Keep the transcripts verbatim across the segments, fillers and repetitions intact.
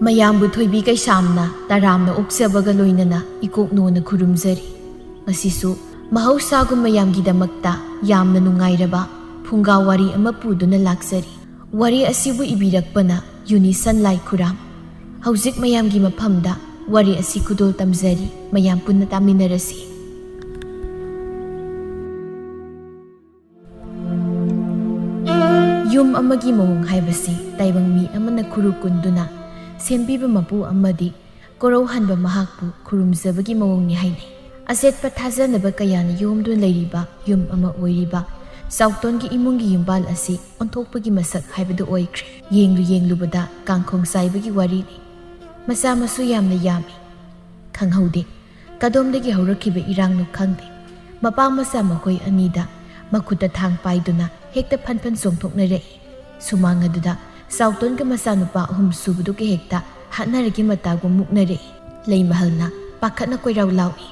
ꯃꯌꯥꯝꯕꯨ ꯊꯣꯏꯕꯤ ꯀꯩꯁꯥꯝꯅ ꯇꯔꯥꯝꯅ ꯑꯣꯛꯆꯕꯒ ꯂꯣꯏꯅꯅ ꯏꯀꯣꯛꯅꯣꯅ ꯈꯨꯔꯨꯝꯖꯔꯤ꯫ ꯉꯁꯤꯁꯨ ꯃꯍꯧꯁꯥꯒꯨꯝ ꯃꯌꯥꯝꯒꯤꯗꯃꯛꯇ ꯌꯥꯝꯅ ꯅꯨꯡꯉꯥꯏꯔꯕ ꯐꯨꯡꯒꯥ ꯋꯥꯔꯤ ꯑꯃ ꯄꯨꯗꯨꯅ ꯂꯥꯛꯆꯔꯤ꯫ ꯋꯥꯔꯤ ꯑꯁꯤꯕꯨ ꯏꯕꯤꯔꯛꯄꯅ ꯌꯨꯅꯤꯁꯟ ꯂꯥꯏꯈꯨꯔꯥꯝ꯫ ꯍꯧꯖꯤꯛ ꯃꯌꯥꯝꯒꯤ ꯃꯐꯝꯗ ꯋꯥꯔꯤ ꯑꯁꯤ ꯈꯨꯗꯣꯜ ꯇꯝꯖꯔꯤ, ꯃꯌꯥꯝ ꯄꯨꯟꯅ ꯇꯥꯃꯤꯟꯅꯔꯁꯤ꯫ ꯌꯨꯝ ꯑꯃꯒꯤ ꯃꯑꯣꯡ ꯍꯥꯏꯕꯁꯤ ꯇꯥꯏꯕꯪ ꯃꯤ ꯑꯃꯅ ꯈꯨꯔꯨ ꯀꯨꯟꯗꯨꯅ ꯁꯦꯝꯕꯤꯕ ꯃꯄꯨ ꯑꯃꯗꯤ ꯀꯣꯔꯧꯍꯟꯕ ꯃꯍꯥꯛꯄꯨ ꯈꯨꯔꯨꯝꯖꯕꯒꯤ ꯃꯑꯣꯡꯅꯤ ꯍꯥꯏꯅꯩ꯫ ꯑꯆꯦꯠꯄ ꯊꯥꯖꯅꯕ ꯀꯌꯥꯅ ꯌꯣꯝꯗꯨꯅ ꯂꯩꯔꯤꯕ ꯌꯨꯝ ꯑꯃ ꯑꯣꯏꯔꯤꯕ ꯆꯥꯎꯇꯣꯟꯒꯤ ꯏꯃꯨꯡꯒꯤ ꯌꯨꯝꯕꯥꯜ ꯑꯁꯤ ꯑꯣꯟꯊꯣꯛꯄꯒꯤ ꯃꯁꯛ ꯍꯥꯏꯕꯗꯨ ꯑꯣꯏꯈ꯭ꯔꯦ꯫ ꯌꯦꯡꯂꯨ ꯌꯦꯡꯂꯨꯕꯗ ꯀꯥꯡꯈꯣꯡ ꯆꯥꯏꯕꯒꯤ ꯋꯥꯔꯤꯅꯤ꯫ ꯃꯆꯥ ꯃꯁꯨ ꯌꯥꯝꯅ ꯌꯥꯝꯃꯤ꯫ ꯈꯪꯍꯧꯗꯦ ꯀꯗꯣꯝꯗꯒꯤ ꯍꯧꯔꯛꯈꯤꯕ ꯏꯔꯥꯡꯅꯣ ꯈꯪꯗꯦ꯫ ꯃꯄꯥ ꯃꯆꯥ ꯃꯈꯣꯏ ꯑꯅꯤꯗ ꯃꯈꯨꯠꯇ ꯊꯥꯡ ꯄꯥꯏꯗꯨꯅ ꯍꯦꯛꯇ ꯐꯟ ꯐꯟ ꯆꯣꯡꯊꯣꯛꯅꯔꯛꯏ꯫ ꯁꯨꯃꯥꯡ ꯑꯗꯨꯗ ꯆꯥꯎꯇꯣꯟꯒ ꯃꯆꯥꯅꯨꯄꯥ ꯑꯍꯨꯝ ꯁꯨꯕꯗꯨꯒ ꯍꯦꯛꯇ ꯍꯥꯠꯅꯔꯒꯦ ꯃꯇꯥꯒꯨꯝ ꯃꯨꯛꯅꯔꯛꯏ꯫ ꯂꯩꯃꯍꯜꯅ ꯄꯥꯈꯠꯅ ꯀꯣꯏꯔꯥꯎ ꯂꯥꯎꯏ꯫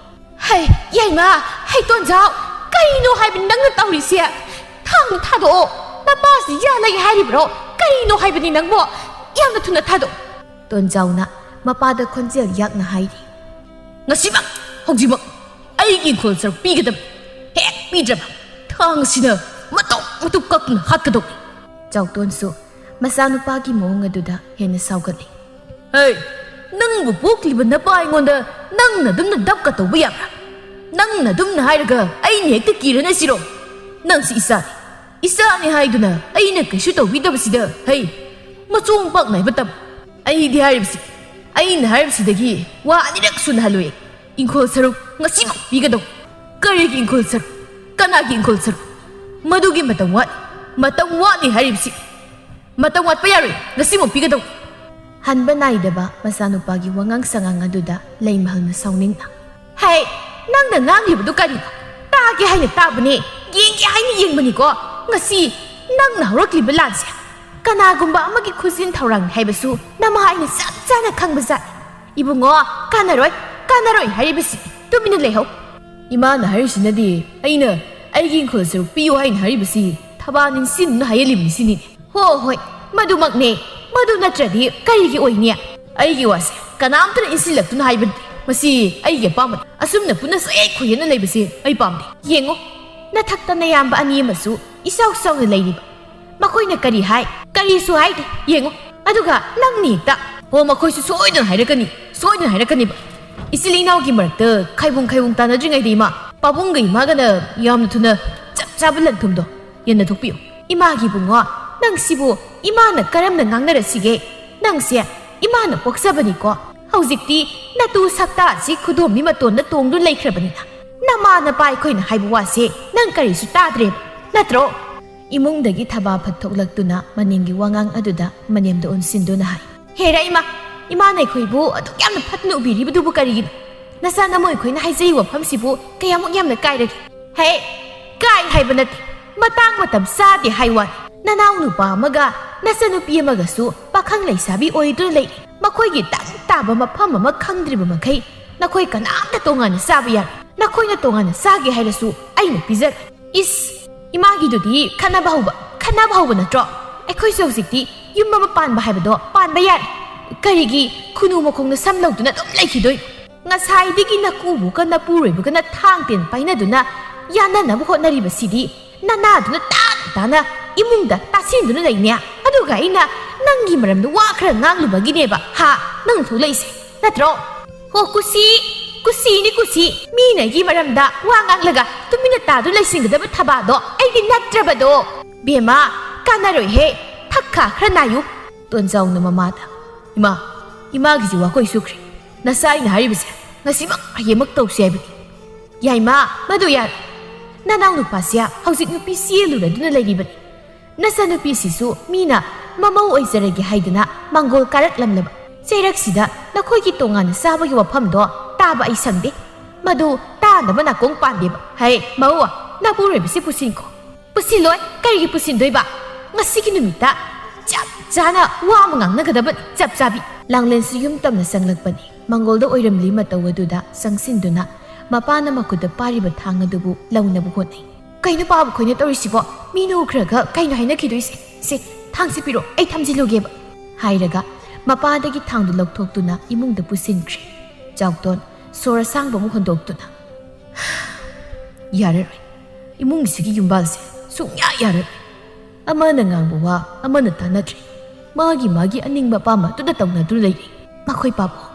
"ꯍꯩ, ꯌꯥꯏꯃ! ꯍꯩ, ꯇꯣꯟꯖꯥꯎ! ꯀꯔꯤꯅꯣ ꯍꯥꯏꯕꯅꯤ ꯅꯪꯅ ꯇꯧꯔꯤꯁꯦ? ꯊꯥꯡꯗꯣ ꯊꯥꯗꯣꯛꯑꯣ! ꯅꯄꯥꯁꯤ ꯌꯥ ꯂꯩ ꯍꯥꯏꯔꯤꯕ꯭ꯔꯣ? ꯀꯔꯤꯅꯣ ꯍꯥꯏꯕꯅꯤ ꯅꯪꯕꯣ? ꯌꯥꯝꯅ ꯊꯨꯅ ꯊꯥꯗꯣꯛꯑꯣ!" ꯇꯣꯟꯖꯥꯎꯅ ꯃꯄꯥꯗ ꯈꯣꯟꯖꯦꯜ ꯌꯥꯛꯅ ꯍꯥꯏꯔꯤ꯫ "ꯉꯁꯤꯃꯛ, ꯍꯧꯖꯤꯛꯃꯛ ꯑꯩꯒꯤ ꯏꯪꯈꯣꯜ ꯁꯔꯨꯛ ꯄꯤꯒꯗꯕꯅꯤ꯫ ꯍꯦꯛ ꯄꯤꯗ꯭ꯔꯕ ꯊꯥꯡꯁꯤꯅ ꯃꯇꯨꯞ ꯃꯇꯨꯞ ꯀꯛꯇꯨꯅ ꯍꯥꯠꯀꯗꯧꯅꯤ!" ꯆꯥꯎꯇꯣꯟꯁꯨ ꯃꯆꯥꯅꯨꯄꯥꯒꯤ ꯃꯑꯣꯡ ꯑꯗꯨꯗ ꯍꯦꯟꯅ ꯁꯥꯎꯒꯠꯂꯤ꯫ "ꯍꯩ, ꯅꯪꯕꯨ ꯄꯣꯛꯂꯤꯕ ꯅꯄꯥ ꯑꯩꯉꯣꯟꯗ ꯅꯪꯅ ꯑꯗꯨꯝꯅ ꯗꯞꯀ ꯇꯧꯕ ꯌꯥꯕ꯭ꯔꯥ? ꯅꯪꯅ ꯑꯗꯨꯝꯅ ꯍꯥꯏꯔꯒ ꯑꯩꯅ ꯍꯦꯛꯇ ꯀꯤꯔꯅ ꯁꯤꯔꯣ? ꯅꯪꯁꯤ ꯏꯆꯥꯅꯤ, ꯏꯆꯥꯅꯤ ꯍꯥꯏꯗꯨꯅ ꯑꯩꯅ ꯀꯩꯁꯨ ꯇꯧꯕꯤꯗꯕꯁꯤꯗ, ꯍꯩ, ꯃꯆꯣꯡ ꯄꯥꯛ ꯅꯥꯏꯕ ꯇꯝ꯫ ꯑꯩꯗꯤ ꯍꯥꯏꯔꯤꯕꯁꯤ, ꯑꯩꯅ ꯍꯥꯏꯔꯤꯕꯁꯤꯗꯒꯤ ꯋꯥ ꯑꯅꯤꯔꯛ ꯁꯨꯅ ꯍꯜꯂꯨꯏ꯫ ꯏꯪꯈꯣꯜ ꯁꯔꯨꯛ ꯉꯁꯤꯃꯛ ꯄꯤꯒꯗꯧ꯫ ꯀꯔꯤꯒꯤ ꯏꯪꯈꯣꯜ ꯁꯔꯨꯛ? ꯀꯅꯥꯒꯤ ꯏꯪꯈꯣꯜ ꯁꯔꯨꯛ? ꯃꯗꯨꯒꯤ ꯃꯇꯝ ꯋꯥꯠꯂꯤ, ꯃꯇꯝ ꯋꯥꯠꯂꯤ ꯍꯥꯏꯔꯤꯕꯁꯤ꯫ ꯃꯇꯝ ꯋꯥꯠꯄ ꯌꯥꯔꯣꯏ, ꯉꯁꯤꯃꯛ ꯄꯤꯒꯗꯧ꯫" ꯍꯟꯕ ꯅꯥꯏꯗꯕ ꯃꯆꯥꯅꯨꯄꯥꯒꯤ ꯋꯥꯉꯥꯡ ꯁꯉꯥꯡ ꯑꯗꯨꯗ ꯂꯩꯃꯍꯜꯅ ꯁꯥꯎꯅꯤꯡꯅ, "ꯍꯩ, ꯅꯪꯅ ꯉꯥꯡꯂꯤꯕꯗꯨ ꯀꯔꯤꯅꯣ? ꯇꯥꯒꯦ ꯍꯥꯏꯅ ꯇꯥꯕꯅꯦ, ꯌꯦꯡꯒꯦ ꯍꯥꯏꯅ ꯌꯦꯡꯕꯅꯤꯀꯣ꯫ ꯉꯁꯤ ꯅꯪꯅ ꯍꯧꯔꯛꯂꯤꯕ ꯂꯥꯟꯁꯦ ꯀꯅꯥꯒꯨꯝꯕ ꯑꯃꯒꯤ ꯈꯨꯖꯤꯟ ꯊꯧꯔꯥꯡꯅꯤ ꯍꯥꯏꯕꯁꯨ ꯅꯃꯥ ꯑꯩꯅ ꯆꯞ ꯆꯥꯅ ꯈꯪꯕꯖꯥꯠꯅꯤ꯫ ꯏꯕꯨꯡꯉꯣ, ꯀꯥꯟꯅꯔꯣꯏ, ꯀꯥꯟꯅꯔꯣꯏ ꯍꯥꯏꯔꯤꯕꯁꯤ꯫ ꯇꯨꯃꯤꯟꯅ ꯂꯩꯍꯧ꯫" "ꯏꯃꯥꯅ ꯍꯥꯏꯔꯤꯁꯤꯅꯗꯤ ꯑꯩꯅ ꯑꯩꯒꯤ ꯏꯪꯈꯣꯜ ꯁꯔꯨꯛ ꯄꯤꯌꯨ ꯍꯥꯏꯅ ꯍꯥꯏꯔꯤꯕꯁꯤ ꯊꯕꯥ ꯅꯤꯡꯁꯤꯡꯗꯨꯅ ꯍꯥꯏꯍꯜꯂꯤꯕꯅꯤ ꯁꯤꯅꯤꯅꯦ꯫" "ꯍꯣ ꯍꯣꯏ, ꯃꯗꯨꯃꯛꯅꯦ꯫ ꯃꯗꯨ ꯅꯠꯇ꯭ꯔꯗꯤ ꯀꯔꯤꯒꯤ ꯑꯣꯏꯅꯤ?" ꯑꯩꯒꯤ ꯋꯥꯁꯦ ꯀꯅꯥꯝꯇꯅ ꯏꯟꯁꯤꯜꯂꯛꯇꯨꯅ ꯍꯥꯏꯕ ꯅꯠꯇꯦ꯫ ꯃꯁꯤ ꯑꯩꯒꯤ ꯑꯄꯥꯝꯕꯅꯤ꯫ ꯑꯁꯨꯝꯅ ꯄꯨꯟꯅ ꯁꯨꯛꯌꯦꯠ ꯈꯣꯏꯌꯦꯠꯅ ꯂꯩꯕꯁꯦ ꯑꯩ ꯄꯥꯝꯗꯦ꯫ ꯌꯦꯡꯉꯣ, ꯅꯊꯛꯇ ꯅꯌꯥꯝꯕ ꯑꯅꯤ ꯑꯃꯁꯨ ꯏꯆꯥꯎ ꯆꯥꯎꯅ ꯂꯩꯔꯤꯕ꯫ ꯃꯈꯣꯏꯅ ꯀꯔꯤ ꯍꯥꯏ? ꯀꯔꯤꯁꯨ ꯍꯥꯏꯗꯦ꯫ ꯌꯦꯡꯉꯣ, ꯑꯗꯨꯒ ꯅꯪꯅ ꯍꯦꯛꯇ, "ꯑꯣ, ꯃꯈꯣꯏꯁꯨ ꯁꯣꯏꯗꯅ ꯍꯥꯏꯔꯛꯀꯅꯤ, ꯁꯣꯏꯗꯅ ꯍꯥꯏꯔꯛꯀꯅꯤꯕ"꯫ ꯏꯆꯤꯜ ꯏꯅꯥꯎꯒꯤ ꯃꯔꯛꯇ ꯈꯥꯏꯕꯨꯡ ꯈꯥꯏꯕꯨꯡ ꯇꯥꯟꯅꯗ꯭ꯔꯤꯉꯩꯗ ꯏꯃꯥ, ꯄꯥꯕꯨꯡꯒ ꯏꯃꯥꯒꯅ ꯌꯥꯝꯅ ꯊꯨꯅ ꯆꯞ ꯆꯥꯕ ꯂꯟ ꯊꯨꯝꯗꯣ ꯌꯦꯟꯅꯊꯣꯛꯄꯤꯌꯨ꯫ ꯏꯃꯥꯒꯤ ꯏꯕꯨꯡꯉꯣ, ꯅꯪꯁꯤꯕꯨ ꯏꯃꯥꯅ ꯀꯔꯝꯅ ꯉꯥꯡꯅꯔꯁꯤꯒꯦ? ꯅꯪꯁꯦ ꯏꯃꯥꯅ ꯄꯣꯛꯆꯕꯅꯤꯀꯣ꯫ ꯍꯧꯖꯤꯛꯇꯤ ꯅꯇꯨ ꯁꯛꯇꯥ ꯑꯁꯤ ꯈꯨꯗꯣꯝꯕꯤ ꯃꯇꯣꯟꯗ ꯇꯣꯡꯗꯨꯅ ꯂꯩꯈ꯭ꯔꯕꯅꯤꯅ ꯅꯃꯥ ꯅꯄꯥ ꯑꯩꯈꯣꯏꯅ ꯍꯥꯏꯕ ꯋꯥꯁꯦ ꯅꯪ ꯀꯔꯤꯁꯨ ꯇꯥꯗ꯭ꯔꯦꯕ, ꯅꯠꯇ꯭ꯔꯣ? ꯏꯃꯨꯡꯗꯒꯤ ꯊꯕꯥ ꯐꯠ ꯊꯣꯛꯂꯛꯇꯨꯅ ꯃꯅꯤꯡꯒꯤ ꯋꯥꯉꯥꯡ ꯑꯗꯨꯗ ꯃꯅꯦꯝꯗ ꯑꯣꯟꯁꯤꯟꯗꯨꯅ ꯍꯥꯏ, "ꯍꯦꯔꯥ ꯏꯃꯥ, ꯏꯃꯥꯅ ꯑꯩꯈꯣꯏꯕꯨ ꯑꯗꯨꯛ ꯌꯥꯝꯅ ꯐꯠꯇꯅ ꯎꯕꯤꯔꯤꯕꯗꯨꯕꯨ ꯀꯔꯤꯒꯤꯅꯣ? ꯅꯆꯥ ꯅꯃꯧ ꯑꯩꯈꯣꯏꯅ ꯍꯥꯏꯖꯔꯤꯕ ꯋꯥꯐꯝꯁꯤꯕꯨ ꯀꯌꯥꯃꯨꯛ ꯌꯥꯝꯅ ꯀꯥꯏꯔꯒꯦ?" "ꯍꯦ, ꯀꯥꯏ ꯍꯥꯏꯕ ꯅꯠꯇꯦ, ꯃꯇꯥꯡ ꯃꯇꯝ ꯆꯥꯗꯦ ꯍꯥꯏ ꯋꯥꯅꯤ꯫ ꯅꯅꯥꯎ ꯅꯨꯄꯥ ꯑꯃꯒ ꯅꯆꯟꯅꯨꯄꯤ ꯑꯃꯒꯁꯨ ꯄꯥꯈꯪ ꯂꯩꯁꯥꯕꯤ ꯑꯣꯏꯗꯨꯅ ꯂꯩꯔꯤ꯫ ꯃꯈꯣꯏꯒꯤ ꯇꯪ ꯇꯥꯕ ꯃꯐꯝ ꯑꯃ ꯈꯪꯗ꯭ꯔꯤꯕ ꯃꯈꯩ ꯅꯈꯣꯏ ꯀꯅꯥꯝꯇ ꯇꯣꯉꯥꯟꯅ ꯆꯥꯕ ꯌꯥꯔꯣꯏ꯫ ꯅꯈꯣꯏꯅ ꯇꯣꯉꯥꯟꯅ ꯆꯥꯒꯦ ꯍꯥꯏꯔꯁꯨ ꯑꯩꯅ ꯄꯤꯖꯔꯣꯏ꯫" "ꯏꯁ, ꯏꯃꯥꯒꯤꯗꯨꯗꯤ ꯈꯠꯅꯕ ꯍꯧꯕ, ꯈꯠꯅꯕ ꯍꯧꯕ ꯅꯠꯇ꯭ꯔꯣ? ꯑꯩꯈꯣꯏꯁꯨ ꯍꯧꯖꯤꯛꯇꯤ ꯌꯨꯝ ꯑꯃ ꯄꯥꯟꯕ ꯍꯥꯏꯕꯗꯣ ꯄꯥꯟꯕ ꯌꯥꯔꯦ꯫ ꯀꯔꯤꯒꯤ ꯈꯨꯅꯨ ꯃꯈꯣꯡꯗ ꯁꯝ ꯂꯧꯗꯨꯅ ꯑꯗꯨꯝ ꯂꯩꯈꯤꯗꯣꯏꯅꯣ? ꯉꯁꯥꯏꯗꯒꯤ ꯅꯀꯨꯕꯣꯛꯀ ꯅꯄꯨꯔꯣꯏꯕꯒꯅ ꯊꯥꯡ ꯇꯦꯟ ꯄꯥꯏꯅꯗꯨꯅ ꯌꯥꯅꯅꯕ ꯍꯣꯠꯅꯔꯤꯕꯁꯤꯗꯤ ꯅꯅꯥꯗꯨꯅ ꯇꯥꯅ ꯇꯥꯅ ꯏꯃꯨꯡꯗ ꯇꯥꯁꯤꯟꯗꯨꯅ ꯂꯩꯅꯦ꯫ ꯑꯗꯨꯒ ꯑꯩꯅ ꯅꯪꯒꯤ ꯃꯔꯝꯗ ꯋꯥ ꯈꯔ ꯉꯥꯡꯂꯨꯕꯒꯤꯅꯦꯕ, ꯍꯥ, ꯅꯪ ꯊꯣꯛꯂꯛꯏꯁꯦ, ꯅꯠꯇ꯭ꯔꯣ?" "ꯍꯣ, ꯀꯨꯁꯤ, ꯀꯨꯁꯤꯅꯤ ꯀꯨꯁꯤ꯫ ꯃꯤꯅ ꯑꯩꯒꯤ ꯃꯔꯝꯗ ꯋꯥ ꯉꯥꯡꯂꯒ ꯇꯨꯃꯤꯟꯅ ꯇꯥꯗꯨꯅ ꯂꯩꯁꯤꯟꯒꯗꯕ ꯊꯕꯥꯗꯣ ꯑꯩꯗꯤ ꯅꯠꯇ꯭ꯔꯕꯗꯣ꯫ ꯕꯦꯝꯃ, ꯀꯥꯟꯅꯔꯣꯏꯍꯦ꯫ ꯊꯛꯈꯥ ꯈꯔ ꯅꯥꯏꯌꯨ꯫" ꯇꯣꯟꯖꯥꯎꯅ ꯃꯃꯥꯗ, "ꯏꯃꯥ, ꯏꯃꯥꯒꯤꯁꯤ ꯋꯥꯈꯣꯏ ꯁꯨꯈ꯭ꯔꯦ꯫ ꯅꯆꯥ ꯑꯩꯅ ꯍꯥꯏꯔꯤꯕꯁꯦ ꯉꯁꯤꯃꯛ ꯍꯌꯦꯡꯃꯛ ꯇꯧꯁꯤ ꯍꯥꯏꯕꯅꯤ꯫" "ꯌꯥꯏꯃ, ꯃꯗꯨ ꯌꯥꯔꯣꯏ꯫ ꯅꯅꯥꯎ ꯅꯨꯄꯥꯁꯦ ꯍꯧꯖꯤꯛ ꯅꯨꯄꯤ ꯆꯦꯜꯂꯨꯔꯗꯨꯅ ꯂꯩꯔꯤꯕꯅꯤ꯫ ꯅꯆꯟꯅꯨꯄꯤꯁꯤꯁꯨ ꯃꯤꯅ ꯃꯃꯧ ꯑꯣꯏꯖꯔꯒꯦ ꯍꯥꯏꯗꯨꯅ ꯃꯥꯡꯒꯣꯜ ꯀꯥꯔꯛꯂꯝꯂꯕ ꯆꯩꯔꯛꯁꯤꯗ ꯅꯈꯣꯏꯒꯤ ꯇꯣꯉꯥꯟꯅ ꯆꯥꯕꯒꯤ ꯋꯥꯐꯝꯗꯣ ꯇꯥꯕ ꯑꯩ ꯁꯪꯗꯦ꯫ ꯃꯗꯨ ꯇꯥꯅꯕ ꯅꯥꯀꯣꯡ ꯄꯥꯟꯗꯦꯕ꯫ ꯍꯩ, ꯃꯧ, ꯅꯄꯨꯔꯣꯏꯕꯁꯤ ꯄꯨꯁꯤꯟꯈꯣ꯫" "ꯄꯨꯁꯤꯜꯂꯣꯏ꯫ ꯀꯔꯤꯒꯤ ꯄꯨꯁꯤꯟꯗꯣꯏꯕ? ꯉꯁꯤꯒꯤ ꯅꯨꯃꯤꯠꯇ ꯆꯞ ꯆꯥꯅ ꯋꯥ ꯑꯃ ꯉꯥꯡꯅꯒꯗꯕꯅꯤ, ꯆꯞ ꯆꯥꯕꯤ꯫" ꯂꯥꯡꯂꯦꯟꯁꯨ ꯌꯨꯝ ꯇꯝꯅ ꯆꯪꯂꯛꯄꯅꯤ꯫ ꯃꯥꯡꯒꯣꯜꯗ ꯑꯣꯏꯔꯝꯂꯤ ꯃꯇꯧ ꯑꯗꯨꯗ ꯆꯪꯁꯤꯟꯗꯨꯅ ꯃꯄꯥꯅ ꯃꯈꯨꯠꯇ ꯄꯥꯔꯤꯕ ꯊꯥꯡ ꯑꯗꯨꯕꯨ ꯂꯧꯅꯕ ꯍꯣꯠꯅꯩ꯫ "ꯀꯩꯅꯣ ꯄꯥꯕ ꯈꯣꯏꯅ ꯇꯧꯔꯤꯁꯤꯕꯣ? ꯃꯤꯅ ꯎꯈ꯭ꯔꯒ ꯀꯩꯅꯣ ꯍꯥꯏꯅꯈꯤꯗꯣꯏꯁꯦ? ꯁꯦ, ꯊꯥꯡꯁꯤ ꯄꯤꯔꯣ, ꯑꯩ ꯊꯝꯖꯤꯜꯂꯨꯒꯦꯕ꯫" ꯍꯥꯏꯔꯒ ꯃꯄꯥꯗꯒꯤ ꯊꯥꯡꯗꯨ ꯂꯧꯊꯣꯛꯇꯨꯅ ꯏꯃꯨꯡꯗ ꯄꯨꯁꯤꯟꯈ꯭ꯔꯦ꯫ ꯆꯥꯎꯇꯣꯟ ꯁꯣꯔ ꯑꯁꯥꯡꯕ ꯑꯃꯨꯛ ꯍꯣꯟꯗꯣꯛꯇꯨꯅ, "ꯌꯥꯔꯔꯣꯏ꯫ ꯏꯃꯨꯡꯁꯤꯒꯤ ꯌꯨꯝꯕꯥꯜꯁꯦ ꯁꯨꯡꯌꯥ ꯌꯥꯔꯔꯣꯏ꯫ ꯑꯃꯅ ꯉꯥꯡꯕ ꯋꯥ ꯑꯃꯅ ꯇꯥꯅꯗ꯭ꯔꯦ꯫ ꯃꯥꯒꯤ ꯃꯥꯒꯤ ꯑꯅꯤꯡꯕ ꯑꯄꯥꯝꯕꯗꯨꯗ ꯇꯧꯅꯗꯨꯅ ꯂꯩꯔꯦ꯫ ꯃꯈꯣꯏ ꯄꯥꯕꯨꯡ,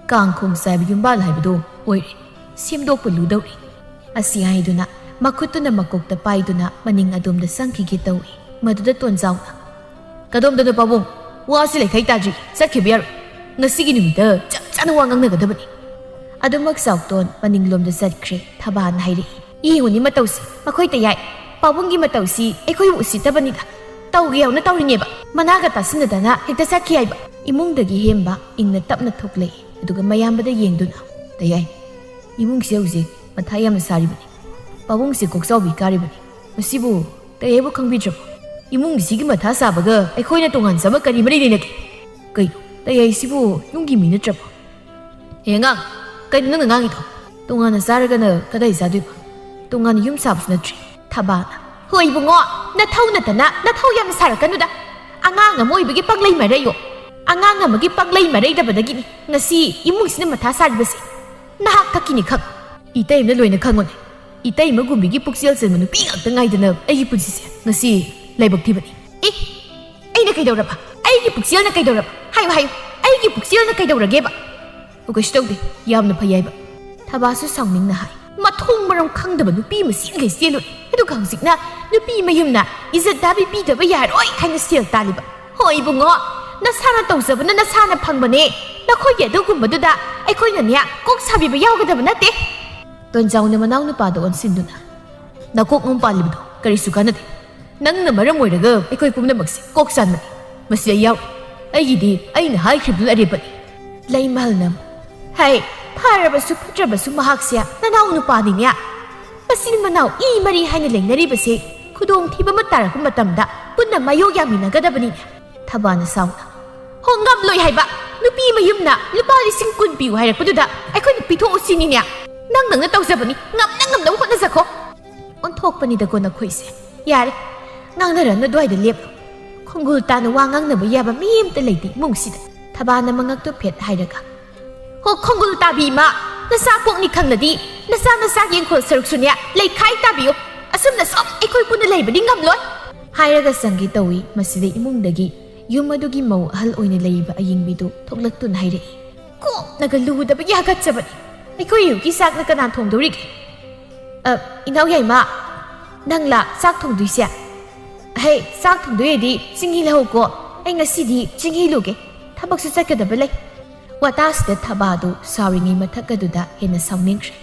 ꯀꯥꯡꯈꯣꯡ ꯆꯥꯏꯕ ꯌꯨꯝꯕꯥꯜ ꯍꯥꯏꯕꯗꯨ ꯑꯣꯏꯔꯦ꯫ ꯁꯦꯝꯗꯣꯛꯄ ꯂꯨꯗꯧꯔꯤ"꯫ ꯑꯁꯤ ꯍꯥꯏꯗꯨꯅ ꯃꯈꯨꯠꯇꯨꯅ ꯃꯀꯣꯛꯇ ꯄꯥꯏꯗꯨꯅ ꯃꯅꯤꯡ ꯑꯗꯣꯝꯗ ꯆꯪꯈꯤꯒꯦ ꯇꯧꯏ꯫ ꯃꯗꯨꯗ ꯇꯣꯟꯖꯥꯎꯅ, "ꯀꯗꯣꯝꯗꯅꯣ ꯄꯥꯕꯨꯡ? ꯋꯥꯁꯤ ꯂꯩꯈꯩ ꯇꯥꯗ꯭ꯔꯤ꯫ ꯆꯠꯈꯤꯕ ꯌꯥꯔꯣꯏ꯫ ꯉꯁꯤꯒꯤ ꯅꯨꯃꯤꯠꯇ ꯆꯞ ꯆꯥꯅ ꯋꯥ ꯉꯥꯡꯅꯒꯗꯕꯅꯤ"꯫ ꯑꯗꯨꯃꯛ ꯆꯥꯎꯇꯣꯟ ꯃꯅꯤꯡꯂꯣꯝꯗ ꯆꯠꯈ꯭ꯔꯦ꯫ ꯊꯕꯥꯅ ꯍꯥꯏꯔꯛꯏ, "ꯌꯦꯡꯉꯨꯅꯤ ꯃꯇꯧꯁꯤ꯫ ꯃꯈꯣꯏ ꯇꯌꯥꯏ꯫ ꯄꯥꯕꯨꯡꯒꯤ ꯃꯇꯧꯁꯤ ꯑꯩꯈꯣꯏꯕꯨ ꯎꯁꯤꯠꯇꯕꯅꯤꯗ꯫ ꯇꯧꯒꯦ ꯌꯥꯎꯅ ꯇꯧꯔꯤꯅꯦꯕ꯫ ꯃꯅꯥꯒ ꯇꯥꯁꯤꯟꯅꯗꯅ ꯍꯦꯛꯇ ꯆꯠꯈꯤ ꯍꯥꯏꯕ"꯫ ꯏꯃꯨꯡꯗꯒꯤ ꯍꯦꯝꯕ ꯏꯪꯅ ꯇꯞꯅ ꯊꯣꯛꯂꯛꯏ꯫ ꯑꯗꯨꯒ ꯃꯌꯥꯝꯕꯗ ꯌꯦꯡꯗꯨꯅ, "ꯇꯌꯥꯏ, ꯏꯃꯨꯡꯁꯦ ꯍꯧꯖꯤꯛ ꯃꯊꯥ ꯌꯥꯝꯅ ꯁꯥꯔꯤꯕꯅꯤ꯫ ꯄꯥꯕꯨꯡꯁꯦ ꯀꯣꯛꯆꯥꯎꯕꯤ ꯀꯥꯔꯤꯕꯅꯤ꯫ ꯃꯁꯤꯕꯨ ꯇꯌꯥꯏꯕꯨ ꯈꯪꯕꯤꯗ꯭ꯔꯕꯣ? ꯏꯃꯨꯡꯒꯤꯁꯤꯒꯤ ꯃꯊꯥ ꯁꯥꯕꯒ ꯑꯩꯈꯣꯏꯅ ꯇꯣꯉꯥꯟ ꯆꯥꯕ ꯀꯔꯤ ꯃꯔꯤ ꯂꯩꯅꯒꯦ? ꯀꯩꯅꯣ, ꯇꯌꯥꯏꯁꯤꯕꯨ ꯌꯨꯝꯒꯤ ꯃꯤ ꯅꯠꯇ꯭ꯔꯕꯣ?" "ꯍꯦ ꯑꯉꯥꯡ, ꯀꯩꯅꯣ ꯅꯪꯅ ꯉꯥꯡꯉꯤꯗꯣ? ꯇꯣꯉꯥꯟꯅ ꯆꯥꯔꯒꯅ ꯀꯗꯥꯏ ꯆꯥꯗꯣꯏꯕ? ꯇꯣꯉꯥꯟꯅ ꯌꯨꯝ ꯁꯥꯕꯁꯨ ꯅꯠꯇ꯭ꯔꯤ"꯫ ꯊꯕꯥꯅ, "ꯍꯣꯏ ꯏꯕꯨꯡꯉꯣ, ꯅꯊꯧ ꯅꯠꯇꯅ ꯅꯊꯧ ꯌꯥꯝꯅ ꯁꯥꯔꯛꯀꯅꯨꯗ꯫ ꯑꯉꯥꯡ ꯑꯃ ꯑꯣꯏꯕꯒꯤ ꯄꯪꯂꯩ ꯃꯔꯩꯌꯣ꯫ ꯑꯉꯥꯡ ꯑꯃꯒꯤ ꯄꯪꯂꯩ ꯃꯔꯩꯗꯕꯗꯒꯤꯅꯤ ꯉꯁꯤ ꯏꯃꯨꯡꯁꯤꯅ ꯃꯊꯥ ꯁꯥꯔꯤꯕꯁꯦ꯫ ꯅꯍꯥꯛ ꯈꯛꯀꯤꯅꯤ ꯈꯪ꯫ ꯏꯇꯩꯃꯅ ꯂꯣꯏꯅ ꯈꯪꯉꯨꯅꯦ꯫ ꯏꯇꯩꯃꯒꯨꯝꯕꯤꯒꯤ ꯄꯨꯛꯆꯦꯜ ꯆꯟꯕ ꯅꯨꯄꯤ ꯉꯥꯛꯇ ꯉꯥꯏꯗꯅ ꯑꯩꯒꯤ ꯄꯨꯟꯁꯤꯁꯦ ꯉꯁꯤ ꯂꯥꯏꯕꯛ ꯊꯤꯕꯅꯤ"꯫ "ꯑꯦ, ꯑꯩꯅ ꯀꯩꯗꯧꯔꯕ? ꯑꯩꯒꯤ ꯄꯨꯛꯆꯦꯜꯅ ꯀꯩꯗꯧꯔꯕ? ꯍꯥꯏꯌꯨ, ꯍꯥꯏꯌꯨ, ꯑꯩꯒꯤ ꯄꯨꯛꯆꯦꯜꯅ ꯀꯩꯗꯧꯔꯒꯦꯕ?" "ꯑꯣ, ꯀꯩꯁꯨ ꯇꯧꯗꯦ, ꯌꯥꯝꯅ ꯐꯩ ꯍꯥꯏꯕ"꯫ ꯊꯕꯥꯁꯨ ꯁꯥꯎꯅꯤꯡꯅ ꯍꯥꯏ, "ꯃꯊꯣꯡ ꯃꯔꯝ ꯈꯪꯗꯕ ꯅꯨꯄꯤ ꯃꯁꯤꯡꯈꯩ ꯆꯦꯜꯂꯨꯔꯦ, ꯑꯗꯨꯒ ꯍꯧꯖꯤꯛꯅ ꯅꯨꯄꯤ ꯃꯌꯨꯝꯅ ꯏꯖꯠ ꯗꯥꯕꯤ ꯄꯤꯗꯕ ꯌꯥꯔꯣꯏ ꯍꯥꯏꯅ ꯁꯦꯜ ꯇꯥꯜꯂꯤꯕ꯫ ꯍꯣ ꯏꯕꯨꯡꯉꯣ, ꯅꯁꯥꯅ ꯇꯧꯖꯕꯅ ꯅꯁꯥꯅ ꯐꯪꯕꯅꯦ, ꯅꯈꯣꯏꯒꯤ ꯑꯗꯨꯒꯨꯝꯕꯗꯨꯗ ꯑꯩꯈꯣꯏꯅꯅꯦ ꯀꯣꯛ ꯁꯥꯕꯤꯕ ꯌꯥꯎꯒꯗꯕ ꯅꯠꯇꯦ"꯫ ꯇꯣꯟꯖꯥꯎꯅ ꯃꯅꯥꯎ ꯅꯨꯄꯥꯗ ꯑꯣꯟꯁꯤꯟꯗꯨꯅ, "ꯅꯀꯣꯛ ꯅꯨꯡ ꯄꯥꯜꯂꯤꯕꯗꯣ ꯀꯔꯤꯁꯨ ꯀꯥꯟꯅꯗꯦ꯫ ꯅꯪꯅ ꯃꯔꯝ ꯑꯣꯏꯔꯒ ꯑꯩꯈꯣꯏ ꯄꯨꯝꯅꯃꯛꯁꯦ ꯀꯣꯛ ꯆꯥꯟꯕꯅꯤ꯫ ꯃꯁꯤ ꯑꯩ ꯌꯥꯎꯔꯣꯏ꯫ ꯑꯩꯒꯤꯗꯤ ꯑꯩꯅ ꯍꯥꯏꯈ꯭ꯔꯤꯕꯗꯨꯅ ꯑꯔꯦꯞꯄꯅꯤ"꯫ ꯂꯩꯃꯍꯜꯅ, "ꯍꯩ, ꯐꯔꯕꯁꯨ ꯐꯠꯇ꯭ꯔꯕꯁꯨ ꯃꯍꯥꯛꯁꯦ ꯅꯅꯥꯎ ꯅꯨꯄꯥꯅꯤꯅꯦ꯫ ꯃꯆꯤꯟ ꯃꯅꯥꯎ ꯏ ꯃꯔꯤ ꯍꯥꯏꯅ ꯂꯩꯅꯔꯤꯕꯁꯦ ꯈꯨꯗꯣꯡꯊꯤꯕ ꯑꯃ ꯇꯥꯔꯛꯄ ꯃꯇꯝꯗ ꯄꯨꯟꯅ ꯃꯥꯌꯣꯛ ꯌꯥꯃꯤꯟꯅꯒꯗꯕꯅꯤꯅꯦ"꯫ ꯊꯕꯥꯅ ꯁꯥꯎꯅ, "ꯍꯣ, ꯉꯝꯂꯣꯏ ꯍꯥꯏꯕ꯫ ꯅꯨꯄꯤ ꯃꯌꯨꯝꯅ ꯂꯨꯄꯥ ꯂꯤꯁꯤꯡ ꯀꯨꯟ ꯄꯤꯌꯨ ꯍꯥꯏꯔꯛꯄꯗꯨꯗ ꯑꯩꯈꯣꯏꯅ ꯄꯤꯊꯣꯛꯎꯁꯤꯅꯤꯅꯦ꯫ ꯅꯪ ꯅꯪꯅ ꯇꯧꯖꯕꯅꯤ, ꯉꯝꯅ ꯉꯝꯅꯕ ꯍꯣꯠꯅꯖꯈꯣ"꯫ ꯑꯣꯟꯊꯣꯛꯄꯅꯤꯗꯀꯣ ꯅꯈꯣꯏꯁꯦ꯫ ꯌꯥꯔꯦ, ꯉꯥꯡꯅꯔꯅꯨ, ꯑꯗꯨꯋꯥꯏꯗ ꯂꯦꯞꯂꯣ꯫ ꯈꯣꯡꯒꯨꯜ ꯇꯥꯅ ꯋꯥ ꯉꯥꯡꯅꯕ ꯌꯥꯕ ꯃꯤ ꯑꯃꯇ ꯂꯩꯇꯦ ꯏꯃꯨꯡꯁꯤꯗ꯫ ꯊꯕꯥꯅ ꯃꯉꯛꯇꯨ ꯐꯦꯠ ꯍꯥꯏꯔꯒ, "ꯍꯣ ꯈꯣꯡꯒꯨꯜ ꯇꯥꯕꯤ ꯏꯃꯥ, ꯅꯆꯥ ꯄꯣꯛꯅꯤ ꯈꯪꯂꯗꯤ ꯅꯆꯥ ꯅꯆꯥꯒꯤ ꯏꯪꯈꯣꯜ ꯁꯔꯨꯛꯁꯨꯅꯦ ꯂꯩꯈꯥꯏ ꯇꯥꯕꯤꯌꯨ꯫ ꯑꯁꯨꯝꯅ ꯁꯨꯝ ꯑꯩꯈꯣꯏ ꯄꯨꯟꯅ ꯂꯩꯕꯗꯤ ꯉꯝꯂꯣꯏ" ꯍꯥꯏꯔꯒ ꯆꯪꯒꯦ ꯇꯧꯏ꯫ ꯃꯁꯤꯗ ꯏꯃꯨꯡꯗꯒꯤ ꯌꯨꯝ ꯑꯗꯨꯒꯤ ꯃꯧ ꯑꯍꯜ ꯑꯣꯏꯅ ꯂꯩꯔꯤꯕ ꯑꯌꯤꯡꯕꯤꯗꯨ ꯊꯣꯛꯂꯛꯇꯨꯅ ꯍꯥꯏꯔꯛꯏ, "ꯀꯣꯛꯅꯒ ꯂꯨꯗꯕꯒꯤ ꯍꯥꯒꯠꯆꯕꯅꯤ꯫ ꯑꯩꯈꯣꯏ ꯑꯌꯨꯛꯀꯤ ꯆꯥꯛꯅ ꯀꯅꯥ ꯊꯣꯡꯗꯧꯔꯤꯒꯦ?" "ꯑ, ꯏꯅꯥꯎ ꯌꯥꯏꯃ, ꯅꯪꯂꯥ ꯆꯥꯛ ꯊꯣꯡꯗꯣꯏꯁꯦ? ꯍꯦ, ꯆꯥꯛ ꯊꯣꯡꯗꯣꯏꯗꯤ ꯆꯤꯡꯍꯤ ꯂꯧꯍꯧꯀꯣ꯫ ꯑꯩ ꯉꯁꯤꯗꯤ ꯆꯤꯡꯍꯤ ꯂꯨꯒꯦ꯫ ꯊꯕꯛꯁꯨ ꯆꯠꯀꯗꯕ ꯂꯩ"꯫ ꯋꯥꯇꯥꯁꯤꯗ ꯊꯕꯥꯗꯨ ꯁꯥꯎꯔꯤꯉꯩ ꯃꯊꯛ ꯑꯗꯨꯗ ꯍꯦꯟꯅ ꯁꯥꯎꯅꯤꯡꯈ꯭ꯔꯦ꯫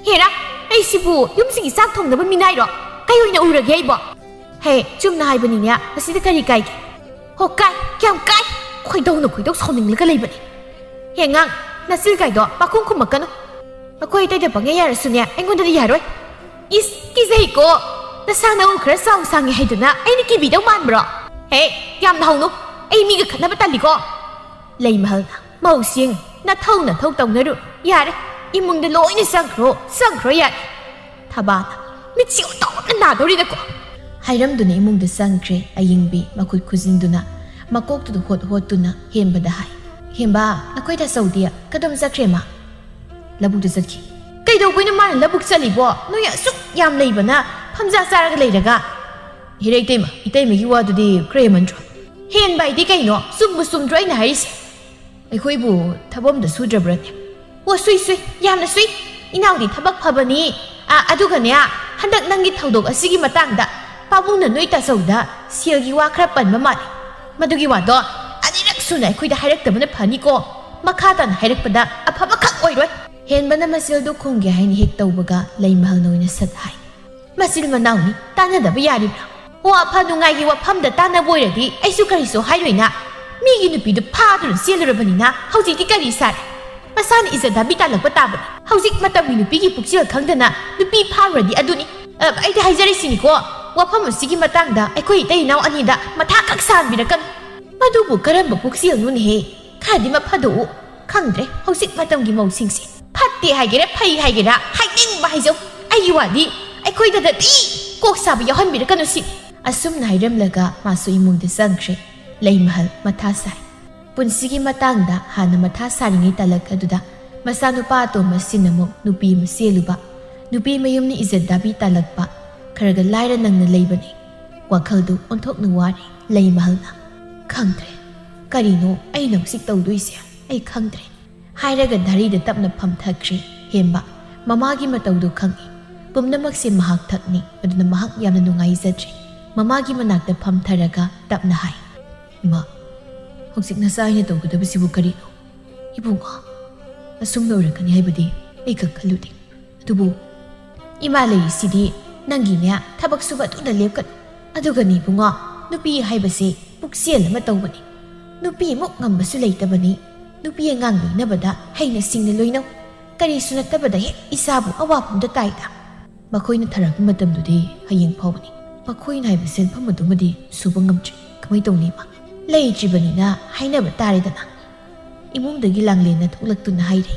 "ꯍꯦꯔꯥ, ꯑꯩꯁꯤꯕꯨ ꯌꯨꯝꯁꯤꯒꯤ ꯆꯥꯛ ꯊꯣꯡꯅꯕ ꯃꯤꯅꯥꯏꯔꯣ? ꯀꯩ ꯑꯣꯏꯅ ꯎꯔꯒꯦ ꯑꯩꯕꯣ? ꯍꯦ, ꯆꯨꯝꯅ ꯍꯥꯏꯕꯅꯤꯅꯦ, ꯑꯁꯤꯗ ꯀꯔꯤ ꯀꯥꯏꯒꯦ?" "ꯍꯣ ꯀꯥꯏ, ꯀꯌꯥꯝ ꯀꯥꯏ? ꯈꯣꯏꯗꯧꯅ ꯈꯣꯏꯗꯧ ꯁꯥꯎꯅꯤꯡꯂꯒ ꯂꯩꯕꯅꯦ꯫ ꯍꯦ ꯑꯉꯥꯡ, ꯅꯆꯤꯜ ꯀꯥꯏꯗꯣ ꯄꯥꯈꯨꯝ ꯈꯨꯝꯃꯛꯀꯅꯨ꯫ ꯑꯩꯈꯣꯏ ꯑꯇꯩꯗ ꯄꯪꯌꯥ ꯌꯥꯔꯁꯨꯅꯦ, ꯑꯩꯉꯣꯟꯗꯗꯤ ꯌꯥꯔꯣꯏ꯫ ꯏꯁ, ꯀꯤꯖꯩꯀꯣ꯫ ꯅꯁꯥ ꯅꯎ ꯈꯔ ꯆꯥꯎ ꯁꯥꯡꯉꯦ ꯍꯥꯏꯗꯨꯅ ꯑꯩꯅ ꯀꯤꯕꯤꯗꯧ ꯃꯥꯟꯕ꯭ꯔꯣ? ꯍꯦ, ꯌꯥꯝꯅ ꯍꯧꯅꯨ꯫ ꯑꯩ ꯃꯤꯒ ꯈꯠꯅꯕ ꯇꯜꯂꯤꯀꯣ"꯫ ꯂꯩꯃꯍꯜꯅ, "ꯃꯧꯁꯤꯡ, ꯅꯊꯧ ꯅꯊꯧ ꯇꯧꯅꯔꯨ꯫ ꯌꯥꯔꯦ, ꯏꯃꯨꯡꯗ ꯂꯣꯏꯅ ꯆꯪꯈ꯭ꯔꯣ, ꯆꯪꯈ꯭ꯔꯣ ꯌꯥꯔꯦ"꯫ ꯊꯕꯥꯅ, "ꯃꯤꯠꯁꯤ ꯑꯣꯟꯊꯣꯛꯅ ꯅꯥꯗꯧꯔꯤꯗꯀꯣ"꯫ ꯍꯥꯏꯔꯝꯗꯨꯅ ꯏꯃꯨꯡꯗ ꯆꯪꯈ꯭ꯔꯦ꯫ ꯑꯌꯤꯡꯕꯤ ꯃꯈꯨꯠ ꯈꯨꯖꯤꯟꯗꯨꯅ ꯃꯀꯣꯛꯇꯨꯗ ꯍꯣꯠ ꯍꯣꯠꯇꯨꯅ ꯍꯦꯝꯕꯗ ꯍꯥꯏ, "ꯍꯦꯝꯕ, ꯅꯈꯣꯏ ꯇꯥꯆꯧꯗꯤ ꯀꯗꯣꯝ ꯆꯠꯈ꯭ꯔꯦ ꯃꯥ?" "ꯂꯧꯕꯨꯛꯇ ꯆꯠꯈꯤ"꯫ "ꯀꯩꯗꯧꯕꯩꯅꯣ ꯃꯥꯅ ꯂꯧꯕꯨꯛ ꯆꯠꯂꯤꯕꯣ? ꯅꯣꯏ ꯑꯁꯨꯛ ꯌꯥꯝ ꯂꯩꯕꯅ ꯐꯝꯖꯥ ꯆꯥꯔꯒ ꯂꯩꯔꯒ"꯫ "ꯍꯦꯔꯩ ꯏꯇꯩꯃ, ꯏꯇꯩꯃꯒꯤ ꯋꯥꯗꯨꯗꯤ ꯈꯔ ꯍꯦꯟꯃꯟꯗ꯭ꯔꯣ?" "ꯍꯦꯟꯕ ꯍꯥꯏꯗꯤ ꯀꯩꯅꯣ? ꯆꯨꯝꯕꯨ ꯆꯨꯝꯗ꯭ꯔꯣ ꯑꯩꯅ ꯍꯥꯏꯔꯤꯁꯦ? ꯑꯩꯈꯣꯏꯕꯨ ꯊꯕꯛ ꯑꯝꯇ ꯁꯨꯗ꯭ꯔꯕ꯭ꯔꯅꯦ?" "ꯑꯣ, ꯁꯨꯏ, ꯁꯨꯏ, ꯌꯥꯝꯅ ꯁꯨꯏ꯫ ꯏꯅꯥꯎꯗꯤ ꯊꯕꯛ ꯐꯕꯅꯤ꯫ ꯑ, ꯑꯗꯨꯒꯅꯦ, ꯍꯟꯗꯛ ꯅꯪꯒꯤ ꯊꯧꯗꯣꯛ ꯑꯁꯤꯒꯤ ꯃꯇꯥꯡꯗ ꯄꯥꯕꯨꯡꯅ ꯅꯣꯏ ꯇꯥꯆꯧꯗ ꯁꯦꯜꯒꯤ ꯋꯥ ꯈꯔ ꯄꯟꯕ ꯃꯥꯜꯂꯤ꯫ ꯃꯗꯨꯒꯤ ꯋꯥꯗꯣ ꯑꯅꯤꯔꯛ ꯁꯨꯅ ꯑꯩꯈꯣꯏꯗ ꯍꯥꯏꯔꯛꯇꯕꯅ ꯐꯅꯤꯀꯣ꯫ ꯃꯈꯥ ꯇꯥꯅ ꯍꯥꯏꯔꯛꯄꯗ ꯑꯐꯕꯈꯛ ꯑꯣꯏꯔꯣꯏ"꯫ ꯍꯦꯟꯕꯅ ꯃꯆꯦꯜꯗꯨ ꯈꯨꯝꯒꯦ ꯍꯥꯏꯅ ꯍꯦꯛ ꯇꯧꯕꯒ ꯂꯩꯃꯍꯜꯅ ꯑꯣꯏꯅ ꯁꯠ ꯍꯥꯏ, "ꯃꯆꯤꯟ ꯃꯅꯥꯎꯅꯤ, ꯇꯥꯟꯅꯗꯕ ꯌꯥꯔꯤꯕ꯭ꯔꯥ? ꯑꯣ, ꯑꯐ ꯅꯨꯡꯉꯥꯏꯒꯤ ꯋꯥꯐꯝꯗ ꯇꯥꯟꯅꯕ ꯑꯣꯏꯔꯗꯤ ꯑꯩꯁꯨ ꯀꯔꯤꯁꯨ ꯍꯥꯏꯔꯣꯏꯅ꯫ ꯃꯤꯒꯤ ꯅꯨꯄꯤꯗꯨ ꯐꯥꯗꯨꯅ ꯆꯦꯜꯂꯨꯔꯕꯅꯤꯅ ꯍꯧꯖꯤꯛꯇꯤ ꯀꯔꯤ ꯁꯥꯔꯦ? ꯃꯁꯥꯅ ꯏꯖꯠ ꯍꯥꯕꯤ ꯇꯥꯜꯂꯛꯄ ꯇꯥꯕꯅꯤ꯫ ꯍꯧꯖꯤꯛ ꯃꯇꯝꯒꯤ ꯅꯨꯄꯤꯒꯤ ꯄꯨꯛꯆꯦꯜ ꯈꯪꯗꯅ ꯅꯨꯄꯤ ꯐꯥꯔꯨꯔꯗꯤ ꯑꯗꯨꯅꯤ꯫ ꯑ, ꯑꯩꯗꯤ ꯍꯥꯏꯖꯔꯤꯁꯤꯅꯤꯀꯣ, ꯋꯥꯐꯝ ꯑꯁꯤꯒꯤ ꯃꯇꯥꯡꯗ ꯑꯩꯈꯣꯏ ꯏꯇꯩ ꯏꯅꯥꯎ ꯑꯅꯤꯗ ꯃꯊꯥ ꯈꯛ ꯁꯥꯍꯟꯕꯤꯔꯛꯀꯅꯨ"꯫ "ꯃꯗꯨꯕꯨ ꯀꯔꯝꯕ ꯄꯨꯛꯆꯦꯜꯅꯣꯅꯦꯍꯦ? ꯈꯔꯗꯤ ꯃꯐꯗꯣꯛꯎ꯫ ꯈꯪꯗ꯭ꯔꯦ, ꯍꯧꯖꯤꯛ ꯃꯇꯝꯒꯤ ꯃꯧꯁꯤꯡꯁꯦ ꯐꯠꯇꯦ ꯍꯥꯏꯒꯦꯔꯥ, ꯐꯩ ꯍꯥꯏꯒꯦꯔꯥ, ꯍꯥꯏꯅꯤꯡꯕ ꯍꯥꯏꯖꯧ꯫ ꯑꯩꯒꯤ ꯋꯥꯗꯤ ꯑꯩꯈꯣꯏꯗꯗꯗꯤ ꯀꯣꯛ ꯁꯥꯕ ꯌꯥꯎꯍꯟꯕꯤꯔꯛꯀꯅꯨ ꯁꯤꯅꯤ"꯫ ꯑꯁꯨꯝꯅ ꯍꯥꯏꯔꯝꯂꯒ ꯃꯥꯁꯨ ꯏꯃꯨꯡꯗ ꯆꯪꯈ꯭ꯔꯦ꯫ ꯂꯩꯃꯍꯜ ꯃꯊꯥ ꯁꯥꯏ꯫ ꯄꯨꯟꯁꯤꯒꯤ ꯃꯇꯥꯡꯗ ꯍꯥꯟꯅ ꯃꯊꯥ ꯁꯥꯔꯤꯉꯩ ꯇꯥꯂꯛ ꯑꯗꯨꯗ ꯃꯆꯥꯅꯨꯄꯥ ꯑꯇꯣꯝꯕꯁꯤꯅ ꯑꯃꯨꯛ ꯅꯨꯄꯤ ꯑꯃ ꯆꯦꯜꯂꯨꯕ, ꯅꯨꯄꯤ ꯃꯌꯨꯝꯅ ꯏꯖꯠ ꯗꯥꯕꯤ ꯇꯥꯂꯛꯄ, ꯈꯔꯒ ꯂꯥꯏꯔ ꯅꯪꯅ ꯂꯩꯕꯅꯤ꯫ ꯋꯥꯈꯜꯗꯨ ꯑꯣꯟꯊꯣꯛꯅ ꯋꯥꯔꯦ ꯂꯩꯃꯍꯜꯅ꯫ "ꯈꯪꯗ꯭ꯔꯦ, ꯀꯔꯤꯅꯣ ꯑꯩꯅ ꯍꯧꯖꯤꯛ ꯇꯧꯗꯣꯏꯁꯦ? ꯑꯩ ꯈꯪꯗ꯭ꯔꯦ," ꯍꯥꯏꯔꯒ ꯗꯥꯔꯤꯗ ꯇꯞꯅ ꯐꯝꯊꯈ꯭ꯔꯦ ꯍꯦꯝꯕ꯫ ꯃꯃꯥꯒꯤ ꯃꯇꯧꯗꯨ ꯈꯪꯏ꯫ ꯄꯨꯝꯅꯃꯛꯁꯦ ꯃꯍꯥꯛ ꯊꯛꯅꯤ, ꯑꯗꯨꯅ ꯃꯍꯥꯛ ꯌꯥꯝꯅ ꯅꯨꯡꯉꯥꯏꯖꯗ꯭ꯔꯦ꯫ ꯃꯃꯥꯒꯤ ꯃꯅꯥꯛꯇ ꯐꯝꯊꯔꯒ ꯇꯞꯅ ꯍꯥꯏ, "ꯏꯃꯥ, ꯍꯧꯖꯤꯛ ꯅꯆꯥ ꯑꯩꯅ ꯇꯧꯒꯗꯕꯁꯤꯕꯨ ꯀꯔꯤꯅꯣ? ꯏꯕꯨꯡꯉꯣ, ꯑꯁꯨꯝꯅ ꯑꯣꯏꯔꯛꯀꯅꯤ ꯍꯥꯏꯕꯗꯤ ꯑꯩ ꯈꯪ ꯈꯜꯂꯨꯗꯦ꯫ ꯑꯗꯨꯕꯨ ꯏꯃꯥ ꯂꯩꯔꯤꯁꯤꯗꯤ ꯅꯪꯒꯤꯅꯦ ꯊꯕꯛ ꯁꯨꯕ ꯑꯗꯨꯗ ꯂꯦꯞꯀꯅꯨ꯫ ꯑꯗꯨꯒꯅꯤ ꯏꯕꯨꯡꯉꯣ, ꯅꯨꯄꯤ ꯍꯥꯏꯕꯁꯦ ꯄꯨꯛꯆꯦꯜ ꯑꯃ ꯇꯧꯕꯅꯤ꯫ ꯅꯨꯄꯤꯃꯨꯛ ꯉꯝꯕꯁꯨ ꯂꯩꯇꯕꯅꯤ꯫ ꯅꯨꯄꯤ ꯑꯉꯥꯡ ꯂꯣꯏꯅꯕꯗ ꯍꯩꯅ ꯁꯤꯡꯅ ꯂꯣꯏꯅꯧ꯫ ꯀꯔꯤꯁꯨ ꯅꯠꯇꯕꯗ ꯍꯦꯛ ꯏꯁꯥꯕꯨ ꯑꯋꯥꯐꯝꯗ ꯇꯥꯏꯗ꯫ ꯃꯈꯣꯏꯅ ꯊꯥꯔꯛꯄ ꯃꯇꯝꯗꯨꯗꯤ ꯍꯌꯦꯡ ꯐꯥꯎꯕꯅꯤ꯫ ꯃꯈꯣꯏꯅ ꯍꯥꯏꯕ ꯁꯦꯟꯐꯝ ꯑꯗꯨꯃꯗꯤ ꯁꯨꯕ ꯉꯝꯗ꯭ꯔꯤ꯫ ꯀꯃꯥꯏ ꯇꯧꯅꯤ ꯏꯃꯥ? ꯂꯩꯇ꯭ꯔꯤꯕꯅꯤꯅ ꯍꯥꯏꯅꯕ ꯇꯥꯔꯦꯗꯅ꯫" ꯏꯃꯨꯡꯗꯒꯤ ꯂꯥꯡꯂꯦꯟꯅ ꯊꯣꯛꯂꯛꯇꯨꯅ ꯍꯥꯏꯔꯦ,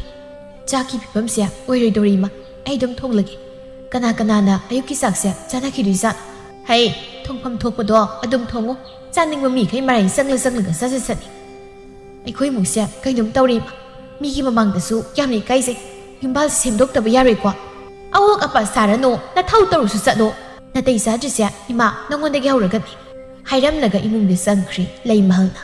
"ꯆꯥꯛꯀꯤ ꯐꯤꯕꯝꯁꯦ ꯑꯣꯏꯔꯣꯏꯗꯧꯔꯤ ꯏꯃꯥ, ꯑꯩ ꯑꯗꯨꯝ ꯊꯣꯡꯂꯒꯦ꯫ ꯀꯅꯥ ꯀꯅꯥꯅ ꯑꯌꯨꯛꯀꯤ ꯆꯥꯛꯁꯦ ꯆꯥꯅꯈꯤꯗꯣꯏꯖꯥꯠꯅꯣ?" "ꯍꯩ, ꯊꯣꯡꯐꯝ ꯊꯣꯛꯄꯗꯣ ꯑꯗꯨꯝ ꯊꯣꯡꯉꯨ꯫ ꯆꯥꯅꯤꯡꯕ ꯃꯤꯈꯩ ꯃꯔꯩ ꯆꯪꯂ ꯆꯪꯂꯒ ꯆꯥꯖꯁꯅꯤ꯫ ꯑꯩꯈꯣꯏ ꯏꯃꯨꯡꯁꯦ ꯀꯩꯅꯣꯝ ꯇꯧꯔꯦ ꯏꯃꯥ꯫ ꯃꯤꯒꯤ ꯃꯃꯥꯡꯗꯁꯨ ꯌꯥꯝꯅ ꯏꯀꯥꯏꯖꯩ꯫ ꯌꯨꯝꯕꯥꯜꯁꯦ ꯁꯦꯝꯗꯣꯛꯇꯕ ꯌꯥꯔꯣꯏꯀꯣ꯫ ꯑꯋꯣꯛ ꯑꯄꯥ ꯁꯥꯔꯅꯨ, ꯅꯊꯧ ꯇꯧꯔꯨꯁꯨ ꯆꯠꯂꯣ꯫ ꯅꯥꯇꯩ ꯆꯥꯗ꯭ꯔꯤꯁꯦ ꯏꯃꯥ ꯅꯉꯣꯟꯗꯒꯤ ꯍꯧꯔꯒꯅꯤ꯫" ꯍꯥꯏꯔꯝꯂꯒ ꯏꯃꯨꯡꯗ ꯆꯪꯈ꯭ꯔꯦ ꯂꯩꯃꯍꯜꯅ꯫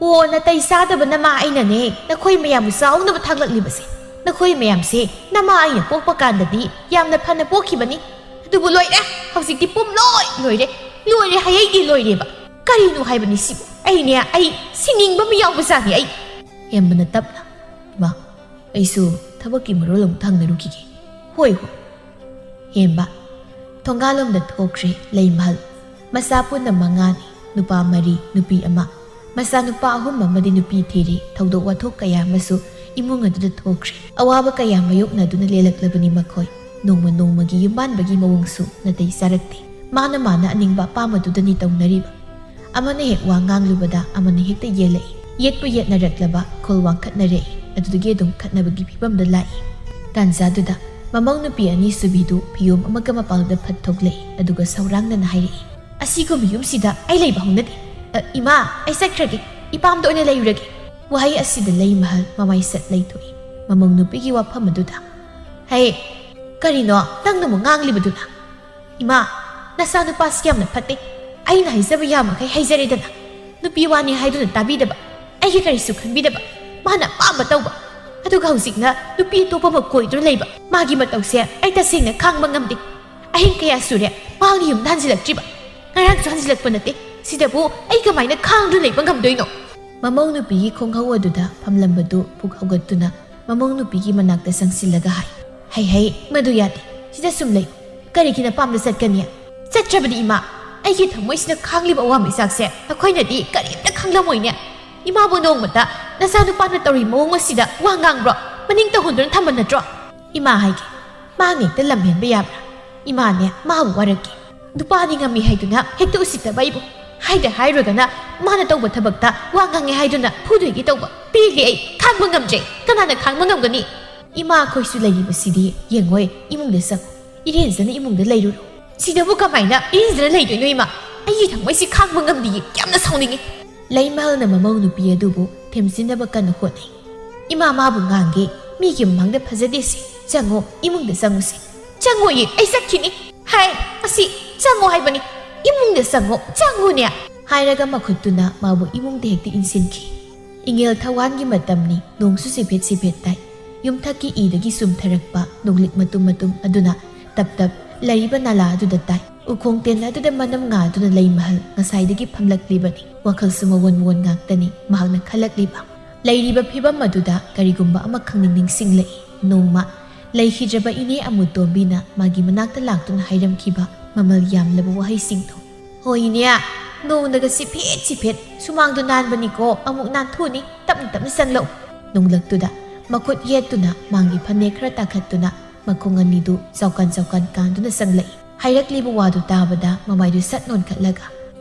"ꯑꯣ, ꯅꯥꯇꯩ ꯆꯥꯗꯕ ꯅꯃꯥ ꯑꯩꯅꯅꯦ ꯅꯈꯣꯏ ꯃꯌꯥꯝꯕꯨ ꯆꯥꯎꯅꯕ ꯊꯥꯡꯂꯛꯂꯤꯕꯁꯦ꯫ ꯅꯈꯣꯏ ꯃꯌꯥꯝꯁꯦ ꯅꯃꯥ ꯑꯩꯅ ꯄꯣꯛꯄ ꯀꯥꯟꯗꯗꯤ ꯌꯥꯝꯅ ꯐꯅ ꯄꯣꯛꯈꯤꯕꯅꯤ꯫ ꯑꯗꯨꯕꯨ ꯂꯣꯏꯔꯦ, ꯍꯧꯖꯤꯛꯇꯤ ꯄꯨꯝꯂꯣꯏ ꯂꯣꯏꯔꯦ꯫ ꯂꯣꯏꯔꯦ ꯍꯥꯏ ꯑꯩꯗꯤ ꯂꯣꯏꯔꯦꯕ꯫ ꯀꯔꯤꯅꯣ ꯍꯥꯏꯕꯅꯤ ꯁꯤꯕꯨ? ꯑꯩꯅꯦ, ꯑꯩ ꯁꯤꯅꯤꯡꯕ ꯑꯃ ꯌꯥꯎꯕꯖꯥꯠꯅꯤ ꯑꯩ꯫" ꯍꯦꯝꯕꯅ ꯇꯞꯅ, "ꯏꯃꯥ, ꯑꯩꯁꯨ ꯊꯕꯛꯀꯤ ꯃꯔꯣꯜ ꯑꯃꯨꯛꯇ ꯍꯪꯅꯔꯨꯈꯤꯒꯦ꯫" "ꯍꯣꯏ, ꯍꯣꯏ꯫" ꯍꯦꯝꯕ ꯊꯣꯡꯒꯥꯜꯂꯣꯝꯗ ꯊꯣꯛꯈ꯭ꯔꯦ ꯂꯩꯃꯍꯜ꯫ ꯃꯆꯥ ꯄꯨꯟꯅ ꯃꯉꯥꯅꯤ, ꯅꯨꯄꯥ ꯃꯔꯤ, ꯅꯨꯄꯤ ꯑꯃ꯫ ꯃꯆꯥꯅꯨꯄꯥ ꯑꯍꯨꯝ ꯑꯃꯗꯤ ꯅꯨꯄꯤ ꯊꯤꯔꯦ꯫ ꯊꯧꯗꯣꯛ ꯋꯥꯊꯣꯛ ꯀꯌꯥ ꯑꯃꯁꯨ ꯏꯃꯨꯡ ꯑꯗꯨꯗ ꯊꯣꯛꯈ꯭ꯔꯦ꯫ ꯑꯋꯥꯕ ꯀꯌꯥ ꯃꯥꯌꯣꯛꯅꯗꯨꯅ ꯂꯦꯜꯂꯛꯂꯕꯅꯤ ꯃꯈꯣꯏ꯫ ꯅꯣꯡꯃ ꯅꯣꯡꯃꯒꯤ ꯌꯨꯝꯕꯥꯟꯕꯒꯤ ꯃꯑꯣꯡꯁꯨ ꯅꯥꯇꯩ ꯆꯥꯔꯛꯇꯦ꯫ ꯃꯥꯅ ꯃꯥꯅ ꯑꯅꯤꯡꯕ ꯑꯄꯥꯝꯕꯗꯨꯗꯅꯤ ꯇꯧꯅꯔꯤꯕ꯫ ꯑꯃꯅ ꯍꯦꯛ ꯋꯥ ꯉꯥꯡꯂꯨꯕꯗ ꯑꯃꯅ ꯍꯦꯛꯇ ꯌꯦꯜꯂꯛꯏ꯫ ꯌꯦꯠꯄꯨ ꯌꯦꯠꯅꯔꯛꯂꯕ ꯈꯣꯜ ꯋꯥꯡꯈꯠꯅꯔꯛꯏ꯫ ꯑꯗꯨꯗꯒꯤ ꯑꯗꯨꯝ ꯈꯠꯅꯕꯒꯤ ꯐꯤꯕꯝꯗ ꯂꯥꯛꯏ꯫ ꯇꯥꯟꯖꯥꯗꯨꯗ ꯃꯃꯧ ꯅꯨꯄꯤ ꯑꯅꯤꯁꯨꯕꯤꯗꯨ ꯐꯤꯌꯣꯝ ꯑꯃꯒ ꯃꯄꯥꯜꯗ ꯐꯠ ꯊꯣꯛꯂꯛꯏ꯫ ꯑꯗꯨꯒ ꯁꯧꯔꯥꯡꯅꯅ ꯍꯥꯏꯔꯛꯏ, "ꯑꯁꯤꯒꯨꯝꯕ ꯌꯨꯝꯁꯤꯗ ꯑꯩ ꯂꯩꯕ ꯍꯧꯅꯗꯦ꯫ ꯑ, ꯏꯃꯥ, ꯑꯩ ꯆꯠꯈ꯭ꯔꯒꯦ꯫ ꯏꯄꯥꯝꯗ ꯑꯣꯏꯅ ꯂꯩꯔꯨꯔꯒꯦ꯫ ꯋꯥꯍꯩ ꯑꯁꯤꯗ ꯂꯩꯃꯍꯜ ꯃꯃꯥꯏ ꯁꯠ ꯂꯩꯊꯣꯛꯏ꯫ ꯃꯃꯧ ꯅꯨꯄꯤꯒꯤ ꯋꯥꯐꯝ ꯑꯗꯨꯗ, "ꯍꯩ, ꯀꯔꯤꯅꯣ ꯅꯪꯅ ꯑꯃꯨꯛ ꯉꯥꯡꯂꯤꯕꯗꯨꯅ? ꯏꯃꯥ, ꯅꯆꯥꯅꯨꯄꯥꯁꯤ ꯌꯥꯝꯅ ꯐꯠꯇꯦ꯫ ꯑꯩꯅ ꯍꯥꯏꯖꯕ ꯌꯥꯃꯈꯩ ꯍꯩꯖꯔꯦꯗꯅ꯫ ꯅꯨꯄꯤ ꯋꯥꯅꯤ ꯍꯥꯏꯗꯨꯅ ꯇꯥꯕꯤꯗꯕ, ꯑꯩꯒꯤ ꯀꯔꯤꯁꯨ ꯈꯟꯕꯤꯗꯕ, ꯃꯥꯅ ꯑꯄꯥꯝꯕ ꯇꯧꯕ꯫ ꯑꯗꯨꯒ ꯍꯧꯖꯤꯛꯅ ꯅꯨꯄꯤ ꯑꯇꯣꯞꯄ ꯑꯃ ꯀꯣꯏꯗꯨꯅ ꯂꯩꯕ꯫ ꯃꯥꯒꯤ ꯃꯇꯧꯁꯦ ꯑꯩ ꯇꯁꯦꯡꯅ ꯈꯥꯡꯕ ꯉꯝꯗꯦ꯫ ꯑꯍꯤꯡ ꯀꯌꯥ ꯁꯨꯔꯦ ꯃꯥꯅ ꯌꯨꯝꯗ ꯍꯟꯖꯤꯜꯂꯛꯇ꯭ꯔꯤꯕ꯫ ꯉꯔꯥꯡꯁꯨ ꯍꯟꯖꯤꯜꯂꯛꯄ ꯅꯠꯇꯦ꯫ ꯁꯤꯗꯕꯨ ꯑꯩ ꯀꯃꯥꯏꯅ ꯈꯥꯡꯗꯨꯅ ꯂꯩꯕ ꯉꯝꯗꯣꯏꯅꯣ?" ꯃꯃꯧ ꯅꯨꯄꯤꯒꯤ ꯈꯣꯡꯍꯧ ꯑꯗꯨꯗ ꯐꯝꯂꯝꯕꯗꯨ ꯄꯨꯛ ꯍꯧꯒꯠꯇꯨꯅ ꯃꯃꯧ ꯅꯨꯄꯤꯒꯤ ꯃꯅꯥꯛꯇ ꯆꯪꯁꯤꯜꯂꯒ ꯍꯥꯏ, "ꯍꯩ ꯍꯩ, ꯃꯗꯨ ꯌꯥꯗꯦ꯫ ꯁꯤꯗ ꯁꯨꯝ ꯂꯩ꯫ ꯀꯔꯤꯒꯤ ꯅꯄꯥꯝꯗ ꯆꯠꯀꯅꯤ? ꯆꯠꯇ꯭ꯔꯕꯗꯤ ꯏꯃꯥ, ꯑꯩꯒꯤ ꯊꯃꯣꯏꯁꯤꯅ ꯈꯥꯡꯂꯤꯕ ꯑꯋꯥ ꯃꯩꯆꯥꯛꯁꯦ ꯅꯈꯣꯏꯅꯗꯤ ꯀꯔꯤꯝꯇ ꯈꯪꯂꯝꯃꯣꯏꯅꯦ꯫ ꯏꯃꯥꯕꯨ ꯅꯣꯡꯃꯇ ꯅꯆꯥꯅꯨꯄꯥꯅ ꯇꯧꯔꯤ ꯃꯑꯣꯡ ꯑꯁꯤꯗ ꯋꯥ ꯉꯥꯡꯕ꯭ꯔꯣ? ꯃꯅꯤꯡ ꯇꯧꯍꯟꯗꯨꯅ ꯊꯝꯕ ꯅꯠꯇ꯭ꯔꯣ? ꯏꯃꯥ ꯍꯥꯏꯒꯦ, ꯃꯥꯅ ꯍꯦꯛꯇ ꯂꯝ ꯍꯦꯟꯕ ꯌꯥꯕ꯭ꯔꯥ? ꯏꯃꯥꯅꯦ, ꯃꯥꯕꯨ ꯋꯥꯔꯛꯀꯦ꯫ ꯅꯨꯄꯥꯅꯤ ꯉꯝꯃꯤ ꯍꯥꯏꯗꯨꯅ ꯍꯦꯛꯇ ꯎꯁꯤꯠꯇꯕ ꯑꯩꯕꯨ꯫ ꯍꯥꯏꯗ ꯍꯥꯏꯔꯨꯔꯒꯅ ꯃꯥꯅ ꯇꯧꯕ ꯊꯕꯛꯇ ꯋꯥ ꯉꯥꯡꯉꯦ ꯍꯥꯏꯗꯨꯅ ꯐꯨꯗꯣꯏꯒꯦ ꯇꯧꯕ꯫ ꯄꯦꯜꯂꯦ ꯑꯩ, ꯈꯥꯡꯕ ꯉꯝꯗ꯭ꯔꯦ꯫ ꯀꯅꯥꯅ ꯈꯥꯡꯕ ꯉꯝꯒꯅꯤ? ꯏꯃꯥ, ꯑꯩꯈꯣꯏꯁꯨ ꯂꯩꯔꯤꯕꯁꯤꯗꯤ ꯌꯦꯡꯉꯣꯏ, ꯏꯃꯨꯡꯗ ꯆꯪꯉꯨ꯫ ꯏꯔꯦꯟꯖꯅ ꯏꯃꯨꯡꯗ ꯂꯩꯔꯨꯔꯣ꯫ ꯁꯤꯗꯕꯨ ꯀꯃꯥꯏꯅ ꯏꯔꯦꯟꯖꯅ ꯂꯩꯗꯣꯏꯅꯣ ꯏꯃꯥ? ꯑꯩꯒꯤ ꯊꯃꯣꯏꯁꯤ ꯈꯥꯡꯕ ꯉꯝꯗꯤꯌꯦ, ꯌꯥꯝꯅ ꯁꯥꯎꯅꯤꯡꯉꯤ꯫ ꯂꯩꯃꯍꯜꯅ ꯃꯃꯧ ꯅꯨꯄꯤ ꯑꯗꯨꯕꯨ ꯊꯦꯝꯖꯤꯟꯅꯕ ꯀꯟꯅ ꯍꯣꯠꯅꯩ꯫ "ꯏꯃꯥ, ꯃꯥꯕꯨ ꯉꯥꯡꯒꯦ, ꯃꯤꯒꯤ ꯃꯃꯥꯡꯗ ꯐꯖꯗꯦꯁꯦ꯫ ꯆꯪꯉꯣ, ꯏꯃꯨꯡꯗ ꯆꯪꯉꯨꯁꯦ꯫" "ꯆꯪꯉꯣꯏꯌꯦ, ꯑꯩ ꯆꯠꯈꯤꯅꯤ꯫ ꯍꯥꯏ, ꯑꯁꯤ ꯆꯪꯉꯣ ꯍꯥꯏꯕꯅꯤ꯫ ꯏꯃꯨꯡꯗ ꯆꯪꯉꯣ, ꯆꯪꯉꯨꯅꯦ!" ꯍꯥꯏꯔꯒ ꯃꯈꯨꯠꯇꯨꯅ ꯃꯥꯕꯨ ꯏꯃꯨꯡꯗ ꯍꯦꯛꯇ ꯏꯟꯁꯤꯟꯈꯤ꯫ ꯏꯉꯦꯜ ꯊꯋꯥꯟꯒꯤ ꯃꯇꯝꯅꯤ, ꯅꯣꯡꯁꯨ ꯆꯤꯐꯦꯠ ꯆꯤꯐꯦꯠ ꯇꯥꯏ꯫ ꯌꯨꯝꯊꯛꯀꯤ ꯏꯗꯒꯤ ꯆꯨꯝꯊꯔꯛꯄ ꯅꯣꯡꯂꯤꯛ ꯃꯇꯨꯝ ꯃꯇꯨꯝ ꯑꯗꯨꯅ ꯇꯞ ꯇꯞ ꯂꯩꯔꯤꯕ ꯅꯥꯂꯥ ꯑꯗꯨꯗ ꯇꯥꯏ꯫ ꯎꯈꯣꯡ ꯇꯦꯟ ꯑꯗꯨꯗ ꯃꯅꯝ ꯉꯥꯗꯨꯅ ꯂꯩꯃꯍꯜ ꯉꯁꯥꯏꯗꯒꯤ ꯐꯝꯂꯛꯂꯤꯕꯅꯤ꯫ ꯋꯥꯈꯜꯁꯨ ꯃꯋꯣꯟ ꯃꯋꯣꯟ ꯉꯥꯛꯇꯅꯤ ꯃꯍꯥꯛꯅ ꯈꯜꯂꯛꯂꯤꯕ꯫ ꯂꯩꯔꯤꯕ ꯐꯤꯕꯝ ꯑꯗꯨꯗ ꯀꯔꯤꯒꯨꯝꯕ ꯑꯃꯈꯛꯅꯤ ꯅꯤꯡꯁꯤꯡꯂꯛꯏ꯫ ꯅꯣꯡꯃ ꯂꯩꯈꯤꯗ꯭ꯔꯕ ꯏꯅꯦ ꯑꯃꯨꯇꯣꯝꯕꯤꯅ ꯃꯥꯒꯤ ꯃꯅꯥꯛꯇ ꯂꯥꯛꯇꯨꯅ ꯍꯥꯏꯔꯝꯈꯤꯕ ꯃꯃꯜ ꯌꯥꯝꯂꯕ ꯋꯥꯍꯩꯁꯤꯡꯗꯣ꯫ "ꯍꯣꯏ ꯏꯅꯦ, ꯅꯣꯡꯅꯒ ꯆꯤꯐꯦꯠ ꯆꯤꯐꯦꯠ, ꯁꯨꯃꯥꯡꯗꯣ ꯅꯥꯟꯕꯅꯤꯀꯣ, ꯑꯃꯨꯛ ꯅꯥꯟꯊꯣꯛꯑꯅꯤ, ꯇꯞꯅ ꯇꯞꯅ ꯆꯪꯂꯛꯎ꯫" ꯅꯣꯡꯂꯛꯇꯨꯗ ꯃꯈꯨꯠ ꯌꯦꯠꯇꯨꯅ ꯃꯥꯡꯒꯤ ꯐꯅꯦꯛ ꯈꯔ ꯇꯥꯈꯠꯇꯨꯅ ꯃꯈꯣꯡ ꯑꯅꯤꯗꯨ ꯆꯥꯎꯀꯥꯟ ꯆꯥꯎꯀꯥꯟ ꯀꯥꯟꯗꯨꯅ ꯆꯪꯂꯛꯏ꯫ ꯍꯥꯏꯔꯛꯂꯤꯕ ꯋꯥꯗꯨ ꯇꯥꯕꯗ ꯃꯃꯥꯏꯗꯨ ꯁꯠ ꯅꯣꯟꯈꯠꯂꯒ,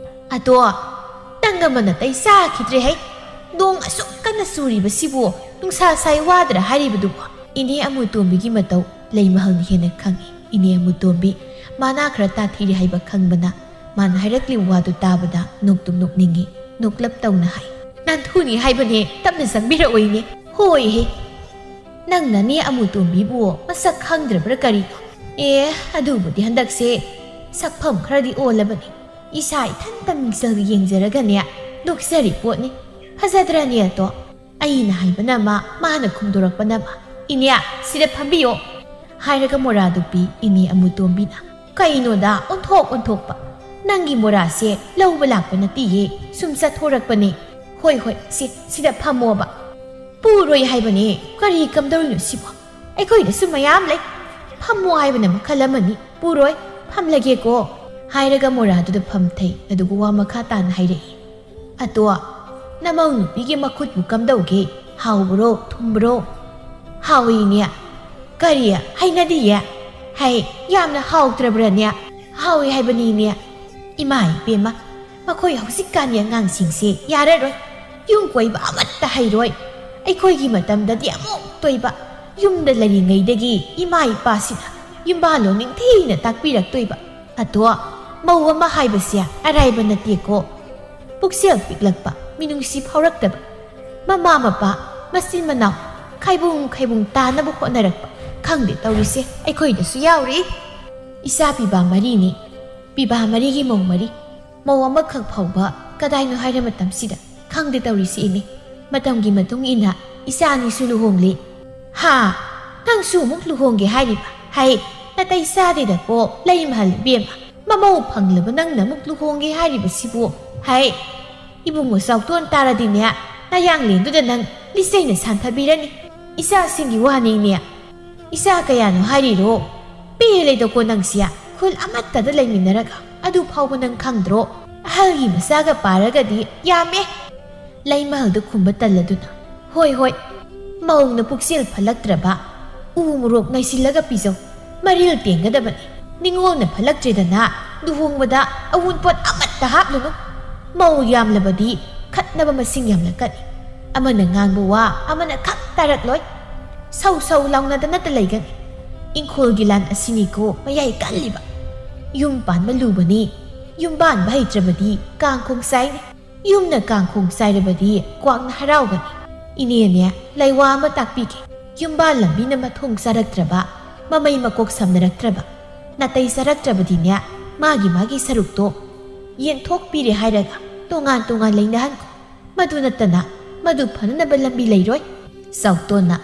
"ꯑꯗꯣ, ꯇꯪ ꯑꯃ ꯅꯥꯇꯩ ꯆꯥꯈꯤꯗ꯭ꯔꯦ ꯍꯩ꯫ ꯅꯣꯡ ꯑꯁꯨꯛ ꯀꯟꯅ ꯆꯨꯔꯤꯕꯁꯤꯕꯨ ꯅꯨꯡꯁꯥ ꯁꯥꯏ ꯋꯥꯗ꯭ꯔꯥ ꯍꯥꯏꯔꯤꯕꯗꯨꯕꯨ?" ꯏꯅꯦ ꯑꯃꯨꯇꯣꯝꯕꯤꯒꯤ ꯃꯇꯧ ꯂꯩꯃꯍꯜꯅ ꯍꯦꯟꯅ ꯈꯪꯏ꯫ ꯏꯅꯦ ꯑꯃꯨꯇꯣꯝꯕꯤ ꯃꯥꯅꯥ ꯈꯔ ꯇꯥꯊꯤꯔꯦ ꯍꯥꯏꯕ ꯈꯪꯕꯅ ꯃꯥꯅ ꯍꯥꯏꯔꯛꯂꯤꯕ ꯋꯥꯗꯨ ꯇꯥꯕꯗ ꯅꯣꯛꯇꯨꯝ ꯅꯣꯛꯅꯤꯡꯏ꯫ ꯅꯣꯛꯂꯞ ꯇꯧꯅ ꯍꯥꯏ, ꯅꯥꯟꯊꯨꯅꯤ ꯍꯥꯏꯕꯅꯦ, ꯇꯞꯅ ꯆꯪꯕꯤꯔꯛꯑꯣꯏꯅꯦ꯫ ꯍꯣꯏꯍꯦ, ꯅꯪꯅꯅꯦ ꯑꯃꯨꯇꯣꯝꯕꯤꯕꯨ ꯃꯁꯛ ꯈꯪꯗ꯭ꯔꯕ꯭ꯔꯥ ꯀꯔꯤꯅꯣ? ꯑꯦ, ꯑꯗꯨꯕꯨꯗꯤ ꯍꯟꯗꯛꯁꯦ ꯁꯛꯐꯝ ꯈꯔꯗꯤ ꯑꯣꯜꯂꯕꯅꯤ꯫ ꯏꯁꯥ ꯏꯊꯟꯇ ꯃꯤꯡꯁꯦꯜ ꯌꯦꯡꯖꯔꯒꯅꯦ ꯅꯣꯛꯆꯔꯤ ꯄꯣꯠꯅꯤ꯫ ꯐꯖꯗ꯭ꯔꯅꯦ ꯑꯗꯣ? ꯑꯩꯅ ꯍꯥꯏꯕꯅ ꯑꯃ, ꯃꯥꯅ ꯈꯨꯝꯗꯣꯔꯛꯄꯅ ꯑꯃ꯫ "ꯏꯅꯦ, ꯁꯤꯗ ꯐꯝꯕꯤꯌꯣ" ꯍꯥꯏꯔꯒ ꯃꯣꯔꯥꯗꯨ ꯄꯤ ꯏꯅꯦ ꯑꯃꯨꯇꯣꯝꯕꯤꯅ꯫ "ꯀꯩꯅꯣꯗ ꯑꯣꯟꯊꯣꯛ ꯑꯣꯟꯊꯣꯛꯄ? ꯅꯪꯒꯤ ꯃꯣꯔꯥꯁꯦ ꯂꯧꯕ ꯂꯥꯛꯄ ꯅꯠꯇꯤꯌꯦ, ꯁꯨꯝ ꯆꯠꯊꯣꯔꯛꯄꯅꯦ꯫ ꯍꯣꯏ ꯍꯣꯏ, ꯁꯤ, ꯁꯤꯗ ꯐꯝꯃꯣꯕ"꯫ "ꯄꯨꯔꯣꯏ ꯍꯥꯏꯕꯅꯦ, ꯀꯔꯤ ꯀꯝꯗꯧꯔꯤꯅꯣ ꯁꯤꯕꯣ? ꯑꯩꯈꯣꯏꯗꯁꯨ ꯃꯌꯥꯝ ꯂꯩ꯫ ꯐꯝꯃꯣ ꯍꯥꯏꯕꯅ ꯃꯈꯜ ꯑꯃꯅꯤ, ꯄꯨꯔꯣꯏ, ꯐꯝꯂꯒꯦꯀꯣ" ꯍꯥꯏꯔꯒ ꯃꯣꯔꯥꯗꯨꯗ ꯐꯝꯊꯩ꯫ ꯑꯗꯨꯒ ꯋꯥ ꯃꯈꯥ ꯇꯥꯅ ꯍꯥꯏꯔꯛꯏ꯫ "ꯑꯗꯣ, ꯅꯃꯧ ꯅꯨꯄꯤꯒꯤ ꯃꯈꯨꯠꯄꯨ ꯀꯝꯗꯧꯒꯦ? ꯍꯥꯎꯕ꯭ꯔꯣ? ꯊꯨꯝꯕ꯭ꯔꯣ?" "ꯍꯥꯎꯏ ꯏꯅꯦ"꯫ "ꯀꯔꯤ? ꯍꯩꯅꯗꯤꯌꯦ?" "ꯍꯩ, ꯌꯥꯝꯅ ꯍꯥꯎꯇ꯭ꯔꯕ꯭ꯔꯅꯦ?" "ꯍꯥꯎꯏ ꯍꯥꯏꯕꯅꯤ ꯏꯅꯦ"꯫ ꯏꯃꯥ ꯏꯕꯦꯝꯃ, ꯃꯈꯣꯏ ꯍꯧꯖꯤꯛꯀꯥꯟꯒꯤ ꯑꯉꯥꯡꯁꯤꯡꯁꯦ ꯌꯥꯔꯔꯣꯏ꯫ ꯌꯨꯝ ꯀꯣꯏꯕ ꯑꯃꯠꯇ ꯍꯩꯔꯣꯏ꯫ ꯑꯩꯈꯣꯏꯒꯤ ꯃꯇꯝꯗꯗꯤ ꯑꯃꯨꯛ ꯇꯣꯏꯕ꯫ ꯌꯨꯝꯗ ꯂꯩꯔꯤꯉꯩꯗꯒꯤ ꯏꯃꯥ ꯏꯄꯥꯁꯤꯅ ꯌꯨꯝꯕꯥꯜꯂꯣꯟ ꯅꯤꯡꯊꯤꯅ ꯇꯥꯛꯄꯤꯔꯛꯇꯣꯏꯕ꯫ ꯑꯗꯣ, ꯃꯧ ꯑꯃ ꯍꯥꯏꯕꯁꯦ ꯑꯔꯥꯏꯕ ꯅꯠꯇꯦꯀꯣ꯫ ꯄꯨꯛꯆꯦꯜ ꯄꯤꯛꯂꯛꯄ, ꯃꯤꯅꯨꯡꯁꯤ ꯐꯥꯎꯔꯛꯇꯕ, ꯃꯃꯥ ꯃꯄꯥ, ꯃꯆꯤꯟ ꯃꯅꯥꯎ, ꯈꯥꯏꯕꯨꯡ ꯈꯥꯏꯕꯨꯡ ꯇꯥꯅꯕ ꯍꯣꯠꯅꯔꯛꯄ, ꯈꯪꯗꯦ ꯇꯧꯔꯤꯁꯦ, ꯑꯩꯈꯣꯏꯗꯁꯨ ꯌꯥꯎꯔꯤ꯫ ꯏꯆꯥ ꯄꯤꯕꯥ ꯃꯔꯤꯅꯤ, ꯄꯤꯕꯥ ꯃꯔꯤꯒꯤ ꯃꯧ ꯃꯔꯤ, ꯃꯧ ꯑꯃꯈꯛ ꯐꯥꯎꯕ ꯀꯗꯥꯏꯅꯣ ꯍꯥꯏꯔ ꯃꯇꯝꯁꯤꯗ꯫ ꯈꯪꯗꯦ ꯇꯧꯔꯤꯁꯤ ꯏꯅꯦ꯫ ꯃꯇꯝꯒꯤ ꯃꯇꯨꯡ ꯏꯟꯅ ꯏꯆꯥ ꯑꯅꯤꯁꯨ ꯂꯨꯍꯣꯡꯂꯦ꯫ ꯍꯥ? ꯅꯪꯁꯨ ꯑꯃꯨꯛ ꯂꯨꯍꯣꯡꯒꯦ ꯍꯥꯏꯔꯤꯕ? ꯍꯩ, ꯅꯇꯩ ꯆꯥꯗꯦꯗꯀꯣ, ꯂꯩꯃꯍꯜ ꯏꯕꯦꯝꯃ꯫ ꯃꯃꯧ ꯐꯪꯂꯕ ꯅꯪꯅ ꯑꯃꯨꯛ ꯂꯨꯍꯣꯡꯒꯦ ꯍꯥꯏꯔꯤꯕꯁꯤꯕꯨ? ꯍꯩ, ꯏꯕꯨꯡꯉꯣ ꯆꯥꯎꯇꯣꯟ ꯇꯥꯔꯗꯤꯅꯦ, ꯅꯌꯥꯡꯂꯦꯟꯗꯨꯗ ꯅꯪ ꯂꯤꯆꯩꯅ ꯁꯥꯟꯊꯕꯤꯔꯅꯤ꯫ ꯏꯆꯥꯁꯤꯡꯒꯤ ꯋꯥꯅꯤꯅꯦ꯫ ꯏꯆꯥ ꯀꯌꯥꯅꯣ ꯍꯥꯏꯔꯤꯔꯣ? ꯄꯦꯜꯂꯦꯗꯀꯣ ꯅꯪꯁꯦ, ꯈꯨꯜ ꯑꯃꯠꯇꯗ ꯂꯩꯃꯤꯟꯅꯔꯒ꯫ ꯑꯗꯨ ꯐꯥꯎꯕ ꯅꯪ ꯈꯪꯗ꯭ꯔꯣ? ꯑꯍꯜꯒꯤ ꯃꯆꯥꯒ ꯄꯥꯔꯒꯗꯤ ꯌꯥꯝꯃꯦ꯫ ꯂꯩꯃꯍꯜꯗ ꯈꯨꯝꯕ ꯇꯜꯂꯗꯨꯅ, "ꯍꯣꯏ, ꯍꯣꯏ, ꯃꯧꯅ ꯄꯨꯛꯆꯦꯜ ꯐꯠꯂꯛꯇ꯭ꯔꯕ, ꯎ ꯃꯣꯔꯣꯛ ꯅꯩꯁꯤꯜꯂꯒ ꯄꯤꯖꯧ꯫ ꯃꯔꯤꯜ ꯇꯦꯡꯒꯗꯕꯅꯤ꯫ ꯅꯤꯉꯣꯜꯅ ꯐꯠꯂꯛꯇ꯭ꯔꯦꯗꯅ ꯂꯨꯍꯣꯡꯕꯗ ꯑꯋꯨꯟꯄꯣꯠ ꯑꯃꯠꯇ ꯍꯥꯞꯂꯨꯅꯨ꯫ ꯃꯧ ꯌꯥꯝꯂꯕꯗꯤ ꯈꯠꯅꯕ ꯃꯁꯤꯡ ꯌꯥꯝꯂꯛꯀꯅꯤ꯫ ꯑꯃꯅ ꯉꯥꯡꯕ ꯋꯥ ꯑꯃꯅ ꯈꯛ ꯇꯥꯔꯛꯂꯣꯏ꯫ ꯁꯧ ꯁꯧ ꯂꯥꯎꯅꯗꯅꯇ ꯂꯩꯒꯅꯤ꯫ ꯏꯪꯈꯣꯜꯒꯤ ꯂꯥꯟ ꯑꯁꯤꯅꯤꯀꯣ ꯃꯌꯥꯏ ꯀꯜꯂꯤꯕ꯫ ꯌꯨꯝ ꯄꯥꯟꯕ ꯂꯨꯕꯅꯤ꯫ ꯌꯨꯝꯕꯥꯟꯕ ꯍꯩꯇ꯭ꯔꯕꯗꯤ ꯀꯥꯡꯈꯣꯡ ꯆꯥꯏꯅꯤ"꯫ ꯌꯨꯝꯅ ꯀꯥꯡꯈꯣꯡ ꯆꯥꯏꯔꯕꯗꯤ ꯀ꯭ꯋꯥꯛꯅ ꯍꯔꯥꯎꯒꯅꯤ꯫ ꯏꯅꯦꯅꯦ, ꯂꯩꯋꯥ ꯑꯃ ꯇꯥꯛꯄꯤꯒꯦ꯫ ꯌꯨꯝꯕꯥꯜ ꯂꯝꯕꯤꯅ ꯃꯊꯣꯡ ꯆꯥꯔꯛꯇ꯭ꯔꯕ, ꯃꯃꯩ ꯃꯀꯣꯛ ꯁꯝꯅꯔꯛꯇ꯭ꯔꯕ, ꯅꯥꯇꯩ ꯆꯥꯔꯛꯇ꯭ꯔꯕꯗꯤꯅꯦ, ꯃꯥꯒꯤ ꯃꯥꯒꯤ ꯁꯔꯨꯛꯇꯣ ꯌꯦꯟꯊꯣꯛꯄꯤꯔꯦ ꯍꯥꯏꯔꯒ ꯇꯣꯉꯥꯟ ꯇꯣꯉꯥꯟ ꯂꯩꯅꯍꯟꯈꯣ꯫ ꯃꯗꯨ ꯅꯠꯇꯅ ꯃꯗꯨ ꯐꯅꯅꯕ ꯂꯝꯕꯤ ꯂꯩꯔꯣꯏ꯫ ꯆꯥꯎꯇꯣꯟꯅ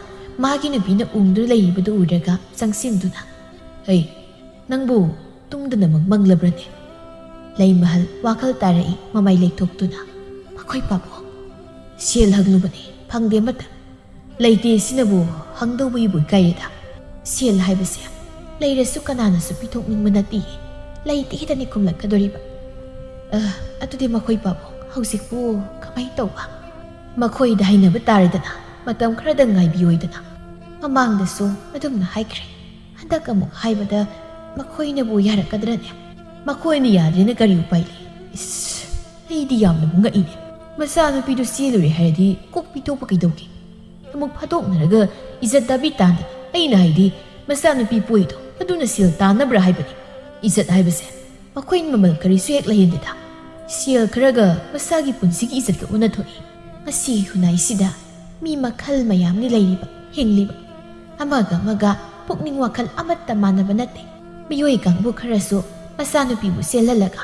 ꯃꯥꯒꯤ ꯅꯨꯄꯤꯅ ꯎꯪꯗꯨꯅ ꯂꯩꯔꯤꯕꯗꯨ ꯎꯔꯒ ꯆꯪꯁꯤꯟꯗꯨꯅ, "ꯍꯩ, ꯅꯪꯕꯨ ꯇꯨꯝꯗꯅꯃꯛ ꯃꯪꯂꯕ꯭ꯔꯅꯦ?" ꯂꯩꯃꯍꯜ ꯋꯥꯈꯜ ꯇꯥꯔꯛꯏ, ꯃꯃꯥꯏ ꯂꯩꯊꯣꯛꯇꯨꯅ, "ꯃꯈꯣꯏ ꯄꯥꯕꯨꯡ, ꯁꯦꯜ ꯍꯪꯂꯨꯕꯅꯦ, ꯐꯪꯗꯦ ꯑꯃꯠꯇ꯫ ꯂꯩꯇꯦ ꯁꯤꯅꯕꯨ ꯍꯪꯗꯧꯕꯒꯤꯕꯨ ꯏꯀꯥꯏꯔꯦꯗ꯫ ꯁꯦꯜ ꯍꯥꯏꯕꯁꯦ ꯂꯩꯔꯁꯨ ꯀꯅꯥꯅꯁꯨ ꯄꯤꯊꯣꯛꯅꯤꯡꯕ ꯅꯠꯇꯦ꯫ ꯂꯩꯇꯦ ꯍꯦꯛꯇꯅꯤ ꯈꯨꯝꯂꯛꯀꯗꯣꯔꯤꯕ꯫ ꯑ, ꯑꯗꯨꯗꯤ ꯃꯈꯣꯏ ꯄꯥꯕꯨꯡ ꯍꯧꯖꯤꯛꯄꯨ ꯀꯃꯥꯏꯅ ꯇꯧꯕ?" "ꯃꯈꯣꯏꯗ ꯍꯥꯏꯅꯕ ꯇꯥꯔꯦꯗꯅ, ꯃꯇꯝ ꯈꯔꯗꯪ ꯉꯥꯏꯕꯤꯌꯣꯏꯗꯅ꯫ ꯃꯃꯥꯡꯗꯁꯨ ꯑꯗꯨꯝꯅ ꯍꯥꯏꯈ꯭ꯔꯦ꯫ ꯍꯟꯗꯛ ꯑꯃꯨꯛ ꯍꯥꯏꯕꯗ ꯃꯈꯣꯏꯅꯕꯨ ꯌꯥꯔꯛꯀꯗ꯭ꯔꯅꯦ?" "ꯃꯈꯣꯏꯅ ꯌꯥꯗ꯭ꯔꯦꯅ ꯀꯔꯤ ꯎꯄꯥꯏ ꯂꯩ? ꯏꯁ, ꯑꯩꯗꯤ ꯌꯥꯝꯅꯕꯨ ꯉꯛꯏꯅꯦ꯫ ꯃꯆꯥꯅꯨꯄꯤꯗꯨ ꯆꯦꯜꯂꯨꯔꯦ ꯍꯥꯏꯔꯗꯤ ꯀꯣꯛ ꯄꯤꯊꯣꯛꯄ ꯀꯩꯗꯧꯒꯦ? ꯑꯃꯨꯛ ꯐꯥꯗꯣꯛꯅꯔꯒ ꯏꯖꯠ ꯗꯥꯕꯤ ꯇꯥꯟꯗꯅ꯫ ꯑꯩꯅ ꯍꯥꯏꯗꯤ, ꯃꯆꯥꯅꯨꯄꯤ ꯄꯣꯏꯗꯣ ꯑꯗꯨꯅ ꯁꯦꯜ ꯇꯥꯟꯅꯕ꯭ꯔꯥ ꯍꯥꯏꯕꯅꯤ꯫ ꯏꯖꯠ ꯍꯥꯏꯕꯁꯦ ꯃꯈꯣꯏꯅ ꯃꯃꯜ ꯀꯔꯤꯁꯨ ꯍꯦꯛ ꯂꯩꯍꯟꯗꯦꯗ꯫ ꯁꯦꯜ ꯈꯔꯒ ꯃꯁꯥꯒꯤ ꯄꯨꯟꯁꯤꯒꯤ ꯏꯖꯠꯀ ꯑꯣꯟꯅ ꯊꯣꯛꯏ꯫ ꯉꯁꯤꯒꯤ ꯈꯨꯟꯅꯥꯏꯁꯤꯗ ꯃꯤ ꯃꯈꯜ ꯃꯌꯥꯝꯅꯤ ꯂꯩꯔꯤꯕ, ꯍꯤꯡꯂꯤꯕ꯫ ꯑꯃꯒ ꯑꯃꯒ ꯄꯨꯛꯅꯤꯡ ꯋꯥꯈꯜ ꯑꯃꯠꯇ ꯃꯥꯟꯅꯕ ꯅꯠꯇꯦ꯫ ꯃꯤꯑꯣꯏ ꯀꯥꯡꯕꯨ ꯈꯔꯁꯨ ꯃꯆꯥꯅꯨꯄꯤꯕꯨ ꯆꯦꯜꯍꯜꯂꯒ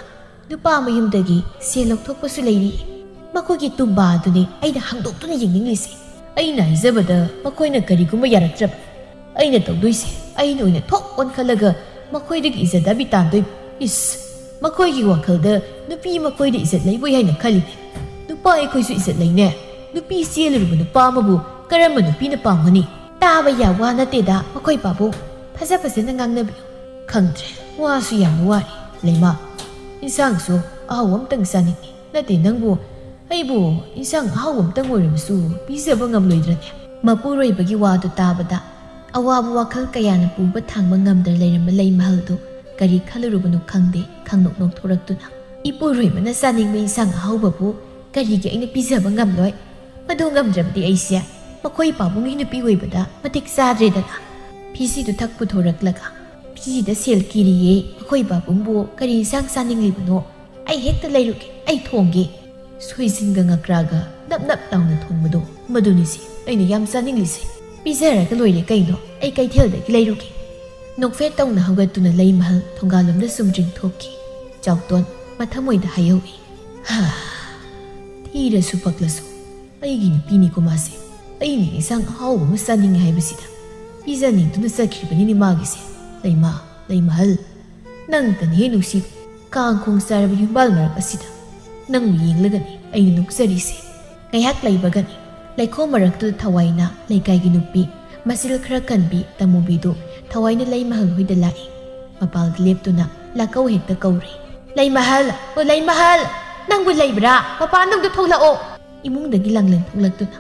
ꯅꯨꯄꯥ ꯃꯌꯨꯝꯗꯒꯤ ꯁꯦꯜ ꯂꯧꯊꯣꯛꯄꯁꯨ ꯂꯩꯔꯤ꯫ ꯃꯈꯣꯏꯒꯤ ꯇꯨꯝꯕꯥ ꯑꯗꯨꯅꯤ ꯑꯩꯅ ꯍꯥꯡꯗꯣꯛꯇꯨꯅ ꯌꯦꯡꯅꯤꯡꯂꯤꯁꯦ꯫ ꯑꯩꯅ ꯍꯥꯏꯖꯕꯗ ꯃꯈꯣꯏꯅ ꯀꯔꯤꯒꯨꯝꯕ ꯌꯥꯔꯛꯇ꯭ꯔꯕ, ꯑꯩꯅ ꯇꯧꯗꯣꯏꯁꯦ ꯑꯩꯅ ꯑꯣꯏꯅ ꯊꯣꯛ ꯑꯣꯟꯈꯠꯂꯒ ꯃꯈꯣꯏꯗꯒꯤ ꯏꯖꯠ ꯗꯥꯕꯤ ꯇꯥꯟꯗꯣꯏꯕ꯫ ꯏꯁ, ꯃꯈꯣꯏꯒꯤ ꯋꯥꯈꯜꯗ ꯅꯨꯄꯤ ꯃꯈꯣꯏꯗ ꯏꯖꯠ ꯂꯩꯕꯣꯏ ꯍꯥꯏꯅ ꯈꯜꯂꯤꯅꯦ꯫ ꯅꯨꯄꯥ ꯑꯩꯈꯣꯏꯁꯨ ꯏꯖꯠ ꯂꯩꯅꯦ꯫ ꯅꯨꯄꯤ ꯆꯦꯜꯂꯨꯔꯕ ꯅꯨꯄꯥ ꯑꯃꯕꯨ ꯀꯔꯝꯕ ꯅꯨꯄꯤꯅ ꯄꯥꯝꯒꯅꯤ?" "ꯇꯥꯕ ꯌꯥꯕ ꯋꯥ ꯅꯠꯇꯦꯗ, ꯃꯈꯣꯏ ꯄꯥꯕꯨꯡ꯫ ꯐꯖ ꯐꯖꯅ ꯉꯥꯡꯅꯕꯤꯌꯨ꯫" "ꯈꯪꯗ꯭ꯔꯦ, ꯋꯥꯁꯨ ꯌꯥꯝꯅ ꯋꯥꯔꯦ꯫ ꯂꯩꯃ, ꯏꯟꯁꯥꯡꯁꯨ ꯑꯍꯥꯎꯕ ꯑꯝꯇꯪ ꯆꯥꯅꯤꯡꯉꯤ꯫ ꯅꯠꯇꯦ, ꯅꯪꯕꯨ, ꯑꯩꯕꯨ ꯏꯟꯁꯥꯡ ꯑꯍꯥꯎꯕ ꯑꯝꯇꯪ ꯑꯣꯏꯔꯕꯁꯨ ꯄꯤꯖꯕ ꯉꯝꯂꯣꯏꯗ꯭ꯔꯅꯦ?" ꯃꯄꯨꯔꯣꯏꯕꯒꯤ ꯋꯥꯗꯨ ꯇꯥꯕꯗ ꯑꯋꯥꯕ ꯋꯥꯈꯜ ꯀꯌꯥꯅ ꯄꯨꯕ ꯊꯥꯡꯕ ꯉꯝꯗ꯭ꯔ ꯂꯩꯔꯝꯕ ꯂꯩꯃꯍꯜꯗꯨ ꯀꯔꯤ ꯈꯜꯂꯨꯔꯕꯅꯣ ꯈꯪꯗꯦ, ꯈꯪꯅꯣꯛ ꯅꯣꯛꯊꯣꯔꯛꯇꯨꯅ, "ꯏꯄꯨꯔꯣꯏꯕꯅ ꯆꯥꯅꯤꯡꯕ ꯏꯟꯁꯥꯡ ꯑꯍꯥꯎꯕꯕꯨ ꯀꯔꯤꯒꯤ ꯑꯩꯅ ꯄꯤꯖꯕ ꯉꯝꯂꯣꯏ? ꯃꯗꯨ ꯉꯝꯗ꯭ꯔꯕꯗꯤ ꯑꯩꯁꯦ ꯃꯈꯣꯏ ꯄꯥꯕꯨꯡꯒꯤ ꯅꯨꯄꯤ ꯑꯣꯏꯕꯗ ꯃꯇꯤꯛ ꯆꯥꯗ꯭ꯔꯦꯗꯅ꯫" ꯐꯤꯖꯤꯗꯨ ꯊꯛ ꯄꯨꯊꯣꯔꯛꯂꯒ, "ꯐꯤꯖꯤꯗ ꯁꯦꯜ ꯀꯤꯔꯤꯌꯦ, ꯃꯈꯣꯏ ꯄꯥꯕꯨꯡꯕꯨ ꯀꯔꯤ ꯏꯟꯁꯥꯡ ꯆꯥꯅꯤꯡꯂꯤꯕꯅꯣ? ꯑꯩ ꯍꯦꯛꯇ ꯂꯩꯔꯨꯒꯦ, ꯑꯩ ꯊꯣꯡꯒꯦ꯫" ꯁꯣꯏꯖꯤꯟꯒ ꯉꯀ꯭ꯔꯥꯒ ꯅꯞ ꯅꯞ ꯂꯥꯎꯅ ꯊꯣꯡꯕꯗꯣ, ꯃꯗꯨꯅꯤꯁꯦ ꯑꯩꯅ ꯌꯥꯝ ꯆꯥꯅꯤꯡꯂꯤꯁꯦ꯫ ꯄꯤꯖꯔꯒ ꯂꯣꯏꯔꯦ ꯀꯩꯅꯣ, ꯑꯩ ꯀꯩꯊꯦꯜꯗꯒꯤ ꯂꯩꯔꯨꯒꯦ꯫ ꯅꯣꯛꯐꯦꯠ ꯇꯧꯅ ꯍꯧꯒꯠꯇꯨꯅ ꯂꯩꯃꯍꯜ ꯊꯣꯡꯒꯥꯜꯂꯣꯝꯗ ꯁꯨꯝ ꯆꯤꯡꯊꯣꯛꯈꯤ꯫ ꯆꯥꯎꯇꯣꯟ ꯃꯊꯃꯣꯏꯗ ꯍꯥꯏꯍꯧꯏ, "ꯍꯥ, ꯊꯤꯔꯁꯨ ꯄꯛꯂꯁꯨ ꯑꯩꯒꯤ ꯅꯨꯄꯤꯅꯤꯀꯣ ꯃꯥꯁꯦ꯫ ꯑꯩꯅ ꯏꯟꯁꯥꯡ ꯑꯍꯥꯎꯕ ꯑꯃ ꯆꯥꯅꯤꯡꯉꯦ ꯍꯥꯏꯕꯁꯤꯗ ꯄꯤꯖꯅꯤꯡꯗꯨꯅ ꯆꯠꯈ꯭ꯔꯤꯕꯅꯤꯅꯦ ꯃꯥꯒꯤꯁꯦ꯫ ꯂꯩꯃ, ꯂꯩꯃꯍꯜ, ꯅꯪꯇꯅ ꯍꯦꯛ ꯅꯨꯡꯁꯤꯕ ꯀꯥꯡꯈꯣꯡ ꯆꯥꯔꯕ ꯌꯨꯝꯕꯥꯜ ꯃꯔꯛ ꯑꯁꯤꯗ ꯅꯪꯕꯨ ꯌꯦꯡꯂꯒꯅꯤ ꯑꯩꯅ ꯅꯣꯛꯆꯔꯤꯁꯦ꯫" ꯉꯥꯏꯍꯥꯛ ꯂꯩꯕꯒꯅꯤ ꯂꯩꯈꯣꯝ ꯃꯔꯛꯇꯨꯗ ꯊꯋꯥꯏꯅ ꯂꯩꯀꯥꯏꯒꯤ ꯅꯨꯄꯤ ꯃꯆꯤꯜ ꯈꯔ ꯀꯟꯕꯤ ꯇꯃꯨꯕꯤꯗꯨ ꯊꯋꯥꯏꯅ ꯂꯩꯃꯍꯜ ꯍꯣꯏꯗ ꯂꯥꯛꯏ꯫ ꯃꯄꯥꯜꯗ ꯂꯦꯞꯇꯨꯅ ꯂꯥꯛꯀꯧ ꯍꯦꯛꯇ ꯀꯧꯔꯦ꯫ "ꯂꯩꯃꯍꯜ, ꯑꯣ ꯂꯩꯃꯍꯜ, ꯅꯪꯕꯨ ꯂꯩꯕ꯭ꯔꯥ? ꯃꯄꯥꯟꯗ ꯑꯝꯇ ꯊꯣꯛꯂꯛꯑꯣ꯫" ꯏꯃꯨꯡꯗꯒꯤ ꯂꯥꯡꯂꯦꯟ ꯊꯣꯛꯂꯛꯇꯨꯅ,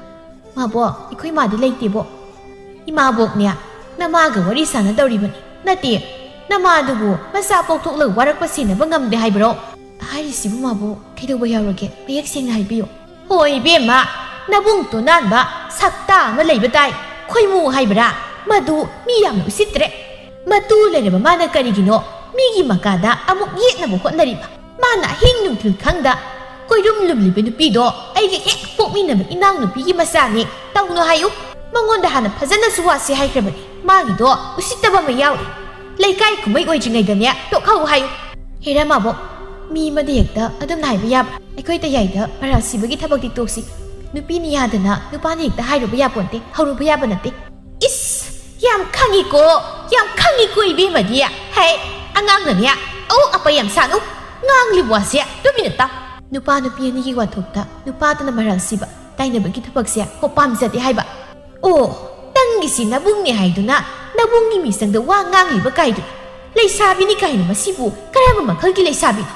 "ꯃꯥꯕꯣ, ꯑꯩꯈꯣꯏ ꯃꯥꯗꯤ ꯂꯩꯇꯦꯕꯣ꯫" "ꯏꯃꯥꯕꯣꯛꯅꯦ ꯅꯃꯥꯒ ꯋꯥꯔꯤ ꯁꯥꯟꯅꯗꯧꯔꯤꯕꯅꯤ꯫ ꯅꯠꯇꯦ, ꯅꯃꯥꯗꯨꯕꯨ ꯃꯆꯥ ꯄꯣꯛꯊꯣꯛꯂꯒ ꯋꯥꯔꯛꯄ ꯁꯦꯟꯅꯕ ꯉꯝꯗꯦ ꯍꯥꯏꯕ꯭ꯔꯣ?" "ꯍꯥꯏꯔꯤꯁꯤꯕꯨ ꯃꯥꯕꯣ ꯀꯩꯗꯧꯕ ꯌꯥꯎꯔꯒꯦ? ꯃꯌꯦꯛ ꯁꯦꯡꯅ ꯍꯥꯏꯕꯤꯌꯨ꯫" "ꯍꯣꯏ ꯏꯕꯦꯝꯃ, ꯅꯕꯨꯡ ꯇꯣꯅꯥꯟꯕ ꯁꯛꯇꯥ ꯑꯃ ꯂꯩꯕ ꯇꯥꯏ꯫ ꯈꯣꯏꯃꯨ ꯍꯥꯏꯕ꯭ꯔꯥ? ꯃꯗꯨ ꯃꯤ ꯌꯥꯝꯅ ꯎꯁꯤꯠꯇ꯭ꯔꯦ꯫ ꯃꯇꯨ ꯂꯩꯔꯕ ꯃꯥꯅ ꯀꯔꯤꯒꯤꯅꯣ ꯃꯤꯒꯤ ꯃꯀꯥꯗ ꯑꯃꯨꯛ ꯌꯦꯠꯅꯕ ꯍꯣꯠꯅꯔꯤꯕ? ꯃꯥꯅ ꯑꯍꯤꯡ ꯅꯨꯡꯊꯤꯜ ꯈꯪꯗ ꯀꯣꯏꯔꯨꯝ ꯂꯨꯝꯂꯤꯕ ꯅꯨꯄꯤꯗꯣ ꯑꯩꯒ ꯍꯦꯛ ꯄꯣꯛꯃꯤꯟꯅꯕ ꯏꯅꯥꯎꯅꯨꯄꯤꯒꯤ ꯃꯆꯥꯅꯤ꯫ ꯇꯧꯅꯨ ꯍꯥꯏꯌꯨ꯫ ꯃꯉꯣꯟꯗ ꯍꯥꯟꯅ ꯐꯖꯅꯁꯨ ꯋꯥꯁꯤ ꯍꯥꯏꯈ꯭ꯔꯕꯅꯤ꯫ ꯃꯥꯒꯤꯗꯣ ꯎꯁꯤꯠꯇꯕ ꯑꯃ ꯌꯥꯎꯔꯤ꯫ ꯂꯩꯀꯥꯏ ꯀꯨꯝꯍꯩ ꯑꯣꯏꯗ꯭ꯔꯤꯉꯩꯗꯅꯦ ꯇꯣꯛꯍꯧ ꯍꯥꯏꯌꯨ꯫" "ꯍꯦꯔꯥ ꯃꯥꯕꯣꯛ, ꯃꯤ ꯑꯃꯗ ꯍꯦꯛꯇ ꯑꯗꯨꯝꯅ ꯍꯥꯏꯕ ꯌꯥꯕ꯭ꯔꯥ? ꯑꯩꯈꯣꯏ ꯇꯌꯥꯏꯗ ꯃꯔꯥꯜ ꯁꯤꯕꯒꯤ ꯊꯕꯛꯇꯤ ꯇꯣꯛꯁꯤ꯫ ꯅꯨꯄꯤꯅ ꯌꯥꯗꯅ ꯅꯨꯄꯥꯅ ꯍꯦꯛꯇ ꯍꯥꯏꯔꯨꯕ ꯌꯥꯄꯣꯟꯇꯦ, ꯍꯧꯔꯨꯕ ꯌꯥꯕ ꯅꯠꯇꯦ꯫" "ꯏꯁ, ꯌꯥꯝ ꯈꯪꯉꯤꯀꯣ, ꯌꯥꯝ ꯈꯪꯉꯤꯀꯣ ꯏꯕꯦꯝꯃꯗꯤ꯫ ꯍꯩ, ꯑꯉꯥꯡꯅꯅꯦ ꯑꯎ ꯑꯄꯩ ꯌꯥꯝ ꯁꯥꯅꯨ꯫ ꯉꯥꯡꯂꯤꯕ ꯋꯥꯁꯦ ꯇꯨꯃꯤꯟꯅ ꯇꯥꯎ꯫ ꯅꯨꯄꯥ ꯅꯨꯄꯤ ꯑꯅꯤꯒꯤ ꯋꯥꯊꯣꯛꯇ ꯅꯨꯄꯥꯗꯅ ꯃꯔꯥꯜ ꯁꯤꯕ ꯇꯥꯏꯅꯕꯒꯤ ꯊꯕꯛꯁꯦ ꯀꯣ ꯄꯥꯝꯖꯗꯦ ꯍꯥꯏꯕ꯫ ꯑꯣ, ꯅꯪꯒꯤꯁꯤ ꯅꯕꯨꯡꯅꯦ ꯍꯥꯏꯗꯨꯅ ꯅꯕꯨꯡꯒꯤ ꯃꯤꯆꯪꯗ ꯋꯥ ꯉꯥꯡꯂꯤꯕ ꯀꯥꯏꯗꯨꯅꯤ꯫ ꯂꯩꯁꯥꯕꯤꯅꯤ ꯀꯥꯏꯅ ꯃꯁꯤꯕꯨ ꯀꯔꯝꯕ ꯃꯈꯜꯒꯤ ꯂꯩꯁꯥꯕꯤꯅꯣ?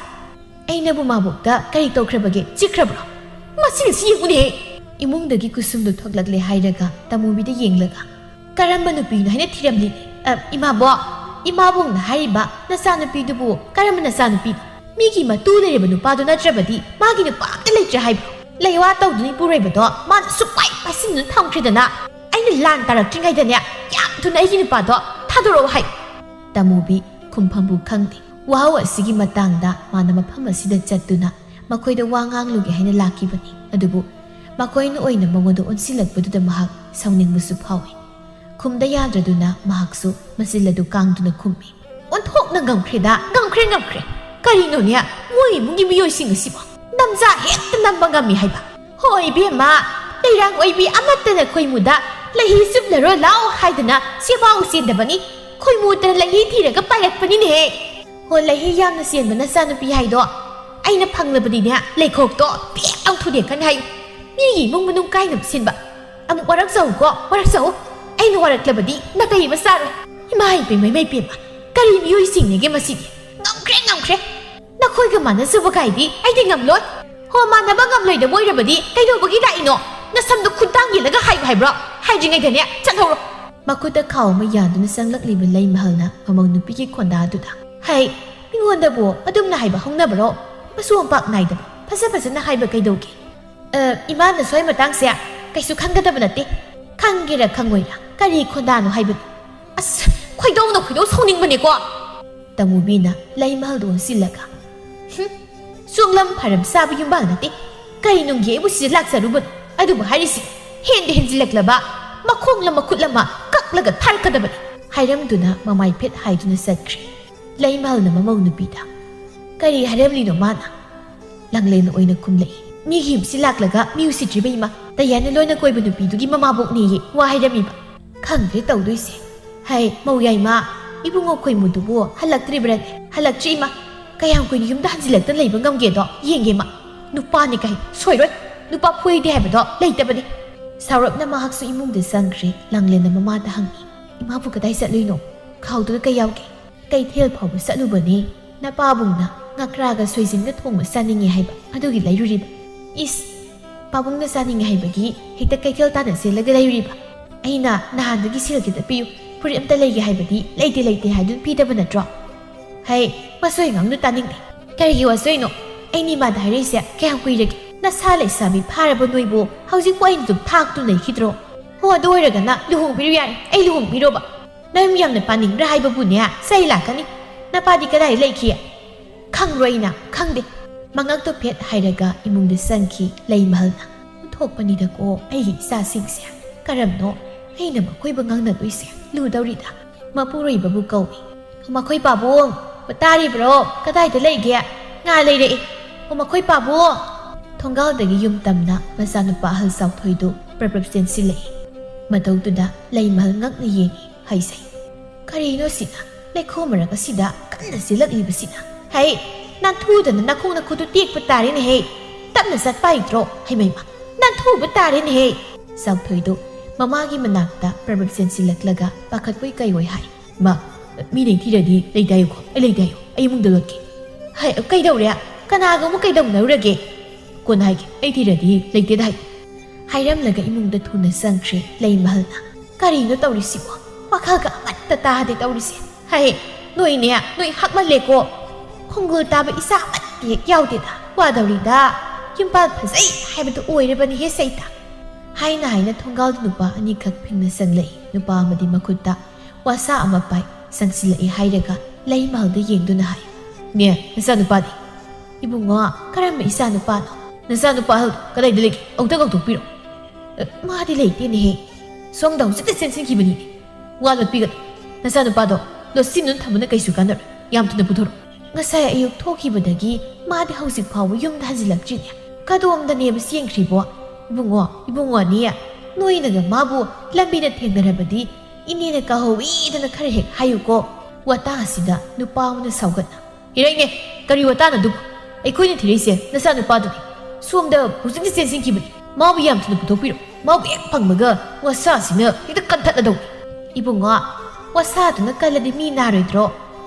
ꯑꯩꯅꯕꯨ ꯃꯥꯕꯣꯛꯇ ꯀꯔꯤ ꯇꯧꯈ꯭ꯔꯕꯒꯦ? ꯆꯤꯛꯈ꯭ꯔꯕ꯭ꯔꯣ? ꯃꯁꯤꯅ ꯁꯤ ꯌꯦꯡꯉꯨꯅꯦꯍꯦ!" ꯏꯃꯨꯡꯗꯒꯤ ꯀꯨꯁꯨꯝꯗꯨ ꯊꯣꯛꯂꯛꯂꯦ ꯍꯥꯏꯔꯒ ꯇꯃꯨꯕꯤꯗ ꯌꯦꯡꯂꯒ, "ꯀꯔꯝꯕ ꯅꯨꯄꯤꯅꯣ ꯍꯥꯏꯅ ꯊꯤꯔꯝꯂꯤꯅꯦ?" "ꯑ, ꯏꯃꯥꯕꯣꯛ, ꯏꯃꯥꯕꯣꯛꯅ ꯍꯥꯏꯔꯤꯕ ꯅꯆꯥꯅꯨꯄꯤꯗꯨꯕꯨ ꯀꯔꯝꯕ ꯅꯆꯥꯅꯨꯄꯤꯅꯣ? ꯃꯤꯒꯤ ꯃꯇꯨ ꯂꯩꯔꯕ ꯅꯨꯄꯥꯗꯨ ꯅꯠꯇ꯭ꯔꯕꯗꯤ ꯃꯥꯒꯤ ꯅꯨꯄꯥ ꯑꯝꯇ ꯂꯩꯇ꯭ꯔꯦ ꯍꯥꯏꯕ꯭ꯔꯣ? ꯂꯩꯋꯥ ꯇꯧꯗꯨꯅ ꯏꯄꯨꯔꯣꯏꯕꯗꯣ ꯃꯥꯅ ꯁꯨꯛꯄꯥꯏ ꯄꯥꯏꯁꯤꯟꯗꯨꯅ ꯊꯝꯈ꯭ꯔꯦꯗꯅ꯫ ꯑꯩꯅ ꯂꯥꯟ ꯇꯥꯔꯛꯇ꯭ꯔꯤꯉꯩꯗꯅꯦ ꯌꯥꯝ ꯊꯨꯅ ꯑꯩꯒꯤ ꯅꯨꯄꯥꯗꯣ ꯊꯥꯗꯣꯔꯛꯑꯣ ꯍꯥꯏꯌꯨ꯫" ꯇꯃꯨꯕꯤ ꯈꯨꯝꯐꯝꯕꯨ ꯈꯪꯗꯦ꯫ ꯋꯥꯍꯧ ꯑꯁꯤꯒꯤ ꯃꯇꯥꯡꯗ ꯃꯥꯅ ꯃꯐꯝ ꯑꯁꯤꯗ ꯆꯠꯇꯨꯅ ꯃꯈꯣꯏꯗ ꯋꯥ ꯉꯥꯡꯂꯨꯒꯦ ꯍꯥꯏꯅ ꯂꯥꯛꯈꯤꯕꯅꯤ꯫ ꯑꯗꯨꯕꯨ ꯃꯈꯣꯏꯅ ꯑꯣꯏꯅ ꯃꯉꯣꯟꯗ ꯑꯣꯟꯁꯤꯜꯂꯛꯄꯗꯨꯗ ꯃꯍꯥꯛ ꯁꯥꯎꯅꯤꯡꯕꯁꯨ ꯐꯥꯎꯏ꯫ ꯈꯨꯝꯗ ꯌꯥꯗ꯭ꯔꯗꯨꯅ ꯃꯍꯥꯛꯁꯨ ꯃꯆꯤꯜ ꯑꯗꯨ ꯀꯥꯡꯗꯨꯅ ꯈꯨꯝꯃꯤ꯫ "ꯑꯣꯟꯊꯣꯛꯅ ꯉꯝꯈ꯭ꯔꯦꯗ, ꯉꯝꯈ꯭ꯔꯦ, ꯉꯝꯈ꯭ꯔꯦ꯫ ꯀꯔꯤꯅꯣꯅꯦ, ꯃꯣꯏ ꯏꯃꯨꯡꯒꯤ ꯃꯤꯑꯣꯏꯁꯤꯡ ꯑꯁꯤꯕꯨ ꯅꯝꯖꯥ ꯍꯦꯛꯇ ꯅꯝꯕ ꯉꯝꯃꯤ ꯍꯥꯏꯕ꯫ ꯍꯣꯏ ꯏꯕꯦꯝꯃ, ꯂꯩꯔꯥꯡ ꯑꯣꯏꯕꯤ ꯑꯃꯠꯇꯅ ꯈꯣꯏꯃꯨꯗ ꯂꯩꯍꯤ ꯆꯨꯞꯂꯔꯣ ꯂꯥꯎ ꯍꯥꯏꯗꯅ ꯁꯦꯕꯥꯎ ꯆꯦꯟꯗꯕꯅꯤ꯫ ꯈꯣꯏꯃꯨꯗꯅ ꯂꯩꯍꯤ ꯊꯤꯔꯒ ꯄꯥꯏꯔꯛꯄꯅꯤꯅꯦꯍꯦ꯫ ꯍꯣ, ꯂꯩꯍꯤ ꯌꯥꯝꯅ ꯆꯦꯟꯕ ꯅꯆꯥꯅꯨꯄꯤ ꯍꯥꯏꯗꯣ ꯑꯩꯅ ꯐꯪꯂꯕꯗꯤꯅꯦ, ꯂꯩꯈꯣꯛꯇꯣ ꯄꯦꯛ ꯂꯥꯎ ꯊꯨꯗꯦꯛꯀꯅꯤ ꯍꯥꯏꯌꯨ꯫ ꯃꯤꯒꯤ ꯏꯃꯨꯡ ꯃꯅꯨꯡ ꯀꯥꯏꯅꯕ ꯁꯤꯟꯕ꯫ ꯑꯃꯨꯛ ꯋꯥꯔꯛꯆꯧꯀꯣ, ꯋꯥꯔꯛꯆꯧ꯫ ꯑꯩꯅ ꯋꯥꯔꯛꯂꯕꯗꯤ ꯅꯥꯇꯩ ꯑꯃ ꯆꯥꯔꯣꯏ꯫ ꯏꯃꯥ ꯏꯄꯦꯝꯃ, ꯏꯃꯥ ꯏꯄꯦꯝꯃ, ꯀꯔꯤ ꯃꯤꯑꯣꯏꯁꯤꯡꯅꯤꯒꯦ ꯃꯁꯤꯗꯤ? ꯉꯝꯈ꯭ꯔꯦ, ꯉꯝꯈ꯭ꯔꯦ꯫ ꯅꯈꯣꯏꯒ ꯃꯥꯟꯅꯖꯕ ꯀꯥꯏꯗꯤ ꯑꯩꯗꯤ ꯉꯝꯂꯣꯏ꯫ ꯍꯣ, ꯃꯥꯟꯅꯕ ꯉꯝꯂꯣꯏꯗꯕ ꯑꯣꯏꯔꯕꯗꯤ ꯀꯩꯗꯧꯕꯒꯤ ꯂꯥꯛꯏꯅꯣ? ꯅꯁꯝꯗꯣ ꯈꯨꯠꯇꯥꯡ ꯌꯦꯜꯂꯒ ꯍꯥꯏꯌꯨ ꯍꯥꯏꯕ꯭ꯔꯣ? ꯍꯥꯏꯗ꯭ꯔꯤꯉꯩꯗꯅꯦ, ꯆꯠꯍꯧꯔꯣ꯫ ꯃꯈꯨꯠꯇ ꯈꯥꯎ ꯑꯃ ꯌꯥꯟꯗꯨꯅ ꯆꯪꯂꯛꯂꯤꯕ ꯂꯩꯃꯍꯜꯅ ꯃꯃꯧ ꯅꯨꯄꯤꯒꯤ ꯈꯣꯟꯗꯥꯗꯨꯗ, "ꯍꯩ, ꯃꯤꯉꯣꯟꯗꯕꯨ ꯑꯗꯨꯝꯅ ꯍꯥꯏꯕ ꯍꯧꯅꯕꯔꯣ? ꯃꯆꯨ ꯃꯄꯥꯛ ꯅꯥꯏꯗꯕ, ꯐꯖ ꯐꯖꯅ ꯍꯥꯏꯕ ꯀꯩꯗꯧꯒꯦ?" "ꯑ, ꯏꯃꯥꯅ ꯁ꯭ꯋꯥꯏ ꯃꯇꯥꯡꯁꯦ ꯀꯩꯁꯨ ꯈꯪꯒꯗꯕ ꯅꯠꯇꯦ꯫ ꯈꯪꯒꯦꯔꯥ ꯈꯪꯉꯣꯏꯔꯥ, ꯀꯔꯤ ꯈꯣꯟꯗꯥꯅꯣ ꯍꯥꯏꯕꯅꯤ?" "ꯑꯁ, ꯈꯣꯏꯗꯧꯅ ꯈꯣꯏꯗꯧ ꯁꯥꯎꯅꯤꯡꯕꯅꯦꯀꯣ!" ꯇꯃꯨꯕꯤꯅ ꯂꯩꯃꯍꯜꯗꯨ ꯑꯣꯟꯁꯤꯜꯂꯒ, "ꯍꯨꯝ, ꯆꯣꯡꯂꯝ ꯐꯔꯝ ꯆꯥꯕ ꯌꯨꯝꯕꯥꯜ ꯅꯠꯇꯦ꯫ ꯀꯔꯤ ꯅꯨꯡꯒꯤ ꯑꯩꯕꯨ ꯁꯤꯗ ꯂꯥꯛꯆꯔꯨꯕꯅꯣ? ꯑꯗꯨꯕꯨ ꯍꯥꯏꯔꯤꯁꯤ ꯍꯦꯟꯗ ꯍꯦꯟꯖꯤꯜꯂꯛꯂꯕ ꯃꯈꯣꯡꯂ ꯃꯈꯨꯠ ꯑꯃ ꯀꯛꯂꯒ ꯊꯥꯔꯛꯀꯗꯕꯅꯤ," ꯍꯥꯏꯔꯝꯗꯨꯅ ꯃꯃꯥꯏ ꯐꯦꯠ ꯍꯥꯏꯗꯨꯅ ꯆꯠꯈ꯭ꯔꯦ꯫ ꯂꯩꯃꯍꯜꯅ ꯃꯃꯧ ꯅꯨꯄꯤꯗ, "ꯀꯔꯤ ꯍꯥꯏꯔꯝꯂꯤꯅꯣ ꯃꯥꯅ?" ꯂꯥꯡꯂꯦꯟ ꯑꯣꯏꯅ ꯈꯨꯝꯂꯛꯏ꯫ "ꯃꯤꯒꯤ ꯌꯨꯝꯁꯤ ꯂꯥꯛꯂꯒ ꯃꯤ ꯎꯁꯤꯠꯇ꯭ꯔꯤꯕ ꯏꯃꯥ, ꯇꯌꯥꯅ ꯂꯣꯏꯅ ꯀꯣꯏꯕ ꯅꯨꯄꯤꯗꯨꯒꯤ ꯃꯃꯥꯕꯣꯛꯅꯦꯌꯦ ꯋꯥ ꯍꯥꯏꯔꯝꯃꯤꯕ꯫ ꯈꯪꯗ꯭ꯔꯦ ꯇꯧꯗꯣꯏꯁꯦ꯫ ꯍꯩ, ꯃꯧ ꯌꯥꯏꯃ, ꯏꯕꯨꯡꯉꯣ ꯈꯣꯏꯃꯨꯗꯨꯕꯨ ꯍꯜꯂꯛꯇ꯭ꯔꯤꯕ꯭ꯔꯅꯦ? ꯍꯜꯂꯛꯇ꯭ꯔꯤ ꯏꯃꯥ꯫ ꯀꯌꯥꯝ ꯀꯨꯏꯅ ꯌꯨꯝꯗ ꯍꯟꯖꯤꯜꯂꯛꯇꯅ ꯂꯩꯕ ꯉꯝꯒꯦꯗꯣ ꯌꯦꯡꯒꯦ ꯏꯃꯥ꯫ ꯅꯨꯄꯥꯅꯤ ꯀꯥꯏ ꯁꯣꯏꯔꯣꯏ꯫ ꯅꯨꯄꯥ ꯐꯨꯏꯗꯦ ꯍꯥꯏꯕꯗꯣ ꯂꯩꯇꯕꯅꯤ꯫" ꯁꯥꯎꯔꯞꯅ ꯃꯍꯥꯛꯁꯨ ꯏꯃꯨꯡꯗ ꯆꯪꯈ꯭ꯔꯦ꯫ ꯂꯥꯡꯂꯦꯟꯅ ꯃꯃꯥꯗ ꯍꯪꯉꯤ, "ꯏꯃꯥꯕꯨ ꯀꯗꯥꯏ ꯆꯠꯂꯨꯏꯅꯣ? ꯈꯥꯎꯗꯨꯗ ꯀꯩ ꯌꯥꯎꯒꯦ?" "ꯀꯩꯊꯦꯜ ꯐꯥꯎꯕ ꯆꯠꯂꯨꯕꯅꯦ꯫ ꯅꯄꯥꯕꯨꯡꯅ ꯉꯀ꯭ꯔꯥꯒ ꯁꯣꯏꯖꯤꯟꯒ ꯊꯣꯡꯕ ꯆꯥꯅꯤꯡꯉꯦ ꯍꯥꯏꯕ, ꯑꯗꯨꯒꯤ ꯂꯩꯔꯨꯔꯤꯕ꯫" "ꯏꯁ, ꯄꯥꯕꯨꯡꯅ ꯆꯥꯅꯤꯡꯉꯦ ꯍꯥꯏꯕꯒꯤ ꯍꯦꯛꯇ ꯀꯩꯊꯦꯜ ꯇꯥꯟꯅ ꯆꯦꯜꯂꯒ ꯂꯩꯔꯤꯕ? ꯑꯩꯅ ꯅꯍꯥꯟꯗꯒꯤ ꯁꯦꯜ ꯈꯤꯇ ꯄꯤꯌꯨ, ꯐꯨꯔꯤꯠ ꯑꯝꯇ ꯂꯩꯒꯦ ꯍꯥꯏꯕꯗꯤ ꯂꯩꯇꯦ ꯂꯩꯇꯦ ꯍꯥꯏꯗꯨꯅ ꯄꯤꯗꯕ ꯅꯠꯇ꯭ꯔꯣ?" "ꯍꯩ, ꯋꯥꯆꯣꯏ ꯑꯉꯥꯡꯗꯨ ꯇꯥꯅꯤꯡꯗꯦ꯫ ꯀꯔꯤꯒꯤ ꯋꯥꯆꯣꯏꯅꯣ? ꯑꯩꯅ ꯏꯃꯥꯗ ꯍꯥꯏꯔꯛꯏꯁꯦ ꯀꯌꯥꯝ ꯀꯨꯏꯔꯒꯦ? ꯅꯁꯥ ꯂꯩꯁꯥꯕꯤ ꯐꯥꯔꯕ ꯅꯣꯏꯕꯨ ꯍꯧꯖꯤꯛꯄꯨ ꯑꯩꯅ ꯑꯗꯨꯝ ꯊꯥꯛꯇꯨꯅ ꯂꯩꯈꯤꯗ꯭ꯔꯣ? ꯍꯣ, ꯑꯗꯨ ꯑꯣꯏꯔꯒꯅ ꯂꯨꯍꯣꯡꯕꯤꯔꯨ ꯌꯥꯔꯦ, ꯑꯩ ꯂꯨꯍꯣꯡꯕꯤꯔꯣꯕ?" "ꯅꯌꯨꯝ ꯌꯥꯝꯅ ꯄꯥꯅꯤꯡꯕ꯭ꯔꯥ ꯍꯥꯏꯕꯕꯨꯅꯦ, ꯆꯩ ꯂꯥꯛꯀꯅꯤ꯫ ꯅꯄꯥꯗꯤ ꯀꯗꯥꯏ ꯂꯩꯈꯤ?" "ꯈꯪꯕ꯭ꯔꯣ ꯑꯩꯅ? ꯈꯪꯗꯦ꯫ ꯃꯉꯛꯇꯣ ꯐꯦꯠ ꯍꯥꯏꯔꯒ ꯏꯃꯨꯡꯗ ꯆꯪꯈꯤ ꯂꯩꯃꯍꯜꯅ꯫ "ꯑꯣꯟꯊꯣꯛꯄꯅꯤꯗꯀꯣ ꯑꯩꯒꯤ ꯏꯆꯥꯁꯤꯡꯁꯦ꯫ ꯀꯔꯝꯅꯣ ꯑꯩꯅ ꯃꯈꯣꯏꯕꯨ ꯉꯥꯡꯅꯗꯣꯏꯁꯦ? ꯂꯨꯗꯧꯔꯤꯗ꯫ ꯃꯄꯨꯔꯣꯏꯕꯕꯨ ꯀꯧꯏ꯫ "ꯑꯣ, ꯃꯈꯣꯏ ꯄꯥꯕꯨꯡ! ꯑꯣ, ꯇꯥꯔꯤꯕ꯭ꯔꯣ? ꯀꯗꯥꯏꯗ ꯂꯩꯒꯦ? ꯉꯥ ꯂꯩꯔꯛꯏ꯫ ꯑꯣ, ꯃꯈꯣꯏ ꯄꯥꯕꯨꯡ!" ꯊꯣꯡꯒꯥꯜꯗꯒꯤ ꯌꯨꯝ ꯇꯝꯅ ꯃꯆꯥꯅꯨꯄꯥ ꯑꯍꯜ ꯆꯥꯎꯊꯣꯏꯗꯨ ꯄ꯭ꯔꯞ ꯄ꯭ꯔꯞ ꯆꯦꯟꯁꯤꯜꯂꯛꯏ꯫ ꯃꯇꯧꯗꯨꯗ ꯂꯩꯃꯍꯜ ꯉꯛꯅ ꯌꯦꯡꯏ꯫ ꯍꯩꯁꯩ, ꯀꯔꯤꯅꯣ ꯁꯤꯅ? ꯂꯩꯈꯣꯝ ꯃꯔꯛ ꯑꯁꯤꯗ ꯀꯟꯅ ꯆꯦꯜꯂꯛꯂꯤꯕꯁꯤꯅ? ꯍꯩ, ꯅꯥꯟꯊꯨꯗꯅ ꯅꯈꯣꯡ ꯅꯈꯨꯠꯇꯨ ꯇꯦꯛꯄ ꯇꯥꯔꯦꯅꯦꯍꯦ꯫ ꯇꯞꯅ ꯆꯠꯄ ꯍꯩꯇ꯭ꯔꯣ? ꯍꯩꯃꯩꯃ, ꯅꯥꯟꯊꯨꯕ ꯇꯥꯔꯦꯅꯦꯍꯦ꯫ ꯆꯥꯎꯊꯣꯏꯗꯨ ꯃꯃꯥꯒꯤ ꯃꯅꯥꯛꯇ ꯄ꯭ꯔꯞ ꯄ꯭ꯔꯞ ꯆꯦꯟꯁꯤꯜꯂꯛꯂꯒ ꯄꯥꯈꯠꯄꯣꯏ ꯀꯩꯑꯣꯏ ꯍꯥꯏ꯫ "ꯃꯥ, ꯃꯤꯅ ꯊꯤꯔꯗꯤ ꯂꯩꯇꯦ ꯍꯥꯏꯌꯨꯀꯣ, ꯑꯩ ꯂꯩꯇꯦ ꯍꯥꯏꯌꯨ, ꯑꯩ ꯏꯃꯨꯡꯗ ꯂꯣꯠꯀꯦ꯫" "ꯍꯥꯏ, ꯀꯩꯗꯧꯔꯦ? ꯀꯅꯥꯒ ꯑꯃꯨꯛ ꯀꯩꯗꯧꯅꯔꯨꯔꯒꯦ?" "ꯀꯣꯟꯅ ꯍꯥꯏꯒꯦ, ꯑꯩ ꯊꯤꯔꯗꯤ ꯂꯩꯇꯦꯗ ꯍꯥꯏꯌꯨ꯫" ꯍꯥꯏꯔꯝꯂꯒ ꯏꯃꯨꯡꯗ ꯊꯨꯅ ꯆꯪꯈ꯭ꯔꯦ ꯂꯩꯃꯍꯜꯅ꯫ "ꯀꯔꯤꯅꯣ ꯇꯧꯔꯤꯁꯤꯕꯣ? ꯋꯥꯈꯜꯒ ꯑꯃꯠꯇ ꯇꯥꯗꯦ ꯇꯧꯔꯤꯁꯦ꯫ ꯍꯥꯏ, ꯅꯣꯏꯅꯦ, ꯅꯣꯏ ꯍꯛꯃꯜꯂꯦꯀꯣ꯫ ꯈꯣꯡꯒꯨꯜ ꯇꯥꯕ ꯏꯆꯥ ꯑꯃꯠꯇ ꯍꯦꯛ ꯌꯥꯎꯗꯦꯗ꯫ ꯋꯥꯗꯧꯔꯤꯗ꯫ ꯌꯨꯝꯄꯥꯜ ꯐꯖꯩ ꯍꯥꯏꯕꯗꯨ ꯑꯣꯏꯔꯕꯅꯤꯍꯦ ꯁꯩꯇ꯫" ꯍꯥꯏꯅ ꯍꯥꯏꯅ ꯊꯣꯡꯒꯥꯜꯗ ꯅꯨꯄꯥ ꯑꯅꯤꯈꯛ ꯐꯤꯡꯅ ꯆꯪꯂꯛꯏ꯫ ꯅꯨꯄꯥ ꯑꯃꯗꯤ ꯃꯈꯨꯠꯇ ꯋꯥꯁꯥ ꯑꯃ ꯄꯥꯏ ꯆꯪꯁꯤꯜꯂꯛꯏ ꯍꯥꯏꯔꯒ ꯂꯩꯃꯍꯜꯗ ꯌꯦꯡꯗꯨꯅ ꯍꯥꯏ, "ꯅꯦ, ꯅꯆꯥꯅꯨꯄꯥꯗꯤ?" "ꯏꯕꯨꯡꯉꯣ, ꯀꯔꯝꯕ ꯏꯆꯥꯅꯨꯄꯥꯅꯣ?" "ꯅꯆꯥꯅꯨꯄꯥ ꯑꯍꯜꯗꯣ ꯀꯗꯥꯏꯗ ꯂꯩꯒꯦ? ꯑꯃꯨꯛꯇ ꯀꯧꯊꯣꯛꯄꯤꯔꯣ꯫" "ꯑ, ꯃꯥꯗꯤ ꯂꯩꯇꯦꯅꯦꯍꯦ꯫ ꯁꯣꯝꯗ ꯍꯧꯖꯤꯛꯇ ꯆꯦꯟꯁꯤꯟꯈꯤꯕꯅꯤꯅꯦ꯫ ꯋꯥ ꯂꯣꯠꯄꯤꯒꯅꯨ꯫ ꯅꯆꯥꯅꯨꯄꯥꯗꯣ ꯂꯣꯠꯁꯤꯟꯗꯨꯅ ꯊꯝꯕꯅ ꯀꯩꯁꯨ ꯀꯥꯟꯅꯔꯣꯏ꯫ ꯌꯥꯝ ꯊꯨꯅ ꯄꯨꯊꯣꯔꯛꯑꯣ꯫" ꯉꯁꯥꯏ ꯑꯌꯨꯛ ꯊꯣꯛꯈꯤꯕꯗꯒꯤ ꯃꯥꯗꯤ ꯍꯧꯖꯤꯛ ꯐꯥꯎꯕ ꯌꯨꯝꯗ ꯍꯟꯖꯤꯜꯂꯛꯇ꯭ꯔꯤꯅꯦ꯫ ꯀꯗꯣꯝꯗꯅꯦꯕ ꯆꯦꯟꯈ꯭ꯔꯤꯕꯣ? ꯏꯕꯨꯡꯉꯣ, ꯏꯕꯨꯡꯉꯣꯅꯤ, ꯅꯣꯏꯅꯒ ꯃꯥꯕꯨ ꯂꯝꯕꯤꯗ ꯊꯦꯡꯅꯔꯕꯗꯤ ꯏꯅꯦꯅ ꯀꯥꯍꯧꯏꯗꯅ ꯈꯔ ꯍꯦꯛ ꯍꯥꯏꯌꯨꯀꯣ꯫ ꯋꯥꯇꯥ ꯑꯁꯤꯗ ꯅꯨꯄꯥ ꯑꯃꯅ ꯁꯥꯎꯒꯠꯅ, "ꯏꯔꯩꯅꯦ, ꯀꯔꯤ ꯋꯥꯇꯥꯅꯣ ꯑꯗꯨꯕꯨ? ꯑꯩꯈꯣꯏꯅ ꯊꯤꯔꯛꯏꯁꯦ ꯅꯆꯥꯅꯨꯄꯥꯗꯨꯅꯤ꯫ ꯁꯣꯝꯗ ꯍꯧꯖꯤꯛꯇ ꯆꯦꯟꯁꯤꯟꯈꯤꯕꯅꯤ꯫ ꯃꯥꯕꯨ ꯌꯥꯝ ꯊꯨꯅ ꯄꯨꯊꯣꯛꯄꯤꯔꯣ꯫ ꯃꯥꯕꯨ ꯍꯦꯛ ꯐꯪꯕꯒ ꯋꯥꯁꯥꯁꯤꯅ ꯍꯦꯛꯇ ꯀꯟꯊꯠꯂꯗꯧꯅꯤ꯫" "ꯏꯕꯨꯡꯉꯣ, ꯋꯥꯁꯥꯗꯨꯅ ꯀꯜꯂꯗꯤ ꯃꯤ ꯅꯥꯔꯣꯏꯗ꯭ꯔꯣ?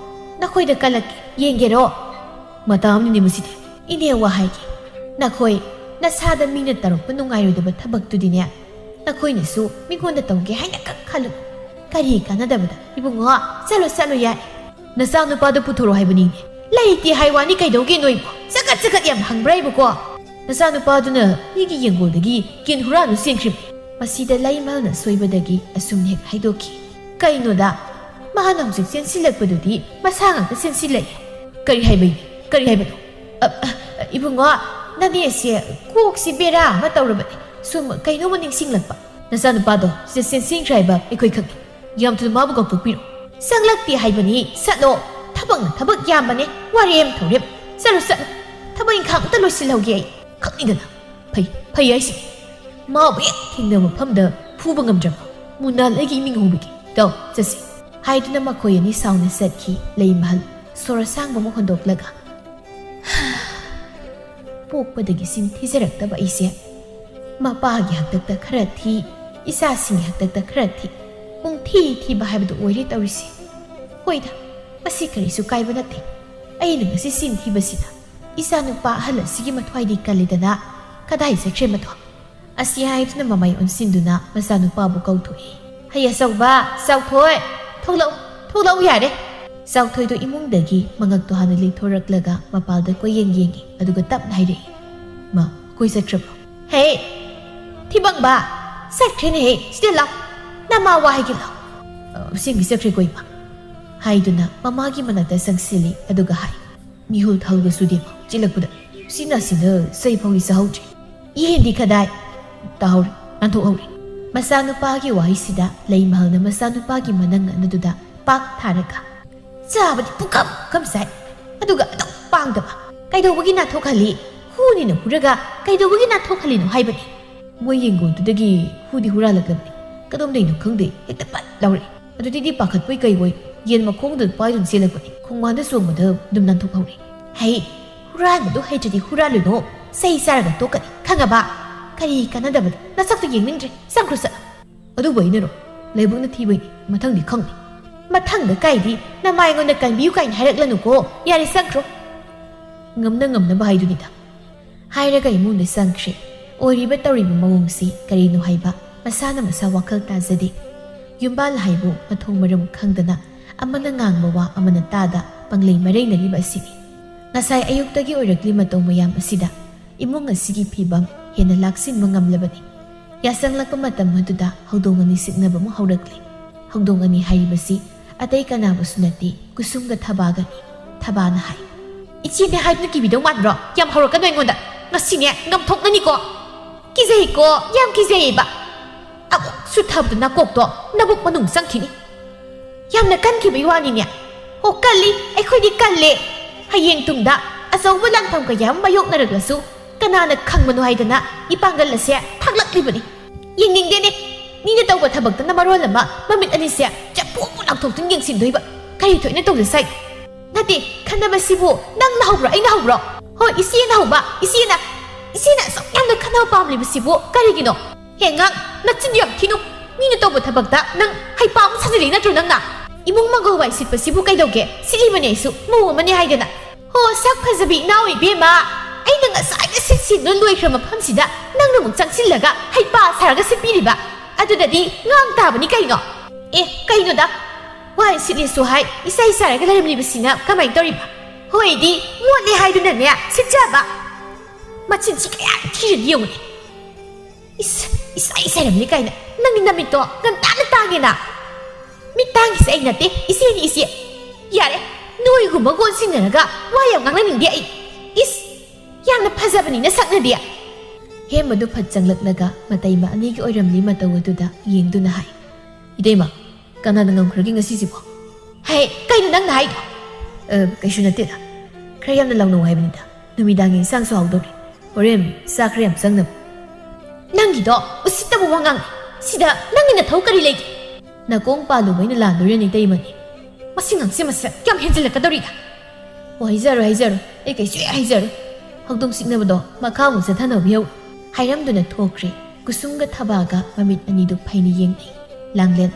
ꯅꯈꯣꯏꯗ ꯀꯜꯂꯛꯀꯦ, ꯌꯦꯡꯒꯦꯔꯣ?" ꯃꯇꯥ ꯑꯃꯅꯤꯅꯦ ꯃꯁꯤꯗꯤ꯫ "ꯏꯅꯦ, ꯋꯥ ꯍꯥꯏꯒꯦ꯫ ꯅꯈꯣꯏ ꯅꯁꯥꯗ ꯃꯤꯅ ꯇꯧꯔꯛꯄ ꯅꯨꯡꯉꯥꯏꯔꯣꯏꯗꯕ ꯊꯕꯛꯇꯨꯗꯤꯅꯦ, ꯅꯈꯣꯏꯅꯁꯨ ꯃꯤꯉꯣꯟꯗ ꯇꯧꯒꯦ ꯍꯥꯏꯅ ꯈꯛ ꯈꯜꯂꯨ꯫ ꯀꯔꯤ ꯀꯥꯟꯅꯗꯕꯗ? ꯏꯕꯨꯡꯉꯣ, ꯆꯠꯂꯣ, ꯆꯠꯂꯣ, ꯌꯥꯔꯦ꯫ ꯅꯆꯥꯅꯨꯄꯥꯗꯣ ꯄꯨꯊꯣꯔꯛꯑꯣ ꯍꯥꯏꯕꯅꯤꯅꯦ꯫ ꯂꯩꯇꯦ ꯍꯥꯏ ꯋꯥꯅꯤ ꯀꯩꯗꯧꯒꯦ ꯅꯣꯏꯕꯣ? ꯆꯒꯠ ꯆꯒꯠ ꯌꯥꯝ ꯍꯪꯕ꯭ꯔꯥ ꯑꯩꯕꯨꯀꯣ? ꯅꯆꯥꯅꯨꯄꯥꯗꯨꯅ ꯃꯤꯒꯤ ꯌꯦꯡꯒꯣꯜꯗꯒꯤ ꯀꯦꯟ ꯍꯨꯔꯥꯟꯗꯨ ꯆꯦꯟꯈ꯭ꯔꯤꯕꯅꯤ꯫" ꯃꯁꯤꯗ ꯂꯩꯃꯍꯜꯅ ꯁꯣꯏꯕꯗꯒꯤ ꯑꯁꯨꯝ ꯍꯦꯛ ꯍꯥꯏꯗꯣꯛꯈꯤ꯫ "ꯀꯩꯅꯣꯗ? ꯃꯥꯅ ꯍꯧꯖꯤꯛ ꯆꯦꯟꯁꯤꯜꯂꯛꯄꯗꯨꯗꯤ ꯃꯁꯥ ꯉꯥꯛꯇ ꯆꯦꯟꯁꯤꯜꯂꯛꯑꯦ꯫" "ꯀꯔꯤ ꯍꯥꯏꯕꯩꯅꯣ? ꯀꯔꯤ ꯍꯥꯏꯕꯅꯣ?" "ꯑ, ꯑ, ꯑ, "ꯏꯕꯨꯡꯉꯣ, ꯅꯅꯦꯁꯦ ꯀꯣꯛꯁꯤ ꯕꯦꯔꯥ ꯑꯃ ꯇꯧꯔꯕꯅꯦ꯫ ꯁꯨꯝ ꯀꯩꯅꯣꯝꯃ ꯅꯤꯡꯁꯤꯡꯂꯛꯄ꯫ ꯅꯆꯥꯅꯨꯄꯥꯗꯣ ꯁꯤꯗ ꯆꯦꯟꯁꯤꯟꯈ꯭ꯔꯦ ꯍꯥꯏꯕ ꯑꯩꯈꯣꯏ ꯈꯪꯉꯤ꯫ ꯌꯥꯝ ꯊꯨꯅ ꯃꯥꯕꯨ ꯀꯧꯊꯣꯛꯄꯤꯔꯣ꯫ ꯆꯪꯂꯛꯇꯦ ꯍꯥꯏꯕꯅꯤ꯫ ꯆꯠꯂꯣ꯫ ꯊꯕꯛꯅ ꯊꯕꯛ ꯌꯥꯝꯕꯅꯦ꯫ ꯋꯥꯔꯦꯝ ꯊꯧꯔꯦꯝ꯫ ꯆꯠꯂꯣ, ꯆꯠꯂꯣ꯫ ꯊꯕꯛ ꯏꯪꯈꯥꯡ ꯑꯝꯇ ꯂꯣꯏꯁꯤꯜꯍꯧꯒꯦ ꯑꯩ꯫ ꯈꯪꯉꯤꯗꯅ꯫ ꯐꯩ, ꯐꯩ ꯍꯥꯏꯁꯤ꯫ ꯃꯥꯕꯨ ꯍꯦꯛ ꯊꯦꯡꯅꯕ ꯃꯐꯝꯗ ꯐꯨꯕ ꯉꯝꯗ꯭ꯔꯕ꯫ ꯃꯨꯅꯥꯜ, ꯑꯩꯒꯤ ꯏꯃꯤꯡ ꯍꯧꯕꯤꯒꯦ꯫ ꯇꯧ, ꯆꯠꯁꯤ꯫" ꯍꯥꯏꯗꯨꯅ ꯃꯈꯣꯏ ꯑꯅꯤ ꯁꯥꯎꯅ ꯆꯠꯈꯤ꯫ ꯂꯩꯃꯍꯜ ꯁꯣꯔ ꯑꯁꯥꯡꯕ ꯑꯃ ꯍꯣꯟꯗꯣꯛꯂꯒ, "ꯄꯣꯛꯄꯗꯒꯤ ꯆꯤꯟ ꯊꯤꯖꯔꯛꯇꯕ ꯑꯩꯁꯦ ꯃꯄꯥꯒꯤ ꯍꯥꯛꯇꯛꯇ ꯈꯔ ꯊꯤ, ꯏꯆꯥꯁꯤꯡꯒꯤ ꯍꯥꯛꯇꯛꯇ ꯈꯔ ꯊꯤ, ꯄꯨꯡꯊꯤ ꯊꯤꯕ ꯍꯥꯏꯕꯗꯨ ꯑꯣꯏꯔꯦ ꯇꯧꯔꯤꯁꯦ꯫ ꯍꯣꯏꯗ, ꯃꯁꯤ ꯀꯔꯤꯁꯨ ꯀꯥꯏꯕ ꯅꯠꯇꯦ꯫ ꯑꯩꯅ ꯉꯁꯤ ꯆꯤꯟ ꯊꯤꯕꯁꯤꯅ ꯏꯆꯥ ꯅꯨꯄꯥ ꯑꯍꯜ ꯑꯁꯤꯒꯤ ꯃꯊ꯭ꯋꯥꯏꯗꯤ ꯀꯜꯂꯤꯗꯅ꯫ ꯀꯗꯥꯏ ꯆꯠꯈ꯭ꯔꯦ ꯃꯊ꯭ꯋꯥꯏ?" ꯑꯁꯤ ꯍꯥꯏꯗꯨꯅ ꯃꯃꯥꯏ ꯑꯣꯟꯁꯤꯟꯗꯨꯅ ꯃꯆꯥꯅꯨꯄꯥꯕꯨ ꯀꯧꯊꯣꯛꯏ꯫ "ꯍꯩ ꯑꯆꯧꯕ, ꯆꯥꯎꯊꯣꯏ, ꯊꯣꯛꯂꯛꯎ, ꯊꯣꯛꯂꯛꯎ ꯌꯥꯔꯦ!" ꯆꯥꯎꯊꯣꯏꯗꯣ ꯏꯃꯨꯡꯗꯒꯤ ꯃꯉꯛꯇꯣ ꯍꯥꯟꯅ ꯂꯩꯊꯣꯔꯛꯂꯒ ꯃꯄꯥꯜꯗ ꯀꯣꯏꯌꯦꯡ ꯌꯦꯡꯉꯤ, ꯑꯗꯨꯒ ꯇꯞꯅ ꯍꯥꯏꯔꯛꯏ, "ꯃꯥ, ꯀꯣꯏ ꯆꯠꯈ꯭ꯔꯕ꯭ꯔꯣ?" "ꯍꯦ, ꯊꯤꯕꯪꯕ, ꯆꯠꯈ꯭ꯔꯦꯅꯦꯍꯦ, ꯁꯤꯗ ꯂꯥꯎ, ꯅꯃꯥ ꯋꯥ ꯍꯥꯏꯒꯦ ꯂꯥꯎ꯫" "ꯑ, ꯑꯁꯦꯡꯕꯩ ꯆꯠꯈ꯭ꯔꯦꯀꯣ ꯏꯃꯥ?" ꯍꯥꯏꯗꯨꯅ ꯃꯃꯥꯒꯤ ꯃꯅꯥꯛꯇ ꯆꯪꯁꯤꯜꯂꯤ, ꯑꯗꯨꯒ ꯍꯥꯏ, "ꯃꯤꯍꯨꯜ ꯊꯥꯍꯨꯜꯒ ꯁꯨꯗꯦ ꯏꯃꯥ, ꯆꯤꯜꯂꯛꯄꯗ ꯎꯆꯤꯅꯥ ꯁꯤꯟꯗ ꯆꯩ ꯐꯥꯎꯗꯤ ꯆꯥꯍꯧꯗ꯭ꯔꯤ꯫ ꯏꯍꯦꯟꯗꯤ ꯈꯗꯥꯏ ꯇꯥꯍꯧꯔꯦ, ꯅꯥꯟꯊꯣꯛꯍꯧꯔꯦ꯫" ꯃꯆꯥꯅꯨꯄꯥꯒꯤ ꯋꯥꯍꯩꯁꯤꯗ ꯂꯩꯃꯍꯜꯅ ꯃꯆꯥꯅꯨꯄꯥꯒꯤ ꯃꯅꯪ ꯑꯗꯨꯗ ꯄꯥꯛ ꯊꯥꯔꯒ, "ꯆꯥꯕꯗꯤ ꯄꯨꯀꯝ ꯀꯝ ꯆꯥꯏ, ꯑꯗꯨꯒ ꯑꯗꯨꯝ ꯄꯥꯡꯗꯕ꯫ ꯀꯩꯗꯧꯕꯒꯤ ꯅꯥꯟꯊꯣꯛꯍꯜꯂꯤ? ꯍꯨꯅꯤꯅ ꯍꯨꯔꯒ ꯀꯩꯗꯧꯕꯒꯤ ꯅꯥꯟꯊꯣꯛꯍꯜꯂꯤꯅꯣ ꯍꯥꯏꯕꯅꯤ?" "ꯃꯣꯏ ꯌꯦꯡꯒꯣꯜꯗꯨꯗꯒꯤ ꯍꯨꯗꯤ ꯍꯨꯔꯥꯜꯂꯛꯂꯕꯅꯤ꯫ ꯀꯗꯣꯝꯗꯩꯅꯣ ꯈꯪꯗꯦ, ꯍꯦꯛꯇ ꯄꯠ ꯂꯥꯎꯔꯛꯏ꯫ ꯑꯗꯨꯗꯩꯗꯤ ꯄꯥꯈꯠꯄꯣꯏ ꯀꯩꯕꯣꯏ ꯌꯦꯟ ꯃꯈꯣꯡꯗ ꯄꯥꯏꯗꯨꯅ ꯆꯦꯜꯂꯛꯄꯅꯤ꯫ ꯈꯣꯡꯕꯥꯟꯗ ꯆꯣꯡꯕꯗ ꯑꯗꯨꯝ ꯅꯥꯟꯊꯣꯛꯍꯧꯔꯦ꯫" "ꯍꯩ, ꯍꯨꯔꯥꯟꯕꯗꯨ ꯍꯩꯇ꯭ꯔꯗꯤ ꯍꯨꯔꯥꯜꯂꯨꯅꯨ꯫ ꯆꯩ ꯆꯥꯔꯒ ꯇꯣꯛꯀꯅꯤ, ꯈꯪꯉꯕ? ꯀꯔꯤ ꯀꯥꯟꯅꯗꯕꯗ? ꯅꯁꯛꯇꯨ ꯌꯦꯡꯅꯤꯡꯗ꯭ꯔꯦ꯫ ꯆꯪꯈ꯭ꯔꯣ ꯆꯠꯂꯣ꯫" "ꯑꯗꯨꯕꯨ ꯑꯩꯅꯔꯣ? ꯂꯥꯏꯕꯛꯅ ꯊꯤꯕꯩꯅꯤ꯫ ꯃꯊꯪꯗꯤ ꯈꯪꯅꯤ꯫" "ꯃꯊꯪꯗ ꯀꯥꯏꯗꯤ? ꯅꯃꯥ ꯑꯩꯉꯣꯟꯗ ꯀꯟꯕꯤꯌꯨ ꯀꯥꯏꯅ ꯍꯥꯏꯔꯛꯂꯅꯨꯀꯣ꯫ ꯌꯥꯔꯦ, ꯆꯪꯈ꯭ꯔꯣ꯫" "ꯉꯝꯅ ꯉꯝꯅꯕ ꯍꯥꯏꯗꯨꯅꯤꯗ꯫" ꯍꯥꯏꯔꯒ ꯏꯃꯨꯡꯗ ꯆꯪꯈ꯭ꯔꯦ꯫ ꯑꯣꯏꯔꯤꯕ ꯇꯧꯔꯤꯕ ꯃꯑꯣꯡꯁꯤ ꯀꯔꯤꯅꯣ ꯍꯥꯏꯕ ꯃꯁꯥꯅ ꯃꯁꯥ ꯋꯥꯈꯜ ꯇꯥꯖꯗꯦ꯫ ꯌꯨꯝꯕꯥꯜ ꯍꯥꯏꯕꯨ ꯃꯊꯣꯡ ꯃꯔꯝ ꯈꯪꯗꯅ ꯑꯃꯅ ꯉꯥꯡꯕ ꯋꯥ ꯑꯃꯅ ꯇꯥꯗ ꯄꯪꯂꯩ ꯃꯔꯩꯅꯔꯤꯕ ꯑꯁꯤꯅꯤ꯫ ꯉꯁꯥꯏ ꯑꯌꯨꯛꯇꯒꯤ ꯑꯣꯏꯔꯛꯂꯤ ꯃꯇꯧ ꯃꯌꯥꯝ ꯑꯁꯤꯗ ꯏꯃꯨꯡ ꯑꯁꯤꯒꯤ ꯐꯤꯕꯝ ꯍꯦꯟꯅ ꯂꯥꯛꯁꯤꯟꯕ ꯉꯝꯂꯕꯅꯤ꯫ ꯌꯥꯆꯪꯂꯛꯄ ꯃꯇꯝ ꯑꯗꯨꯗ ꯍꯧꯗꯣꯡ ꯑꯅꯤ ꯆꯤꯛꯅꯕ ꯑꯃꯨꯛ ꯍꯧꯔꯛꯂꯦ꯫ ꯍꯧꯗꯣꯡ ꯑꯅꯤ ꯍꯥꯏꯔꯤꯕꯁꯤ ꯑꯇꯩ ꯀꯅꯥꯕꯨꯁꯨ ꯅꯠꯇꯦ, ꯀꯨꯁꯨꯝꯒ ꯊꯕꯥꯒꯅꯤ꯫ ꯊꯕꯥꯅ ꯍꯥꯏ, ꯏꯆꯦꯅꯦ ꯍꯥꯏꯗꯨꯅ ꯀꯤꯕꯤꯗꯧ ꯃꯥꯟꯕ꯭ꯔꯣ? ꯌꯥꯝ ꯍꯧꯔꯛꯀꯅꯨ ꯑꯩꯉꯣꯟꯗ꯫ ꯉꯁꯤꯅꯦ ꯉꯝꯊꯣꯛꯅꯅꯤꯀꯣ꯫ ꯀꯤꯖꯩꯀꯣ, ꯌꯥꯝ ꯀꯤꯖꯩꯌꯦꯕ꯫ ꯑꯃꯨꯛꯁꯨ ꯊꯕꯗ ꯅꯀꯣꯛꯇꯣ ꯅꯕꯨꯛ ꯃꯅꯨꯡ ꯆꯪꯈꯤꯅꯤ꯫ ꯌꯥꯝꯅ ꯀꯟꯈꯤꯕꯩ ꯋꯥꯅꯤꯅꯦ꯫ ꯑꯣ, ꯀꯜꯂꯤ, ꯑꯩꯈꯣꯏꯗꯤ ꯀꯜꯂꯦ꯫ ꯍꯌꯦꯡ ꯇꯨꯡꯗ ꯑꯆꯧꯕ ꯂꯥꯟꯐꯝ ꯀꯌꯥ ꯑꯃ ꯃꯥꯌꯣꯛꯅꯔꯛꯂꯁꯨ ꯀꯅꯥꯅ ꯈꯪꯕꯅꯣ ꯍꯥꯏꯗꯅ ꯏꯄꯥꯡꯒꯜ ꯑꯁꯦ ꯊꯥꯛꯂꯛꯂꯤꯕꯅꯤ꯫ ꯌꯦꯡꯅꯤꯡꯗꯦꯅꯦ꯫ ꯃꯤꯅ ꯇꯧꯕ ꯊꯕꯛꯇꯅ ꯃꯔꯣꯜ ꯑꯃ ꯃꯃꯤꯠ ꯑꯅꯤꯁꯦ ꯆꯞꯄꯨ ꯂꯥꯎꯊꯣꯛꯇꯨꯅ ꯌꯦꯡꯁꯤꯟꯗꯣꯏꯕ꯫ ꯀꯔꯤ ꯊꯣꯛꯏꯅ ꯇꯧꯖ ꯁꯥꯏ? ꯅꯠꯇꯦ, ꯈꯟꯅꯕꯁꯤꯕꯨ ꯅꯪꯅ ꯍꯧꯕ꯭ꯔꯣ, ꯑꯩꯅ ꯍꯧꯕ꯭ꯔꯣ? ꯍꯣꯏ, ꯏꯆꯦꯅ ꯍꯧꯕ꯫ ꯏꯆꯦꯅ, ꯏꯆꯦꯅ ꯑꯁꯨꯛ ꯌꯥꯝꯅ ꯈꯟꯅꯕ ꯄꯥꯝꯂꯤꯕꯁꯤꯕꯨ ꯀꯔꯤꯒꯤꯅꯣ? ꯍꯦ, ꯉꯥꯡ, ꯅꯆꯤꯟꯗꯨ ꯌꯥꯝ ꯊꯤꯅꯨ꯫ ꯃꯤꯅ ꯇꯧꯕ ꯊꯕꯛꯇ ꯅꯪ ꯍꯩꯄꯥ ꯑꯃ ꯁꯥꯖꯤꯜꯂꯤ ꯅꯠꯇ꯭ꯔꯣ ꯅꯪꯅ? ꯏꯃꯨꯡ ꯃꯪꯒꯣꯜ ꯋꯥꯏ ꯁꯤꯠꯄꯁꯤꯕꯨ ꯀꯩꯗꯧꯒꯦ? ꯁꯤꯠꯂꯤꯕꯅꯦ ꯑꯩꯁꯨ, ꯃꯧ ꯑꯃꯅꯦ ꯍꯥꯏꯗꯅ꯫ ꯍꯣ, ꯁꯛ ꯐꯖꯕꯤ ꯏꯅꯥꯎ ꯏꯕꯦꯝꯃ, ꯑꯩꯅ ꯉꯁꯥꯏꯅ ꯁꯤꯠ ꯁꯤꯠꯅ ꯂꯣꯏꯈ꯭ꯔ ꯃꯐꯝꯁꯤꯗ ꯅꯪꯅ ꯑꯃꯨꯛ ꯆꯪꯁꯤꯜꯂꯒ ꯍꯩꯄꯥ ꯁꯥꯔꯒ ꯁꯤꯠꯄꯤꯔꯤꯕ? ꯑꯗꯨꯗꯗꯤ ꯉꯥꯡ ꯇꯥꯕꯅꯤ ꯀꯩꯅꯣ? ꯑꯦ, ꯀꯩꯅꯣꯗ? ꯋꯥꯏ ꯁꯤꯠꯂꯤꯁꯨ ꯍꯥꯏ, ꯏꯁꯩ ꯁꯥꯔꯒ ꯂꯩꯔꯝꯂꯤꯕꯁꯤꯅ ꯀꯃꯥꯏꯅ ꯇꯧꯔꯤꯕ? ꯍꯣꯏꯗꯤ ꯃꯣꯠꯂꯦ ꯍꯥꯏꯗꯨꯅꯅꯦ ꯁꯤꯠꯆꯕ꯫ ꯃꯆꯤꯟꯁꯤ ꯀꯌꯥ ꯊꯤꯔꯗꯤ ꯌꯦꯡꯉꯨꯅꯦ꯫ ꯏꯁ, ꯏꯁꯩ ꯁꯥꯔꯝꯂꯤ ꯀꯥꯏꯅ꯫ ꯅꯪꯒꯤ ꯅꯃꯤꯠꯇꯣ ꯉꯟꯇꯥꯅ ꯇꯥꯡꯉꯦꯅ꯫ ꯃꯤꯠ ꯇꯥꯡꯉꯤꯁꯦ ꯑꯩ ꯅꯠꯇꯦ, ꯏꯆꯦꯅꯤ ꯏꯆꯦ꯫ ꯌꯥꯔꯦ, ꯅꯣꯏꯒꯨꯝꯕꯒ ꯑꯣꯟꯁꯤꯟꯅꯔꯒ ꯋꯥ ꯌꯥꯝ ꯉꯥꯡꯅꯅꯤꯡꯗꯦ ꯑꯩ꯫ ꯏꯁ, ꯌꯥꯝꯅ ꯐꯖꯕꯅꯤ ꯅꯁꯛꯅꯗꯤ꯫ ꯍꯦꯃꯗꯨ ꯐꯠ ꯆꯪꯂꯛꯂꯒ ꯃꯇꯩꯃ ꯑꯅꯤꯒꯤ ꯑꯣꯏꯔꯝꯂꯤ ꯃꯇꯧ ꯑꯗꯨꯗ ꯌꯦꯡꯗꯨꯅ ꯍꯥꯏ, "ꯏꯇꯩꯃ, ꯀꯅꯥꯅ ꯉꯝꯈ꯭ꯔꯒꯦ ꯉꯁꯤꯁꯤꯕꯣ?" "ꯍꯦ, ꯀꯩꯅꯣ ꯅꯪꯅ ꯍꯥꯏꯗꯣ?" "ꯑ, ꯀꯩꯁꯨ ꯅꯠꯇꯦꯗ꯫ ꯈꯔ ꯌꯥꯝꯅ ꯂꯥꯎꯅꯧ ꯍꯥꯏꯕꯅꯤꯗ꯫ ꯅꯨꯃꯤꯗꯥꯡꯒꯤ ꯏꯟꯁꯥꯡꯁꯨ ꯍꯥꯎꯗꯧꯔꯦ꯫ ꯍꯣꯔꯦꯟ ꯆꯥꯛ ꯈꯔ ꯌꯥꯝ ꯆꯪꯅꯕ꯫" "ꯅꯪꯒꯤꯗꯣ ꯎꯁꯤꯠꯇꯕ ꯋꯥꯉꯥꯡꯅꯤ꯫ ꯁꯤꯗ ꯅꯪꯒꯤ ꯅꯊꯧ ꯀꯔꯤ ꯂꯩꯒꯦ?" "ꯅꯥꯀꯣꯡ ꯄꯥꯜꯂꯨꯕ ꯑꯩꯅ ꯂꯥꯟꯗꯣꯏꯔꯅꯤ ꯏꯇꯩꯃꯅꯤ꯫ ꯃꯁꯤ ꯉꯥꯡꯁꯦ ꯃꯁꯤ ꯌꯥꯝ ꯍꯦꯟꯖꯤꯜꯂꯛꯀꯗꯧꯔꯤꯗ꯫" "ꯑꯣ, ꯍꯥꯏꯖꯔꯣ, ꯍꯥꯏꯖꯔꯣ꯫ ꯑꯩ ꯀꯩꯁꯨ ꯍꯦꯛ ꯍꯥꯏꯖꯔꯣ꯫" ꯍꯧꯗꯣꯡ ꯆꯤꯛꯅꯕꯗꯣ ꯃꯈꯥ ꯑꯃꯨꯛ ꯆꯠꯊꯅꯕꯤꯍꯧ꯫ ꯍꯥꯏꯔꯝꯗꯨꯅ ꯊꯣꯛꯈ꯭ꯔꯦ꯫ ꯀꯨꯁꯨꯝꯒ ꯊꯕꯥꯒ ꯃꯃꯤꯠ ꯑꯅꯤꯗꯨ ꯐꯩꯅ ꯌꯦꯡꯅꯩ꯫ ꯂꯥꯡꯂꯦꯟ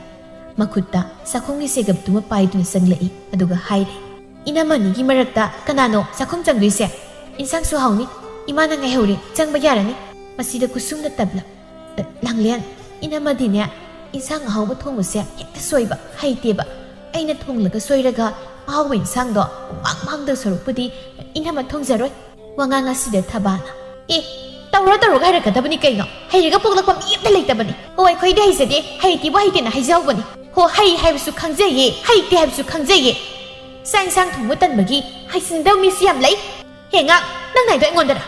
ꯃꯈꯨꯠꯇ ꯆꯥꯛꯈꯨꯝꯒꯤ ꯆꯦꯒꯞꯇꯨꯃ ꯄꯥꯏꯗꯨꯅ ꯆꯪꯂꯛꯏ, ꯑꯗꯨꯒ ꯍꯥꯏꯔꯦ, "ꯏꯅꯝꯃꯅꯤꯒꯤ ꯃꯔꯛꯇ ꯀꯅꯥꯅꯣ ꯆꯥꯛꯈꯨꯝ ꯆꯪꯗꯣꯏꯁꯦ? ꯏꯟꯁꯥꯡꯁꯨ ꯍꯥꯎꯅꯤ, ꯏꯃꯥꯅ ꯉꯥꯏꯍꯧꯔꯦ, ꯆꯪꯕ ꯌꯥꯔꯅꯤ꯫" ꯃꯁꯤꯗ ꯀꯨꯁꯨꯝꯅ ꯇꯞꯅ, "ꯂꯥꯡꯂꯦꯟ, ꯏꯅꯝꯃꯗꯤꯅꯦ, ꯏꯟꯁꯥꯡ ꯑꯍꯥꯎꯕ ꯊꯣꯡꯕꯁꯦ ꯍꯦꯛꯇ ꯁꯣꯏꯕ, ꯍꯩꯇꯦꯕ꯫ ꯑꯩꯅ ꯊꯣꯡꯂꯒ ꯁꯣꯏꯔꯒ ꯑꯍꯥꯎꯕ ꯏꯟꯁꯥꯡꯗꯣ ꯄꯨꯡꯃꯥꯡ ꯃꯥꯡꯗꯧ ꯁꯔꯨꯛꯄꯨꯗꯤ ꯏꯅꯝꯃ ꯊꯣꯡꯖꯔꯣꯏ꯫" ꯋꯥꯉꯥꯡ ꯑꯁꯤꯗ ꯊꯕꯥꯅ, "ꯑꯦ, ꯇꯧꯔꯣ ꯇꯧꯔꯣꯒ ꯍꯥꯏꯔꯛꯀꯗꯕꯅꯤ ꯀꯩꯅꯣ? ꯍꯩꯔꯒ ꯄꯣꯛꯂꯛꯄ ꯃꯤ ꯑꯝꯇ ꯂꯩꯇꯕꯅꯤ꯫ ꯍꯣ, ꯑꯩꯈꯣꯏꯗꯤ ꯍꯩꯖꯗꯦ, ꯍꯩꯇꯦꯕꯨ ꯍꯩꯇꯦꯅ ꯍꯥꯏꯖꯍꯧꯕꯅꯤ꯫ ꯍꯣ, ꯍꯩ ꯍꯥꯏꯕꯁꯨ ꯈꯪꯖꯩꯌꯦ, ꯍꯩꯇꯦ ꯍꯥꯏꯕꯁꯨ ꯈꯪꯖꯩꯌꯦ꯫ ꯆꯥꯛ ꯏꯟꯁꯥꯡ ꯊꯣꯡꯕ ꯇꯟꯕꯒꯤ ꯍꯩꯁꯤꯟꯗꯕ ꯃꯤꯁꯨ ꯌꯥꯝ ꯂꯩ꯫ ꯍꯦ ꯉꯥꯛ, ꯅꯪ ꯅꯥꯏꯗꯣ ꯑꯩꯉꯣꯟꯗꯔ?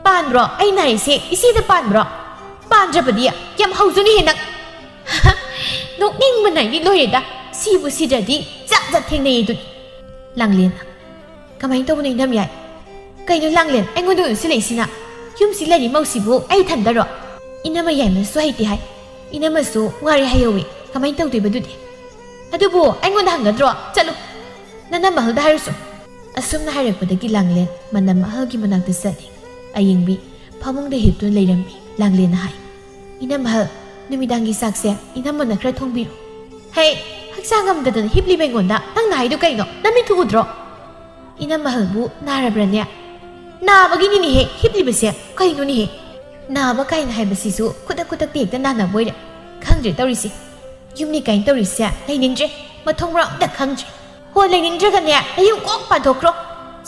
ꯄꯥꯟꯕ꯭ꯔꯣ? ꯑꯩ ꯅꯥꯏꯁꯦ ꯏꯆꯦꯗ ꯄꯥꯟꯕ꯭ꯔꯣ? ꯄꯥꯟꯗ꯭ꯔꯕꯗꯤ ꯌꯥꯝ ꯍꯧꯖꯅꯤꯍꯦ ꯅꯪ꯫ ꯅꯣꯛꯅꯤꯡꯕꯅ ꯑꯩꯗꯤ ꯂꯣꯏꯔꯦꯗ꯫ ꯁꯤꯕꯨ ꯁꯤꯗ꯭ꯔꯗꯤ ꯖꯥꯠ ꯖꯥꯠ ꯊꯦꯡꯅꯩ ꯑꯗꯨꯅꯤ꯫ ꯂꯥꯡꯂꯦꯟ꯫ ꯀꯃꯥꯏꯅ ꯇꯧꯕꯅꯣ ꯏꯅꯝ ꯌꯥꯏ? ꯀꯩꯅꯣ ꯂꯥꯡꯂꯦꯟ, ꯑꯩꯉꯣꯟꯗ ꯑꯣꯏꯅ ꯁꯤꯜꯂꯛꯏꯁꯤꯅ? ꯌꯨꯝꯁꯤ ꯂꯩꯔꯤ ꯃꯧꯁꯤꯕꯨ ꯑꯩ ꯏꯊꯟꯗꯔꯣ? ꯏꯅꯝꯃ ꯌꯥꯏꯃꯁꯨ ꯍꯩꯇꯦ ꯍꯥꯏ꯫ ꯏꯅꯝꯃꯁꯨ ꯋꯥꯔꯦ ꯍꯥꯏꯍꯧꯋꯤ꯫ ꯀꯃꯥꯏꯅ ꯇꯧꯗꯣꯏꯕ ꯑꯗꯨꯗꯤ? ꯑꯗꯨꯕꯨ ꯑꯩꯉꯣꯟꯗ ꯍꯪꯒꯗ꯭ꯔꯣ? ꯆꯠꯂꯨ꯫ ꯅꯅꯝꯃ ꯑꯍꯜꯗ ꯍꯥꯏꯔꯨꯁꯨ꯫ ꯑꯁꯨꯝꯅ ꯍꯥꯏꯔꯛꯄꯗꯒꯤ ꯂꯥꯡꯂꯦꯟ ꯃꯅꯝ ꯑꯍꯜꯒꯤ ꯃꯅꯥꯛꯇ ꯆꯠꯂꯤ꯫ ꯑꯌꯦꯡꯕꯤ ꯐꯃꯨꯡꯗ ꯍꯤꯞꯇꯨꯅ ꯂꯩꯔꯝꯃꯤ꯫ ꯂꯥꯡꯂꯦꯟꯅ ꯍꯥꯏ, "ꯏꯅꯝ ꯑꯍꯜ, ꯅꯨꯃꯤꯗꯥꯡꯒꯤ ꯆꯥꯛꯁꯦ ꯏꯅꯝꯃꯅ ꯈꯔ ꯊꯣꯡꯕꯤꯔꯣ꯫" "ꯍꯦ, ꯍꯛꯆꯥꯡ ꯉꯝꯗꯗꯅ ꯍꯤꯞꯂꯤꯕ ꯑꯩꯉꯣꯟꯗ ꯅꯪ ꯅꯥꯏꯗꯣ ꯀꯩꯅꯣ? ꯅꯃꯤꯠꯇꯨ ꯎꯗ꯭ꯔꯣ?" "ꯏꯅꯝ ꯑꯍꯜꯕꯨ ꯅꯥꯔꯕ꯭ꯔꯅꯦ?" "ꯅꯥꯕꯒꯤꯅꯤꯅꯦꯍꯦ ꯍꯤꯞꯂꯤꯕꯁꯦ꯫ ꯀꯩꯅꯣꯅꯦꯍꯦ? ꯅꯥꯕ ꯀꯥꯏꯅ ꯍꯥꯏꯕꯁꯤꯁꯨ ꯈꯨꯗꯛ ꯈꯨꯗꯛꯇ ꯍꯦꯛꯇ ꯅꯥꯅꯕ ꯑꯣꯏꯔꯦ꯫ ꯈꯪꯗ꯭ꯔꯦ ꯇꯧꯔꯤꯁꯦ꯫ ꯌꯨꯝꯅꯤ ꯀꯥꯏꯅ ꯇꯧꯔꯤꯁꯦ ꯂꯩꯅꯤꯡꯗ꯭ꯔꯦ꯫ ꯃꯊꯣꯡ ꯃꯔꯝ ꯑꯝꯇ ꯈꯪꯗ꯭ꯔꯦ꯫ ꯍꯣ, ꯂꯩꯅꯤꯡꯗ꯭ꯔꯒꯅꯦ ꯅꯌꯨꯝ ꯀꯣꯛ ꯄꯥꯟꯊꯣꯛꯈ꯭ꯔꯣ꯫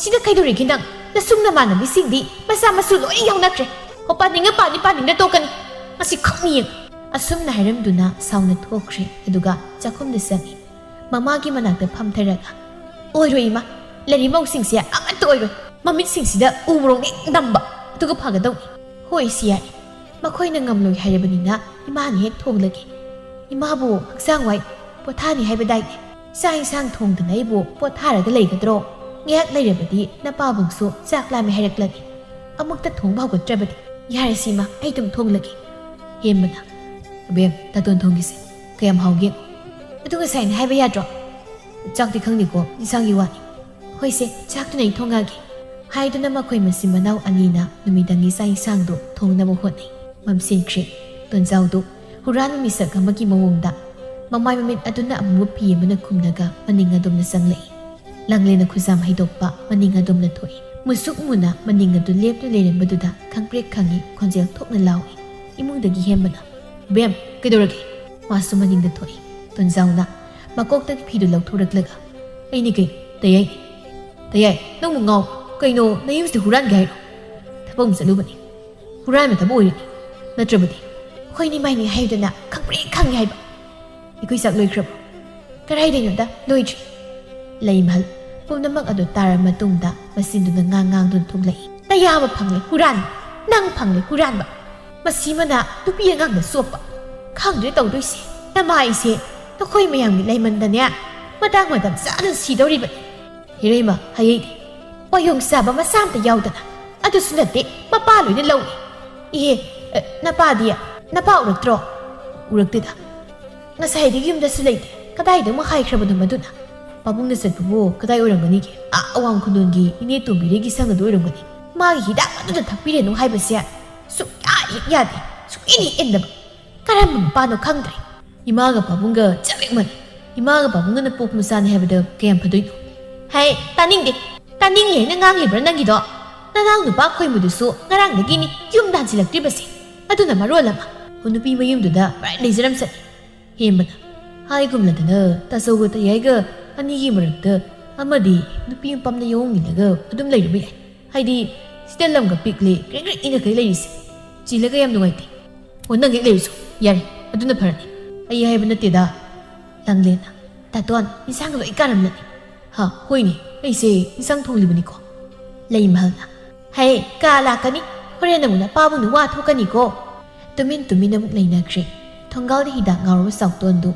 ꯁꯤꯗ ꯀꯩꯗꯧꯔꯤꯒꯦ ꯅꯪ? ꯅꯁꯨꯡ ꯅꯃꯥꯟꯅꯕꯤꯁꯤꯡꯗꯤ ꯃꯆꯥ ꯃꯁꯨ ꯂꯣꯏ ꯌꯥꯎꯅꯈ꯭ꯔꯦ꯫ ꯍꯣ, ꯄꯥꯅꯤꯡꯉ ꯄꯥꯅꯤ, ꯄꯥꯅꯤꯡꯗ ꯇꯣꯛꯀꯅꯤ꯫ ꯃꯁꯤ ꯈꯛꯅꯤ ꯌꯦꯡ꯫" ꯑꯁꯨꯝꯅ ꯍꯥꯏꯔꯝꯗꯨꯅ ꯁꯥꯎꯅ ꯊꯣꯛꯈ꯭ꯔꯦ꯫ ꯑꯗꯨꯒ ꯆꯥꯛꯈꯨꯝꯗ ꯆꯪꯉꯤ꯫ ꯃꯃꯥꯒꯤ ꯃꯅꯥꯛꯇ ꯐꯝꯊꯔꯒ, "ꯑꯣꯏꯔꯣꯏ ꯏꯃꯥ, ꯂꯩꯔꯤ ꯃꯧꯁꯤꯡꯁꯦ ꯑꯃꯠꯇ ꯑꯣꯏꯔꯣꯏ꯫ ꯃꯃꯤꯠꯁꯤꯡꯁꯤꯗ ꯎ ꯃꯣꯔꯣꯛꯅꯦ ꯅꯝꯕ, ꯑꯗꯨꯒ ꯐꯒꯗꯧꯅꯤ꯫" "ꯍꯣꯏ ꯏꯆꯦ ꯌꯥꯏ, ꯃꯈꯣꯏꯅ ꯉꯝꯂꯣꯏ ꯍꯥꯏꯔꯕꯅꯤꯅ ꯏꯃꯥꯅ ꯍꯦꯛ ꯊꯣꯡꯂꯒꯦ꯫ ꯏꯃꯥꯕꯨ ꯍꯛꯆꯥꯡ ꯋꯥꯏ, ꯄꯣꯊꯥꯅꯤ ꯍꯥꯏꯕꯗꯥꯏꯅꯦ? ꯆꯥꯛ ꯏꯟꯁꯥꯡ ꯊꯣꯡꯗꯅ ꯑꯩꯕꯨ ꯄꯣꯊꯥꯔꯒ ꯂꯩꯒꯗ꯭ꯔꯣ? ꯉꯥꯏꯍꯥꯛ ꯂꯩꯔꯕꯗꯤ ꯅꯄꯥꯕꯨꯡꯁꯨ ꯆꯥꯛ ꯂꯥꯝꯃꯦ ꯍꯥꯏꯔꯛꯂꯅꯤ꯫ ꯑꯃꯨꯛꯇ ꯊꯣꯡꯕ ꯍꯧꯒꯠꯇ꯭ꯔꯕꯗꯤ꯫ ꯌꯥꯔꯦ ꯁꯤꯃ, ꯑꯩ ꯑꯗꯨꯝ ꯊꯣꯡꯂꯒꯦ꯫" ꯍꯦꯝꯕꯅ, "ꯑꯕꯦꯝ, ꯇꯥꯇꯣꯟ ꯊꯣꯡꯒꯤꯁꯦ ꯀꯌꯥꯝ ꯍꯥꯎꯒꯦ꯫ ꯑꯗꯨ ꯉꯁꯥꯏꯅ ꯍꯥꯏꯕ ꯌꯥꯗ꯭ꯔꯣ?" "ꯆꯥꯛꯇꯤ ꯈꯪꯗꯦꯀꯣ, ꯏꯟꯁꯥꯡꯒꯤ ꯋꯥꯅꯤ꯫" "ꯍꯣꯏꯁꯦ, ꯆꯥꯛꯇꯨꯅ ꯑꯩ ꯊꯣꯡꯉꯛꯑꯒꯦ꯫" ꯍꯥꯏꯗꯨꯅ ꯃꯈꯣꯏ ꯃꯆꯤꯟ ꯃꯅꯥꯎ ꯑꯅꯤꯅ ꯅꯨꯃꯤꯗꯥꯡꯒꯤ ꯆꯥꯛ ꯏꯟꯁꯥꯡꯗꯨ ꯊꯣꯡꯅꯕ ꯍꯣꯠꯅꯩ꯫ ꯃꯝꯁꯤꯟꯈ꯭ꯔꯦ꯫ ꯇꯣꯟꯖꯥꯎꯗꯨ ꯍꯨꯔꯥꯟꯕ ꯃꯤꯁꯛ ꯑꯃꯒꯤ ꯃꯑꯣꯡꯗ ꯃꯃꯥꯏ ꯃꯃꯤꯠ ꯑꯗꯨꯅ ꯑꯃꯨꯕ ꯐꯤ ꯑꯃꯅ ꯈꯨꯝꯂꯒ ꯃꯅꯤꯡ ꯑꯗꯣꯝꯗ ꯆꯪꯂꯛꯏ꯫ ꯂꯥꯡꯂꯦꯟꯅ ꯈꯨꯖꯥꯝ ꯍꯩꯗꯣꯛꯄ ꯃꯅꯤꯡ ꯑꯗꯣꯝꯗ ꯊꯣꯛꯏ꯫ ꯃꯨꯁꯨꯛ ꯃꯨꯅ ꯃꯅꯤꯡ ꯑꯗꯨ ꯂꯦꯞꯇꯨꯅ ꯂꯩꯔꯝꯕꯗꯨꯗ ꯈꯪꯄ꯭ꯔꯦꯛ ꯈꯪꯉꯤ, ꯈꯣꯟꯖꯦꯜ ꯊꯣꯛꯅ ꯂꯥꯎꯏ꯫ ꯏꯃꯨꯡꯗꯒꯤ ꯍꯦꯝꯕꯅ, "ꯕꯦꯝ, ꯀꯩꯗꯧꯔꯒꯦ?" ꯃꯥꯁꯨ ꯃꯅꯤꯡꯗ ꯊꯣꯛꯏ꯫ ꯇꯣꯟꯖꯥꯎꯅ ꯃꯀꯣꯛꯇꯒꯤ ꯐꯤꯗꯨ ꯂꯧꯊꯣꯔꯛꯂꯒ, "ꯑꯩꯅꯤ ꯀꯩꯅꯣ, ꯇꯌꯥꯏꯅꯤ꯫ ꯇꯌꯥꯏ, ꯅꯪꯕꯨ ꯉꯥꯎ? ꯀꯩꯅꯣ, ꯅꯌꯨꯝꯁꯤꯗ ꯍꯨꯔꯥꯟꯒꯦ ꯍꯥꯏꯔꯣ? ꯊꯕꯛ ꯑꯃ ꯆꯠꯂꯨꯕꯅꯤ꯫ ꯍꯨꯔꯥꯟꯕ ꯊꯕꯛ ꯑꯣꯏꯔꯗꯤ, ꯅꯠꯇ꯭ꯔꯕꯗꯤ?" "ꯍꯣꯏꯅꯤ ꯃꯥꯏꯅꯤ ꯍꯥꯏꯗꯅ ꯈꯪꯄ꯭ꯔꯦꯛ ꯈꯪꯉꯤ ꯍꯥꯏꯕ꯫ ꯑꯩꯈꯣꯏ ꯆꯥꯛ ꯂꯣꯏꯈ꯭ꯔꯕꯣ?" "ꯀꯗꯥꯏꯗꯩꯅꯣꯗ, ꯂꯣꯏꯗ꯭ꯔꯤ꯫" ꯂꯩꯃꯍꯜ, ꯄꯨꯝꯅꯃꯛ ꯑꯗꯨ ꯇꯥꯔꯕ ꯃꯇꯨꯡꯗ ꯃꯆꯤꯟꯗꯨꯅ ꯉꯥꯡ ꯉꯥꯡꯗꯨꯅ ꯊꯣꯛꯂꯛꯏ꯫ "ꯅꯌꯥꯝꯕ ꯐꯪꯂꯦ ꯍꯨꯔꯥꯟꯕ, ꯅꯪ ꯐꯪꯂꯦ ꯍꯨꯔꯥꯟꯕ꯫ ꯃꯁꯤꯃꯅ ꯅꯨꯄꯤ ꯑꯉꯥꯡꯗ ꯆꯣꯞꯄ꯫ ꯈꯪꯗ꯭ꯔꯦ ꯇꯧꯗꯣꯏꯁꯦ꯫ ꯅꯃꯥ ꯑꯩꯁꯦ ꯅꯈꯣꯏ ꯃꯌꯥꯝꯒꯤ ꯂꯩꯃꯟꯗꯅꯦ ꯃꯇꯥꯡ ꯃꯇꯝ ꯆꯥꯅ ꯁꯤꯗꯧꯔꯤꯕꯅꯤ꯫ ꯍꯦꯔꯩꯃ, ꯍꯌꯩꯗꯦ꯫ ꯋꯥꯌꯣꯡ ꯆꯥꯕ ꯃꯆꯥ ꯑꯝꯇ ꯌꯥꯎꯗꯅ꯫ ꯑꯗꯨꯁꯨ ꯅꯠꯇꯦ, ꯃꯄꯥ ꯂꯣꯏꯅ ꯂꯧꯏ꯫ ꯏꯍꯦ, ꯑ, ꯅꯄꯥꯗꯤ? ꯅꯄꯥ ꯎꯔꯛꯇ꯭ꯔꯣ?" "ꯎꯔꯛꯇꯦꯗ꯫ ꯉꯁꯥꯏꯗꯒꯤ ꯌꯨꯝꯗꯁꯨ ꯂꯩꯇꯦ꯫ ꯀꯗꯥꯏꯗ ꯑꯃꯨꯛ ꯍꯥꯏꯈ꯭ꯔꯕꯅꯣ ꯃꯗꯨꯅ?" "ꯄꯥꯕꯨꯡꯅ ꯆꯠꯄꯕꯨ ꯀꯗꯥꯏ ꯑꯣꯏꯔꯝꯒꯅꯤꯒꯦ? ꯑꯥ, ꯑꯋꯥꯡ ꯈꯨꯅꯨꯡꯒꯤ ꯏꯅꯦ ꯇꯣꯝꯕꯤꯔꯩꯒꯤ ꯁꯪ ꯑꯗꯨ ꯑꯣꯏꯔꯝꯒꯅꯤ꯫ ꯃꯥꯒꯤ ꯍꯤꯗꯥꯛ ꯑꯗꯨꯗ ꯊꯛꯄꯤꯔꯅꯨ ꯍꯥꯏꯕꯁꯦ ꯁꯨꯛꯌꯥ ꯍꯦꯛ ꯌꯥꯗꯦ, ꯁꯨꯛꯏꯟ ꯍꯦꯛ ꯏꯟꯗꯕ꯫ ꯀꯔꯝꯕ ꯃꯄꯥꯅꯣ ꯈꯪꯗ꯭ꯔꯦ꯫ ꯏꯃꯥꯒ ꯄꯥꯕꯨꯡꯒ ꯆꯞ ꯍꯦꯛ ꯃꯥꯟꯅꯩ꯫ ꯏꯃꯥꯒ ꯄꯥꯕꯨꯡꯒꯅ ꯄꯣꯛꯄ ꯃꯆꯥꯅꯤ ꯍꯥꯏꯕꯗ ꯀꯌꯥꯝ ꯐꯗꯣꯏꯅꯣ?" "ꯍꯦ, ꯇꯥꯅꯤꯡꯗꯦ꯫ ꯇꯥꯅꯤꯡꯉꯦ ꯍꯥꯏꯅ ꯉꯥꯡꯂꯤꯕ꯭ꯔꯥ ꯅꯪꯒꯤꯗꯣ? ꯅꯅꯥꯎ ꯅꯨꯄꯥ ꯈꯣꯏꯃꯨꯗꯨꯁꯨ ꯉꯔꯥꯡꯗꯒꯤꯅꯤ ꯌꯨꯝꯗ ꯍꯟꯖꯤꯜꯂꯛꯇ꯭ꯔꯤꯕꯁꯦ꯫ ꯑꯗꯨꯅ ꯃꯔꯣꯜ ꯑꯃ, ꯍꯣ, ꯅꯨꯄꯤ ꯃꯌꯨꯝꯗꯨꯗ ꯄꯨꯔꯥ ꯂꯩꯖꯔꯝꯁꯅꯤ꯫" ꯍꯦꯝꯕꯅ, "ꯍꯥꯏꯒꯨꯝꯂꯗꯅ ꯇꯥꯆꯧꯒ ꯇꯌꯥꯏꯒ ꯑꯅꯤꯒꯤ ꯃꯔꯛꯇ ꯑꯃꯗꯤ ꯅꯨꯄꯤ ꯑꯃ ꯄꯥꯝꯅ ꯌꯥꯎꯍꯣꯡꯃꯤꯟꯅꯒ ꯑꯗꯨꯝ ꯂꯩꯔꯨꯕ ꯌꯥꯏ꯫ ꯍꯥꯏꯗꯤ, ꯁꯤꯗ ꯂꯝꯒ ꯄꯤꯛꯂꯦ, ꯀ꯭ꯔꯤꯛ ꯀ꯭ꯔꯤꯛ ꯏꯅꯈꯩ ꯂꯩꯔꯤꯁꯦ꯫ ꯆꯤꯜꯂꯒ ꯌꯥꯝ ꯅꯨꯡꯉꯥꯏꯇꯦ꯫ ꯑꯣ, ꯅꯪ ꯍꯦꯛ ꯂꯩꯔꯨꯁꯨ ꯌꯥꯔꯦ, ꯑꯗꯨꯅ ꯐꯔꯅꯤ꯫ ꯑꯩ ꯍꯥꯏꯕ ꯅꯠꯇꯦꯗ꯫" ꯂꯥꯡꯂꯦꯟꯅ, "ꯇꯥꯇꯣꯟ, ꯏꯟꯁꯥꯡ ꯂꯣꯏ ꯀꯥꯔꯝꯂꯅꯤ꯫" "ꯍꯥ, ꯍꯣꯏꯅꯦ, ꯑꯩꯁꯦ ꯏꯟꯁꯥꯡ ꯊꯣꯡꯂꯤꯕꯅꯤꯀꯣ꯫" ꯂꯩꯃꯍꯜꯅ, "ꯍꯩ, ꯀꯥ ꯂꯥꯛꯀꯅꯤ, ꯍꯣꯔꯦꯟ ꯑꯃꯨꯛ ꯅꯄꯥꯕꯨꯡꯅ ꯋꯥ ꯊꯣꯛꯀꯅꯤꯀꯣ꯫" ꯇꯨꯃꯤꯟ ꯇꯨꯃꯤꯟ ꯑꯃꯨꯛ ꯂꯩꯅꯈ꯭ꯔꯦ꯫ ꯊꯣꯡꯒꯥꯜꯗ ꯍꯤꯗꯥꯛ ꯉꯥꯎꯔꯕ ꯆꯥꯎꯇꯣꯟꯗꯨ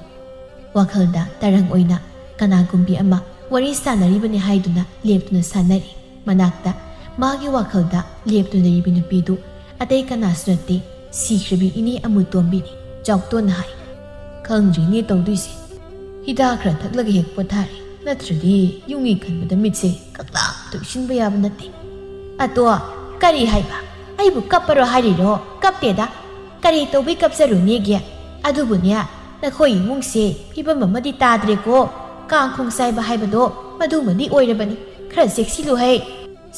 ꯋꯥꯈꯜꯗ ꯇꯔꯪ ꯑꯣꯏꯅ ꯀꯅꯥꯒꯨꯝꯕꯤ ꯑꯃ ꯋꯥꯔꯤ ꯁꯥꯟꯅꯔꯤꯕꯅꯤ ꯍꯥꯏꯗꯨꯅ ꯂꯦꯞꯇꯨꯅ ꯁꯥꯟꯅꯔꯤ꯫ ꯃꯅꯥꯛꯇ ꯃꯥꯒꯤ ꯋꯥꯈꯜꯗ ꯂꯦꯞꯇꯨꯅ ꯂꯩꯔꯤꯕ ꯅꯨꯄꯤꯗꯨ ꯑꯇꯩ ꯀꯅꯥꯁꯨ ꯅꯠꯇꯦ, ꯁꯤꯈ꯭ꯔꯕꯤ ꯏꯅꯦ ꯑꯃꯨꯇꯣꯝꯕꯤꯅꯤ꯫ ꯆꯥꯎꯇꯣꯟꯅ ꯍꯥꯏ, "ꯈꯪꯗ꯭ꯔꯤꯅꯦ ꯇꯧꯗꯣꯏꯁꯦ꯫ ꯍꯤꯗꯥꯛ ꯈꯔ ꯊꯛꯂꯒ ꯍꯦꯛ ꯄꯣꯊꯥꯔꯦ, ꯅꯠꯇ꯭ꯔꯗꯤ ꯌꯨꯝꯒꯤ ꯈꯟꯕꯗ ꯃꯤꯠꯁꯦ ꯀꯛꯂꯥꯞ ꯇꯨꯏꯁꯤꯟꯕ ꯌꯥꯕ ꯅꯠꯇꯦ꯫" "ꯑꯇꯣ, ꯀꯔꯤ ꯍꯥꯏꯕ? ꯑꯩꯕꯨ ꯀꯞꯄꯔꯣ ꯍꯥꯏꯔꯤꯔꯣ? ꯀꯞꯇꯦꯗ꯫ ꯀꯔꯤ ꯇꯧꯕꯩ ꯀꯞꯆꯔꯨꯅꯦꯒꯦ? ꯑꯗꯨꯕꯨꯅꯦ, ꯅꯈꯣꯏ ꯏꯃꯨꯡꯁꯦ ꯐꯤꯕꯝ ꯑꯃꯗꯤ ꯇꯥꯗ꯭ꯔꯦꯀꯣ꯫ ꯀꯥꯡ ꯈꯣꯡ ꯆꯥꯏꯕ ꯍꯥꯏꯕꯗꯣ ꯃꯗꯨꯃꯗꯤ ꯑꯣꯏꯔꯕꯅꯤ꯫ ꯈꯔ ꯆꯦꯛꯁꯤꯜꯂꯨ ꯍꯩ꯫"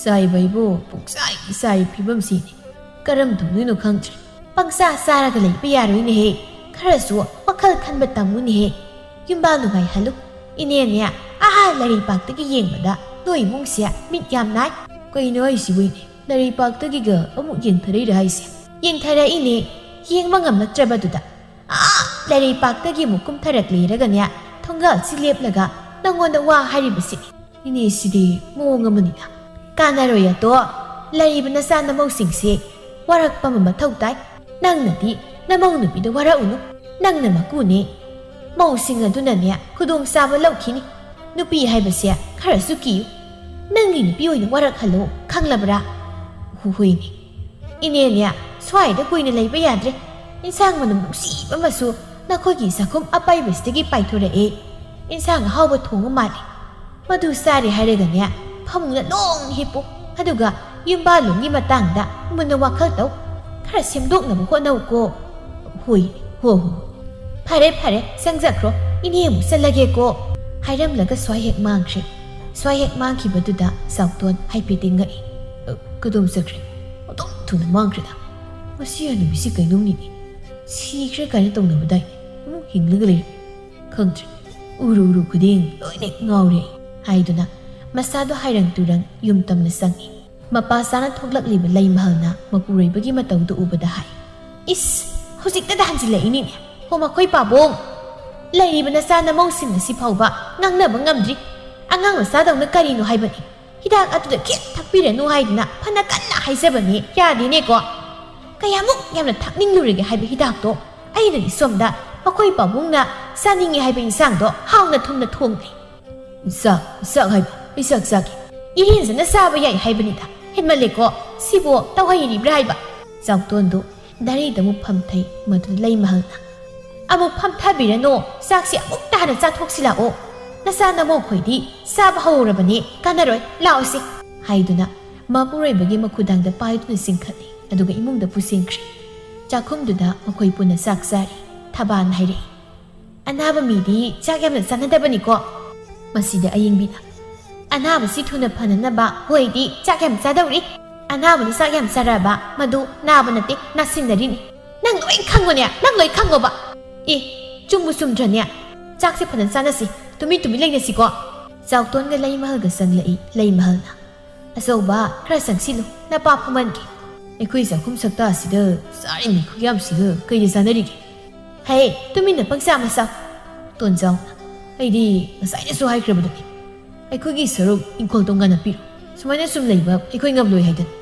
"ꯆꯥꯏꯕ ꯍꯥꯏꯕꯨ ꯄꯨꯡꯆꯥꯏ ꯆꯥꯏ ꯐꯤꯕꯝꯁꯤꯅꯤ꯫ ꯀꯔꯝ ꯇꯧꯗꯣꯏꯅꯣ ꯈꯪꯗ꯭ꯔꯦ꯫" "ꯄꯪꯆꯥ ꯆꯥꯔꯒ ꯂꯩꯕ ꯌꯥꯔꯣꯏꯅꯦꯍꯦ꯫ ꯈꯔꯁꯨ ꯋꯥꯈꯜ ꯈꯟꯕ ꯇꯝꯃꯨꯅꯦꯍꯦ꯫ ꯌꯨꯝꯕꯥꯜ ꯅꯨꯡꯉꯥꯏꯍꯜꯂꯨ꯫ ꯏꯅꯦꯅꯦ, ꯑꯍꯥ, ꯂꯩꯔꯩꯄꯥꯛꯇꯒꯤ ꯌꯦꯡꯕꯗ ꯅꯣꯏ ꯏꯃꯨꯡꯁꯦ ꯃꯤꯠ ꯌꯥꯝ ꯅꯥꯏ꯫" "ꯀꯩꯅꯣ ꯍꯥꯏꯁꯤꯕꯨ ꯏꯅꯦ? ꯂꯩꯔꯩꯄꯥꯛꯇꯒꯤꯒ ꯑꯃꯨꯛ ꯌꯦꯡꯊꯔꯛꯏꯔ ꯍꯥꯏꯁꯦ?" "ꯌꯦꯡꯊꯔꯛꯏꯅꯦ, ꯌꯦꯡꯕ ꯉꯝꯂꯛꯇ꯭ꯔꯕꯗꯨꯗ꯫ ꯑꯥ, ꯂꯩꯔꯩꯄꯥꯛꯇꯒꯤ ꯑꯃꯨꯛ ꯀꯨꯝꯊꯔꯛꯂꯦꯔꯒꯅꯦ, ꯊꯣꯡꯒꯥꯜꯁꯤ ꯂꯦꯞꯂꯒ ꯅꯪꯉꯣꯟꯗ ꯋꯥ ꯍꯥꯏꯔꯤꯕꯁꯤꯅꯤ꯫" "ꯏꯅꯦꯁꯤꯗꯤ ꯃꯑꯣꯡ ꯑꯃꯅꯤꯅ꯫ ꯀꯥꯟꯅꯔꯣꯏ ꯑꯗꯣ, ꯂꯩꯔꯤꯕ ꯅꯆꯥ ꯅꯃꯧꯁꯤꯡꯁꯦ ꯋꯥꯔꯛꯄ ꯑꯃ ꯃꯊꯧ ꯇꯥꯏ꯫ ꯅꯪꯅꯗꯤ ꯅꯃꯧ ꯅꯨꯄꯤꯗ ꯋꯥꯔꯛꯎꯅꯨ, ꯅꯪꯅ ꯃꯀꯨꯅꯦ꯫ ꯃꯧꯁꯤꯡ ꯑꯗꯨꯅꯅꯦ ꯈꯨꯗꯣꯡꯆꯥꯕ ꯂꯧꯈꯤꯅꯤ꯫ ꯅꯨꯄꯤ ꯍꯥꯏꯕꯁꯦ ꯈꯔꯁꯨ ꯀꯤꯌꯨ꯫ ꯅꯪꯒꯤ ꯅꯨꯄꯤ ꯑꯣꯏꯅ ꯋꯥꯔꯛꯍꯜꯂꯣ, ꯈꯪꯂꯕ꯭ꯔꯥ?" "ꯍꯣꯏꯅꯦ꯫ ꯏꯅꯦꯅꯦ, ꯁ꯭ꯋꯥꯏꯗ ꯀꯨꯏꯅ ꯂꯩꯕ ꯌꯥꯗ꯭ꯔꯦ꯫ ꯏꯟꯁꯥꯡ ꯃꯅꯝ ꯅꯨꯡꯁꯤꯕ ꯑꯃꯁꯨ ꯅꯈꯣꯏꯒꯤ ꯆꯥꯛꯈꯨꯝ ꯑꯄꯩꯕꯁꯤꯗꯒꯤ ꯄꯥꯏꯊꯣꯔꯛꯑꯦ꯫ ꯏꯟꯁꯥꯡ ꯑꯍꯥꯎꯕ ꯊꯣꯡꯕ ꯃꯥꯜꯂꯦ꯫ ꯃꯗꯨ ꯆꯥꯔꯦ ꯍꯥꯏꯔꯒꯅꯦ, ꯐꯃꯨꯡꯗ ꯂꯣꯡꯅ ꯍꯤꯞꯄꯨ꯫ ꯑꯗꯨꯒ ꯌꯨꯝꯕꯥꯜꯂꯣꯟꯒꯤ ꯃꯇꯥꯡꯗ ꯃꯨꯟꯅ ꯋꯥꯈꯜ ꯇꯧ꯫ ꯈꯔ ꯁꯦꯝꯗꯣꯛꯅꯕ ꯍꯣꯠꯅꯧꯀꯣ꯫" "ꯍꯣꯏ, ꯍꯣ, ꯍꯣ, ꯍꯣ꯫ ꯐꯔꯦ, ꯐꯔꯦ, ꯆꯪꯖꯈ꯭ꯔꯣ꯫ ꯏꯅꯦ ꯑꯃꯨꯛ ꯆꯠꯂꯒꯦꯀꯣ꯫" ꯍꯥꯏꯔꯝꯂꯒ ꯁ꯭ꯋꯥꯏ ꯍꯦꯛ ꯃꯥꯡꯈ꯭ꯔꯦ꯫ ꯁ꯭ꯋꯥꯏ ꯍꯦꯛ ꯃꯥꯡꯈꯤꯕꯗꯨꯗ ꯆꯥꯎꯇꯣꯟ ꯍꯥꯏꯐꯦꯠꯇꯤ ꯉꯛꯏ꯫ "ꯑ, ꯀꯗꯣꯝ ꯆꯠꯈ꯭ꯔꯦ? ꯑꯗꯨꯝ ꯊꯨꯅ ꯃꯥꯡꯈ꯭ꯔꯦꯗ꯫ ꯃꯁꯤ ꯍꯅꯨꯕꯤꯁꯤ ꯀꯩꯅꯣꯝꯅꯤꯅꯦ꯫ ꯁꯤꯈ꯭ꯔꯦ ꯀꯥꯏꯅ ꯇꯧꯅꯕꯗꯥꯏ ꯑꯃꯨꯛ ꯍꯤꯡꯂꯒ ꯂꯩꯔꯦ꯫ ꯈꯪꯗ꯭ꯔꯦ꯫ ꯎꯔꯨ ꯎꯔꯨ ꯈꯨꯗꯤꯡ ꯂꯣꯏꯅ ꯉꯥꯎꯔꯦ" ꯍꯥꯏꯗꯨꯅ ꯃꯁꯥꯗꯣ ꯍꯥꯏꯔꯪ ꯇꯨꯔꯪ ꯌꯨꯝ ꯇꯝꯅ ꯆꯪꯏ꯫ ꯃꯄꯥ ꯆꯥꯅ ꯊꯣꯛꯂꯛꯂꯤꯕ ꯂꯩꯃꯍꯜꯅ ꯃꯄꯨꯔꯣꯏꯕꯒꯤ ꯃꯇꯧꯗꯨ ꯎꯕꯗ ꯍꯥꯏ, "ꯏꯁ! ꯍꯧꯖꯤꯛꯇꯗ ꯍꯟꯖꯤꯜꯂꯛꯏꯅꯤꯅꯦ꯫ ꯍꯣ ꯃꯈꯣꯏ ꯄꯥꯕꯨꯡ! ꯂꯩꯔꯤꯕ ꯅꯆꯥ ꯅꯃꯧꯁꯤꯡ ꯑꯁꯤ ꯐꯥꯎꯕ ꯉꯥꯡꯅꯕ ꯉꯝꯗ꯭ꯔꯤ꯫ ꯑꯉꯥꯡ ꯃꯆꯥꯗꯧꯅ ꯀꯔꯤꯅꯣ ꯍꯥꯏꯕꯅꯤ? ꯍꯤꯗꯥꯛ ꯑꯗꯨꯗ ꯈꯤꯠ ꯊꯛꯄꯤꯔꯅꯨ ꯍꯥꯏꯗꯨꯅ ꯐꯅ ꯀꯟꯅ ꯍꯥꯏꯖꯕꯅꯤ, ꯌꯥꯗꯦꯅꯦꯀꯣ꯫ ꯀꯌꯥꯃꯨꯛ ꯌꯥꯝꯅ ꯊꯛꯅꯤꯡꯂꯨꯔꯒꯦ ꯍꯥꯏꯕ ꯍꯤꯗꯥꯛꯇꯣ? ꯑꯩꯅꯗꯤ ꯁꯣꯝꯗ ꯃꯈꯣꯏ ꯄꯥꯕꯨꯡꯅ ꯆꯥꯅꯤꯡꯉꯤ ꯍꯥꯏꯕ ꯏꯟꯁꯥꯡꯗꯣ ꯍꯥꯎꯅ ꯊꯨꯝꯅ ꯊꯣꯡꯂꯦ꯫" "ꯆꯥꯛ, ꯆꯥꯛ ꯍꯥꯏꯕ? ꯑꯩ ꯆꯥꯛ ꯆꯥꯒꯦ꯫" "ꯏꯔꯦꯟꯖꯅ ꯆꯥꯕ ꯌꯥꯏ ꯍꯥꯏꯕꯅꯤꯗ꯫ ꯍꯦꯟꯃꯜꯂꯦꯀꯣ꯫ ꯁꯤꯕꯨ ꯇꯧꯍꯩꯔꯤꯕ꯭ꯔꯥ ꯍꯥꯏꯕ?" ꯆꯥꯎꯇꯣꯟꯗꯨ ꯗꯥꯔꯤꯗ ꯑꯃꯨꯛ ꯐꯝꯊꯩ꯫ ꯃꯗꯨꯗ ꯂꯩꯃꯍꯜꯅ, "ꯑꯃꯨꯛ ꯐꯝꯊꯕꯤꯔꯅꯣ꯫ ꯆꯥꯛꯁꯤ ꯑꯃꯨꯛꯇ ꯍꯥꯟꯅ ꯆꯥꯊꯣꯛꯁꯤ ꯂꯥꯛꯑꯣ꯫ ꯅꯆꯥ ꯅꯃꯧꯈꯣꯏꯗꯤ ꯆꯥꯕ ꯍꯧꯔꯕꯅꯤ꯫ ꯀꯥꯟꯅꯔꯣꯏ꯫ ꯂꯥꯛꯑꯣꯁꯦ꯫" ꯍꯥꯏꯗꯨꯅ ꯃꯄꯨꯔꯣꯏꯕꯒꯤ ꯃꯈꯨꯗꯥꯡꯗ ꯄꯥꯏꯗꯨꯅ ꯆꯤꯡꯈꯠꯂꯤ꯫ ꯑꯗꯨꯒ ꯏꯃꯨꯡꯗ ꯄꯨꯁꯤꯟꯈ꯭ꯔꯦ꯫ ꯆꯥꯛꯈꯨꯝꯗꯨꯗ ꯃꯈꯣꯏ ꯄꯨꯟꯅ ꯆꯥꯛ ꯆꯥꯔꯤ꯫ ꯊꯕꯥꯟ ꯍꯥꯏꯔꯛꯏ, "ꯑꯅꯥꯕ ꯃꯤꯗꯤ ꯆꯥꯛ ꯌꯥꯝꯅ ꯆꯥꯅꯗꯕꯅꯤꯀꯣ꯫" ꯃꯁꯤꯗ ꯑꯌꯤꯡꯕꯤꯅ, "ꯑꯅꯥꯕꯁꯤ ꯊꯨꯅ ꯐꯅꯅꯕ ꯍꯣꯏꯗꯤ ꯆꯥꯛ ꯌꯥꯝ ꯆꯥꯗꯧꯔꯤ꯫ ꯑꯅꯥꯕꯅ ꯆꯥꯛ ꯌꯥꯝ ꯆꯥꯔꯛꯑꯕ ꯃꯗꯨ ꯅꯥꯕ ꯅꯠꯇꯦ, ꯅꯥꯁꯤꯟꯅꯔꯤꯅꯤ꯫ ꯅꯪ ꯂꯣꯏ ꯈꯪꯉꯨꯅꯦ, ꯅꯪ ꯂꯣꯏ ꯈꯪꯉꯣꯕ꯫ ꯑꯦ, ꯆꯨꯝꯕꯨ ꯆꯨꯝꯗ꯭ꯔꯅꯦ? ꯆꯥꯛꯁꯦ ꯐꯖꯅ ꯆꯥꯅꯁꯤ, ꯇꯨꯃꯤꯟ ꯇꯨꯃꯤꯟ ꯂꯩꯅꯁꯤꯀꯣ꯫" ꯆꯥꯎꯇꯣꯟꯒ ꯂꯩꯃꯍꯜꯒ ꯆꯪꯂꯛꯏ꯫ ꯂꯩꯃꯍꯜꯅ, "ꯑꯆꯧꯕ, ꯈꯔ ꯆꯪꯁꯤꯜꯂꯨ, ꯅꯄꯥ ꯐꯝꯍꯟꯒꯦ꯫" "ꯑꯩꯈꯣꯏ ꯆꯥꯛꯈꯨꯝ ꯁꯛꯇꯥꯁꯤꯗ ꯆꯥꯔꯤꯉꯩ ꯈꯨꯌꯥꯝꯁꯤꯒ ꯀꯩꯗ ꯆꯥꯅꯔꯤꯒꯦ?" "ꯍꯦ, ꯇꯨꯃꯤꯟꯅ ꯄꯪꯆꯥ ꯃꯆꯥ꯫" ꯇꯣꯟꯖꯥꯎꯅ, "ꯑꯩꯗꯤ ꯉꯁꯥꯏꯅꯁꯨ ꯍꯥꯏꯈ꯭ꯔꯕꯗꯨꯅꯤ, ꯑꯩꯈꯣꯏꯒꯤ ꯁꯔꯨꯛ ꯏꯪꯈꯣꯜ ꯇꯣꯉꯥꯟꯅ ꯄꯤꯔꯣ꯫ ꯁꯨꯃꯥꯏꯅ ꯁꯨꯝ ꯂꯩꯕ ꯑꯩꯈꯣꯏ ꯉꯝꯂꯣꯏ ꯍꯥꯏꯗꯅ꯫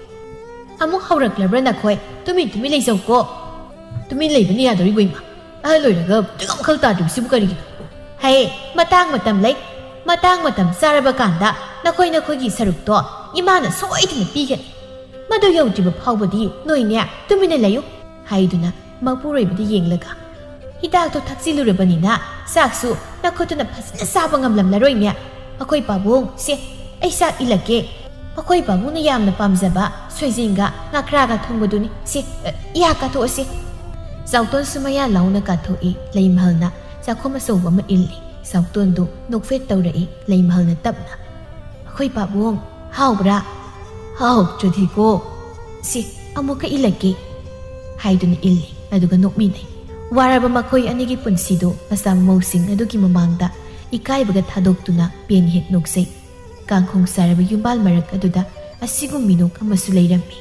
ꯑꯃꯨꯛ ꯍꯧꯔꯛꯂꯕ꯭ꯔꯥ ꯅꯈꯣꯏ? ꯇꯨꯃꯤꯟ ꯇꯨꯃꯤꯟ ꯂꯩꯖꯧꯀꯣ꯫ ꯇꯨꯃꯤꯟ ꯂꯩꯕꯅ ꯌꯥꯗꯧꯔꯤꯕꯣ ꯏꯃꯥ? ꯑꯍꯜ ꯑꯣꯏꯔꯒ ꯇꯨꯌꯣꯝꯈꯛ ꯇꯥꯗ꯭ꯔꯤꯕꯁꯤꯕꯨ ꯀꯔꯤꯒꯤꯅꯣ? ꯍꯦ, ꯃꯇꯥꯡ ꯃꯇꯝ ꯂꯩ꯫ ꯃꯇꯥꯡ ꯃꯇꯝ ꯆꯥꯔꯕ ꯀꯥꯟꯗ ꯅꯈꯣꯏ ꯅꯈꯣꯏꯒꯤ ꯁꯔꯨꯛꯇꯣ ꯏꯃꯥꯅ ꯁꯣꯏꯗꯅ ꯄꯤꯒꯅꯤ꯫ ꯃꯗꯨ ꯌꯧꯗ꯭ꯔꯤꯕ ꯐꯥꯎꯕꯗꯤ ꯅꯣꯏꯅꯦ ꯇꯨꯃꯤꯟꯅ ꯂꯩꯌꯨ, ꯍꯥꯏꯗꯨꯅ ꯃꯄꯨꯔꯣꯏꯕꯗ ꯌꯦꯡꯂꯒ, ꯍꯤꯗꯥꯛꯇꯣ ꯊꯛꯆꯤꯜꯂꯨꯔꯕꯅꯤꯅ ꯆꯥꯛꯁꯨ ꯅꯈꯨꯠꯇꯨꯅ ꯐꯖꯅ ꯆꯥꯕ ꯉꯝꯂꯝꯂꯔꯣꯏꯅꯦ꯫ ꯑꯩꯈꯣꯏ ꯄꯥꯕꯨꯡ, ꯁꯦ, ꯑꯩ ꯆꯥꯛ ꯏꯜꯂꯛꯀꯦ꯫ ꯑꯩꯈꯣꯏ ꯄꯥꯕꯨꯡꯅ ꯌꯥꯝꯅ ꯄꯥꯝꯖꯕ ꯁꯣꯏꯖꯤꯟꯒ ꯉꯥꯀ꯭ꯔꯥꯒ ꯊꯣꯡꯕꯗꯨꯅꯤ꯫ ꯁꯦ, ꯏꯌꯥ ꯀꯥꯊꯣꯛꯑꯁꯦ꯫ ꯆꯥꯎꯇꯣꯟꯁꯨ ꯃꯌꯥ ꯂꯥꯎꯅ ꯀꯥꯊꯣꯛꯏ꯫ ꯂꯩꯃꯍꯜꯅ ꯆꯥꯛꯈꯨꯝ ꯑꯆꯧꯕ ꯑꯃ ꯏꯜꯂꯤ꯫ ꯆꯥꯎꯇꯣꯟꯗꯨ ꯅꯣꯛꯐꯦꯠ ꯇꯧꯔꯛꯏ꯫ ꯂꯩꯃꯍꯜꯅ ꯇꯞꯅ, "ꯑꯩꯈꯣꯏ ꯄꯥꯕꯨꯡ, ꯍꯥꯎꯕ꯭ꯔꯥ? ꯍꯥꯎꯇ꯭ꯔꯗꯤꯀꯣ꯫ ꯁꯤ, ꯑꯃꯨꯛꯀ ꯏꯜꯂꯛꯀꯦ," ꯍꯥꯏꯗꯨꯅ ꯏꯜꯂꯤ꯫ ꯑꯗꯨꯒ ꯅꯣꯛꯃꯤꯟꯅꯩ꯫ ꯋꯥꯔꯕ ꯃꯈꯣꯏ ꯑꯅꯤꯒꯤ ꯄꯨꯟꯁꯤꯗꯨ ꯃꯆꯥ ꯃꯃꯧꯁꯤꯡ ꯑꯗꯨꯒꯤ ꯃꯃꯥꯡꯗ ꯏꯀꯥꯏꯕꯒ ꯊꯥꯗꯣꯛꯇꯨꯅ ꯄꯦꯟ ꯍꯦꯛ ꯅꯣꯛꯆꯩ꯫ ꯀꯥꯡꯈꯣꯡ ꯆꯥꯔꯕ ꯌꯨꯝꯕꯥꯜ ꯃꯔꯛ ꯑꯗꯨꯗ ꯑꯁꯤꯒꯨꯝ ꯃꯤꯅꯣꯛ ꯑꯃꯁꯨ ꯂꯩꯔꯝꯃꯤ꯫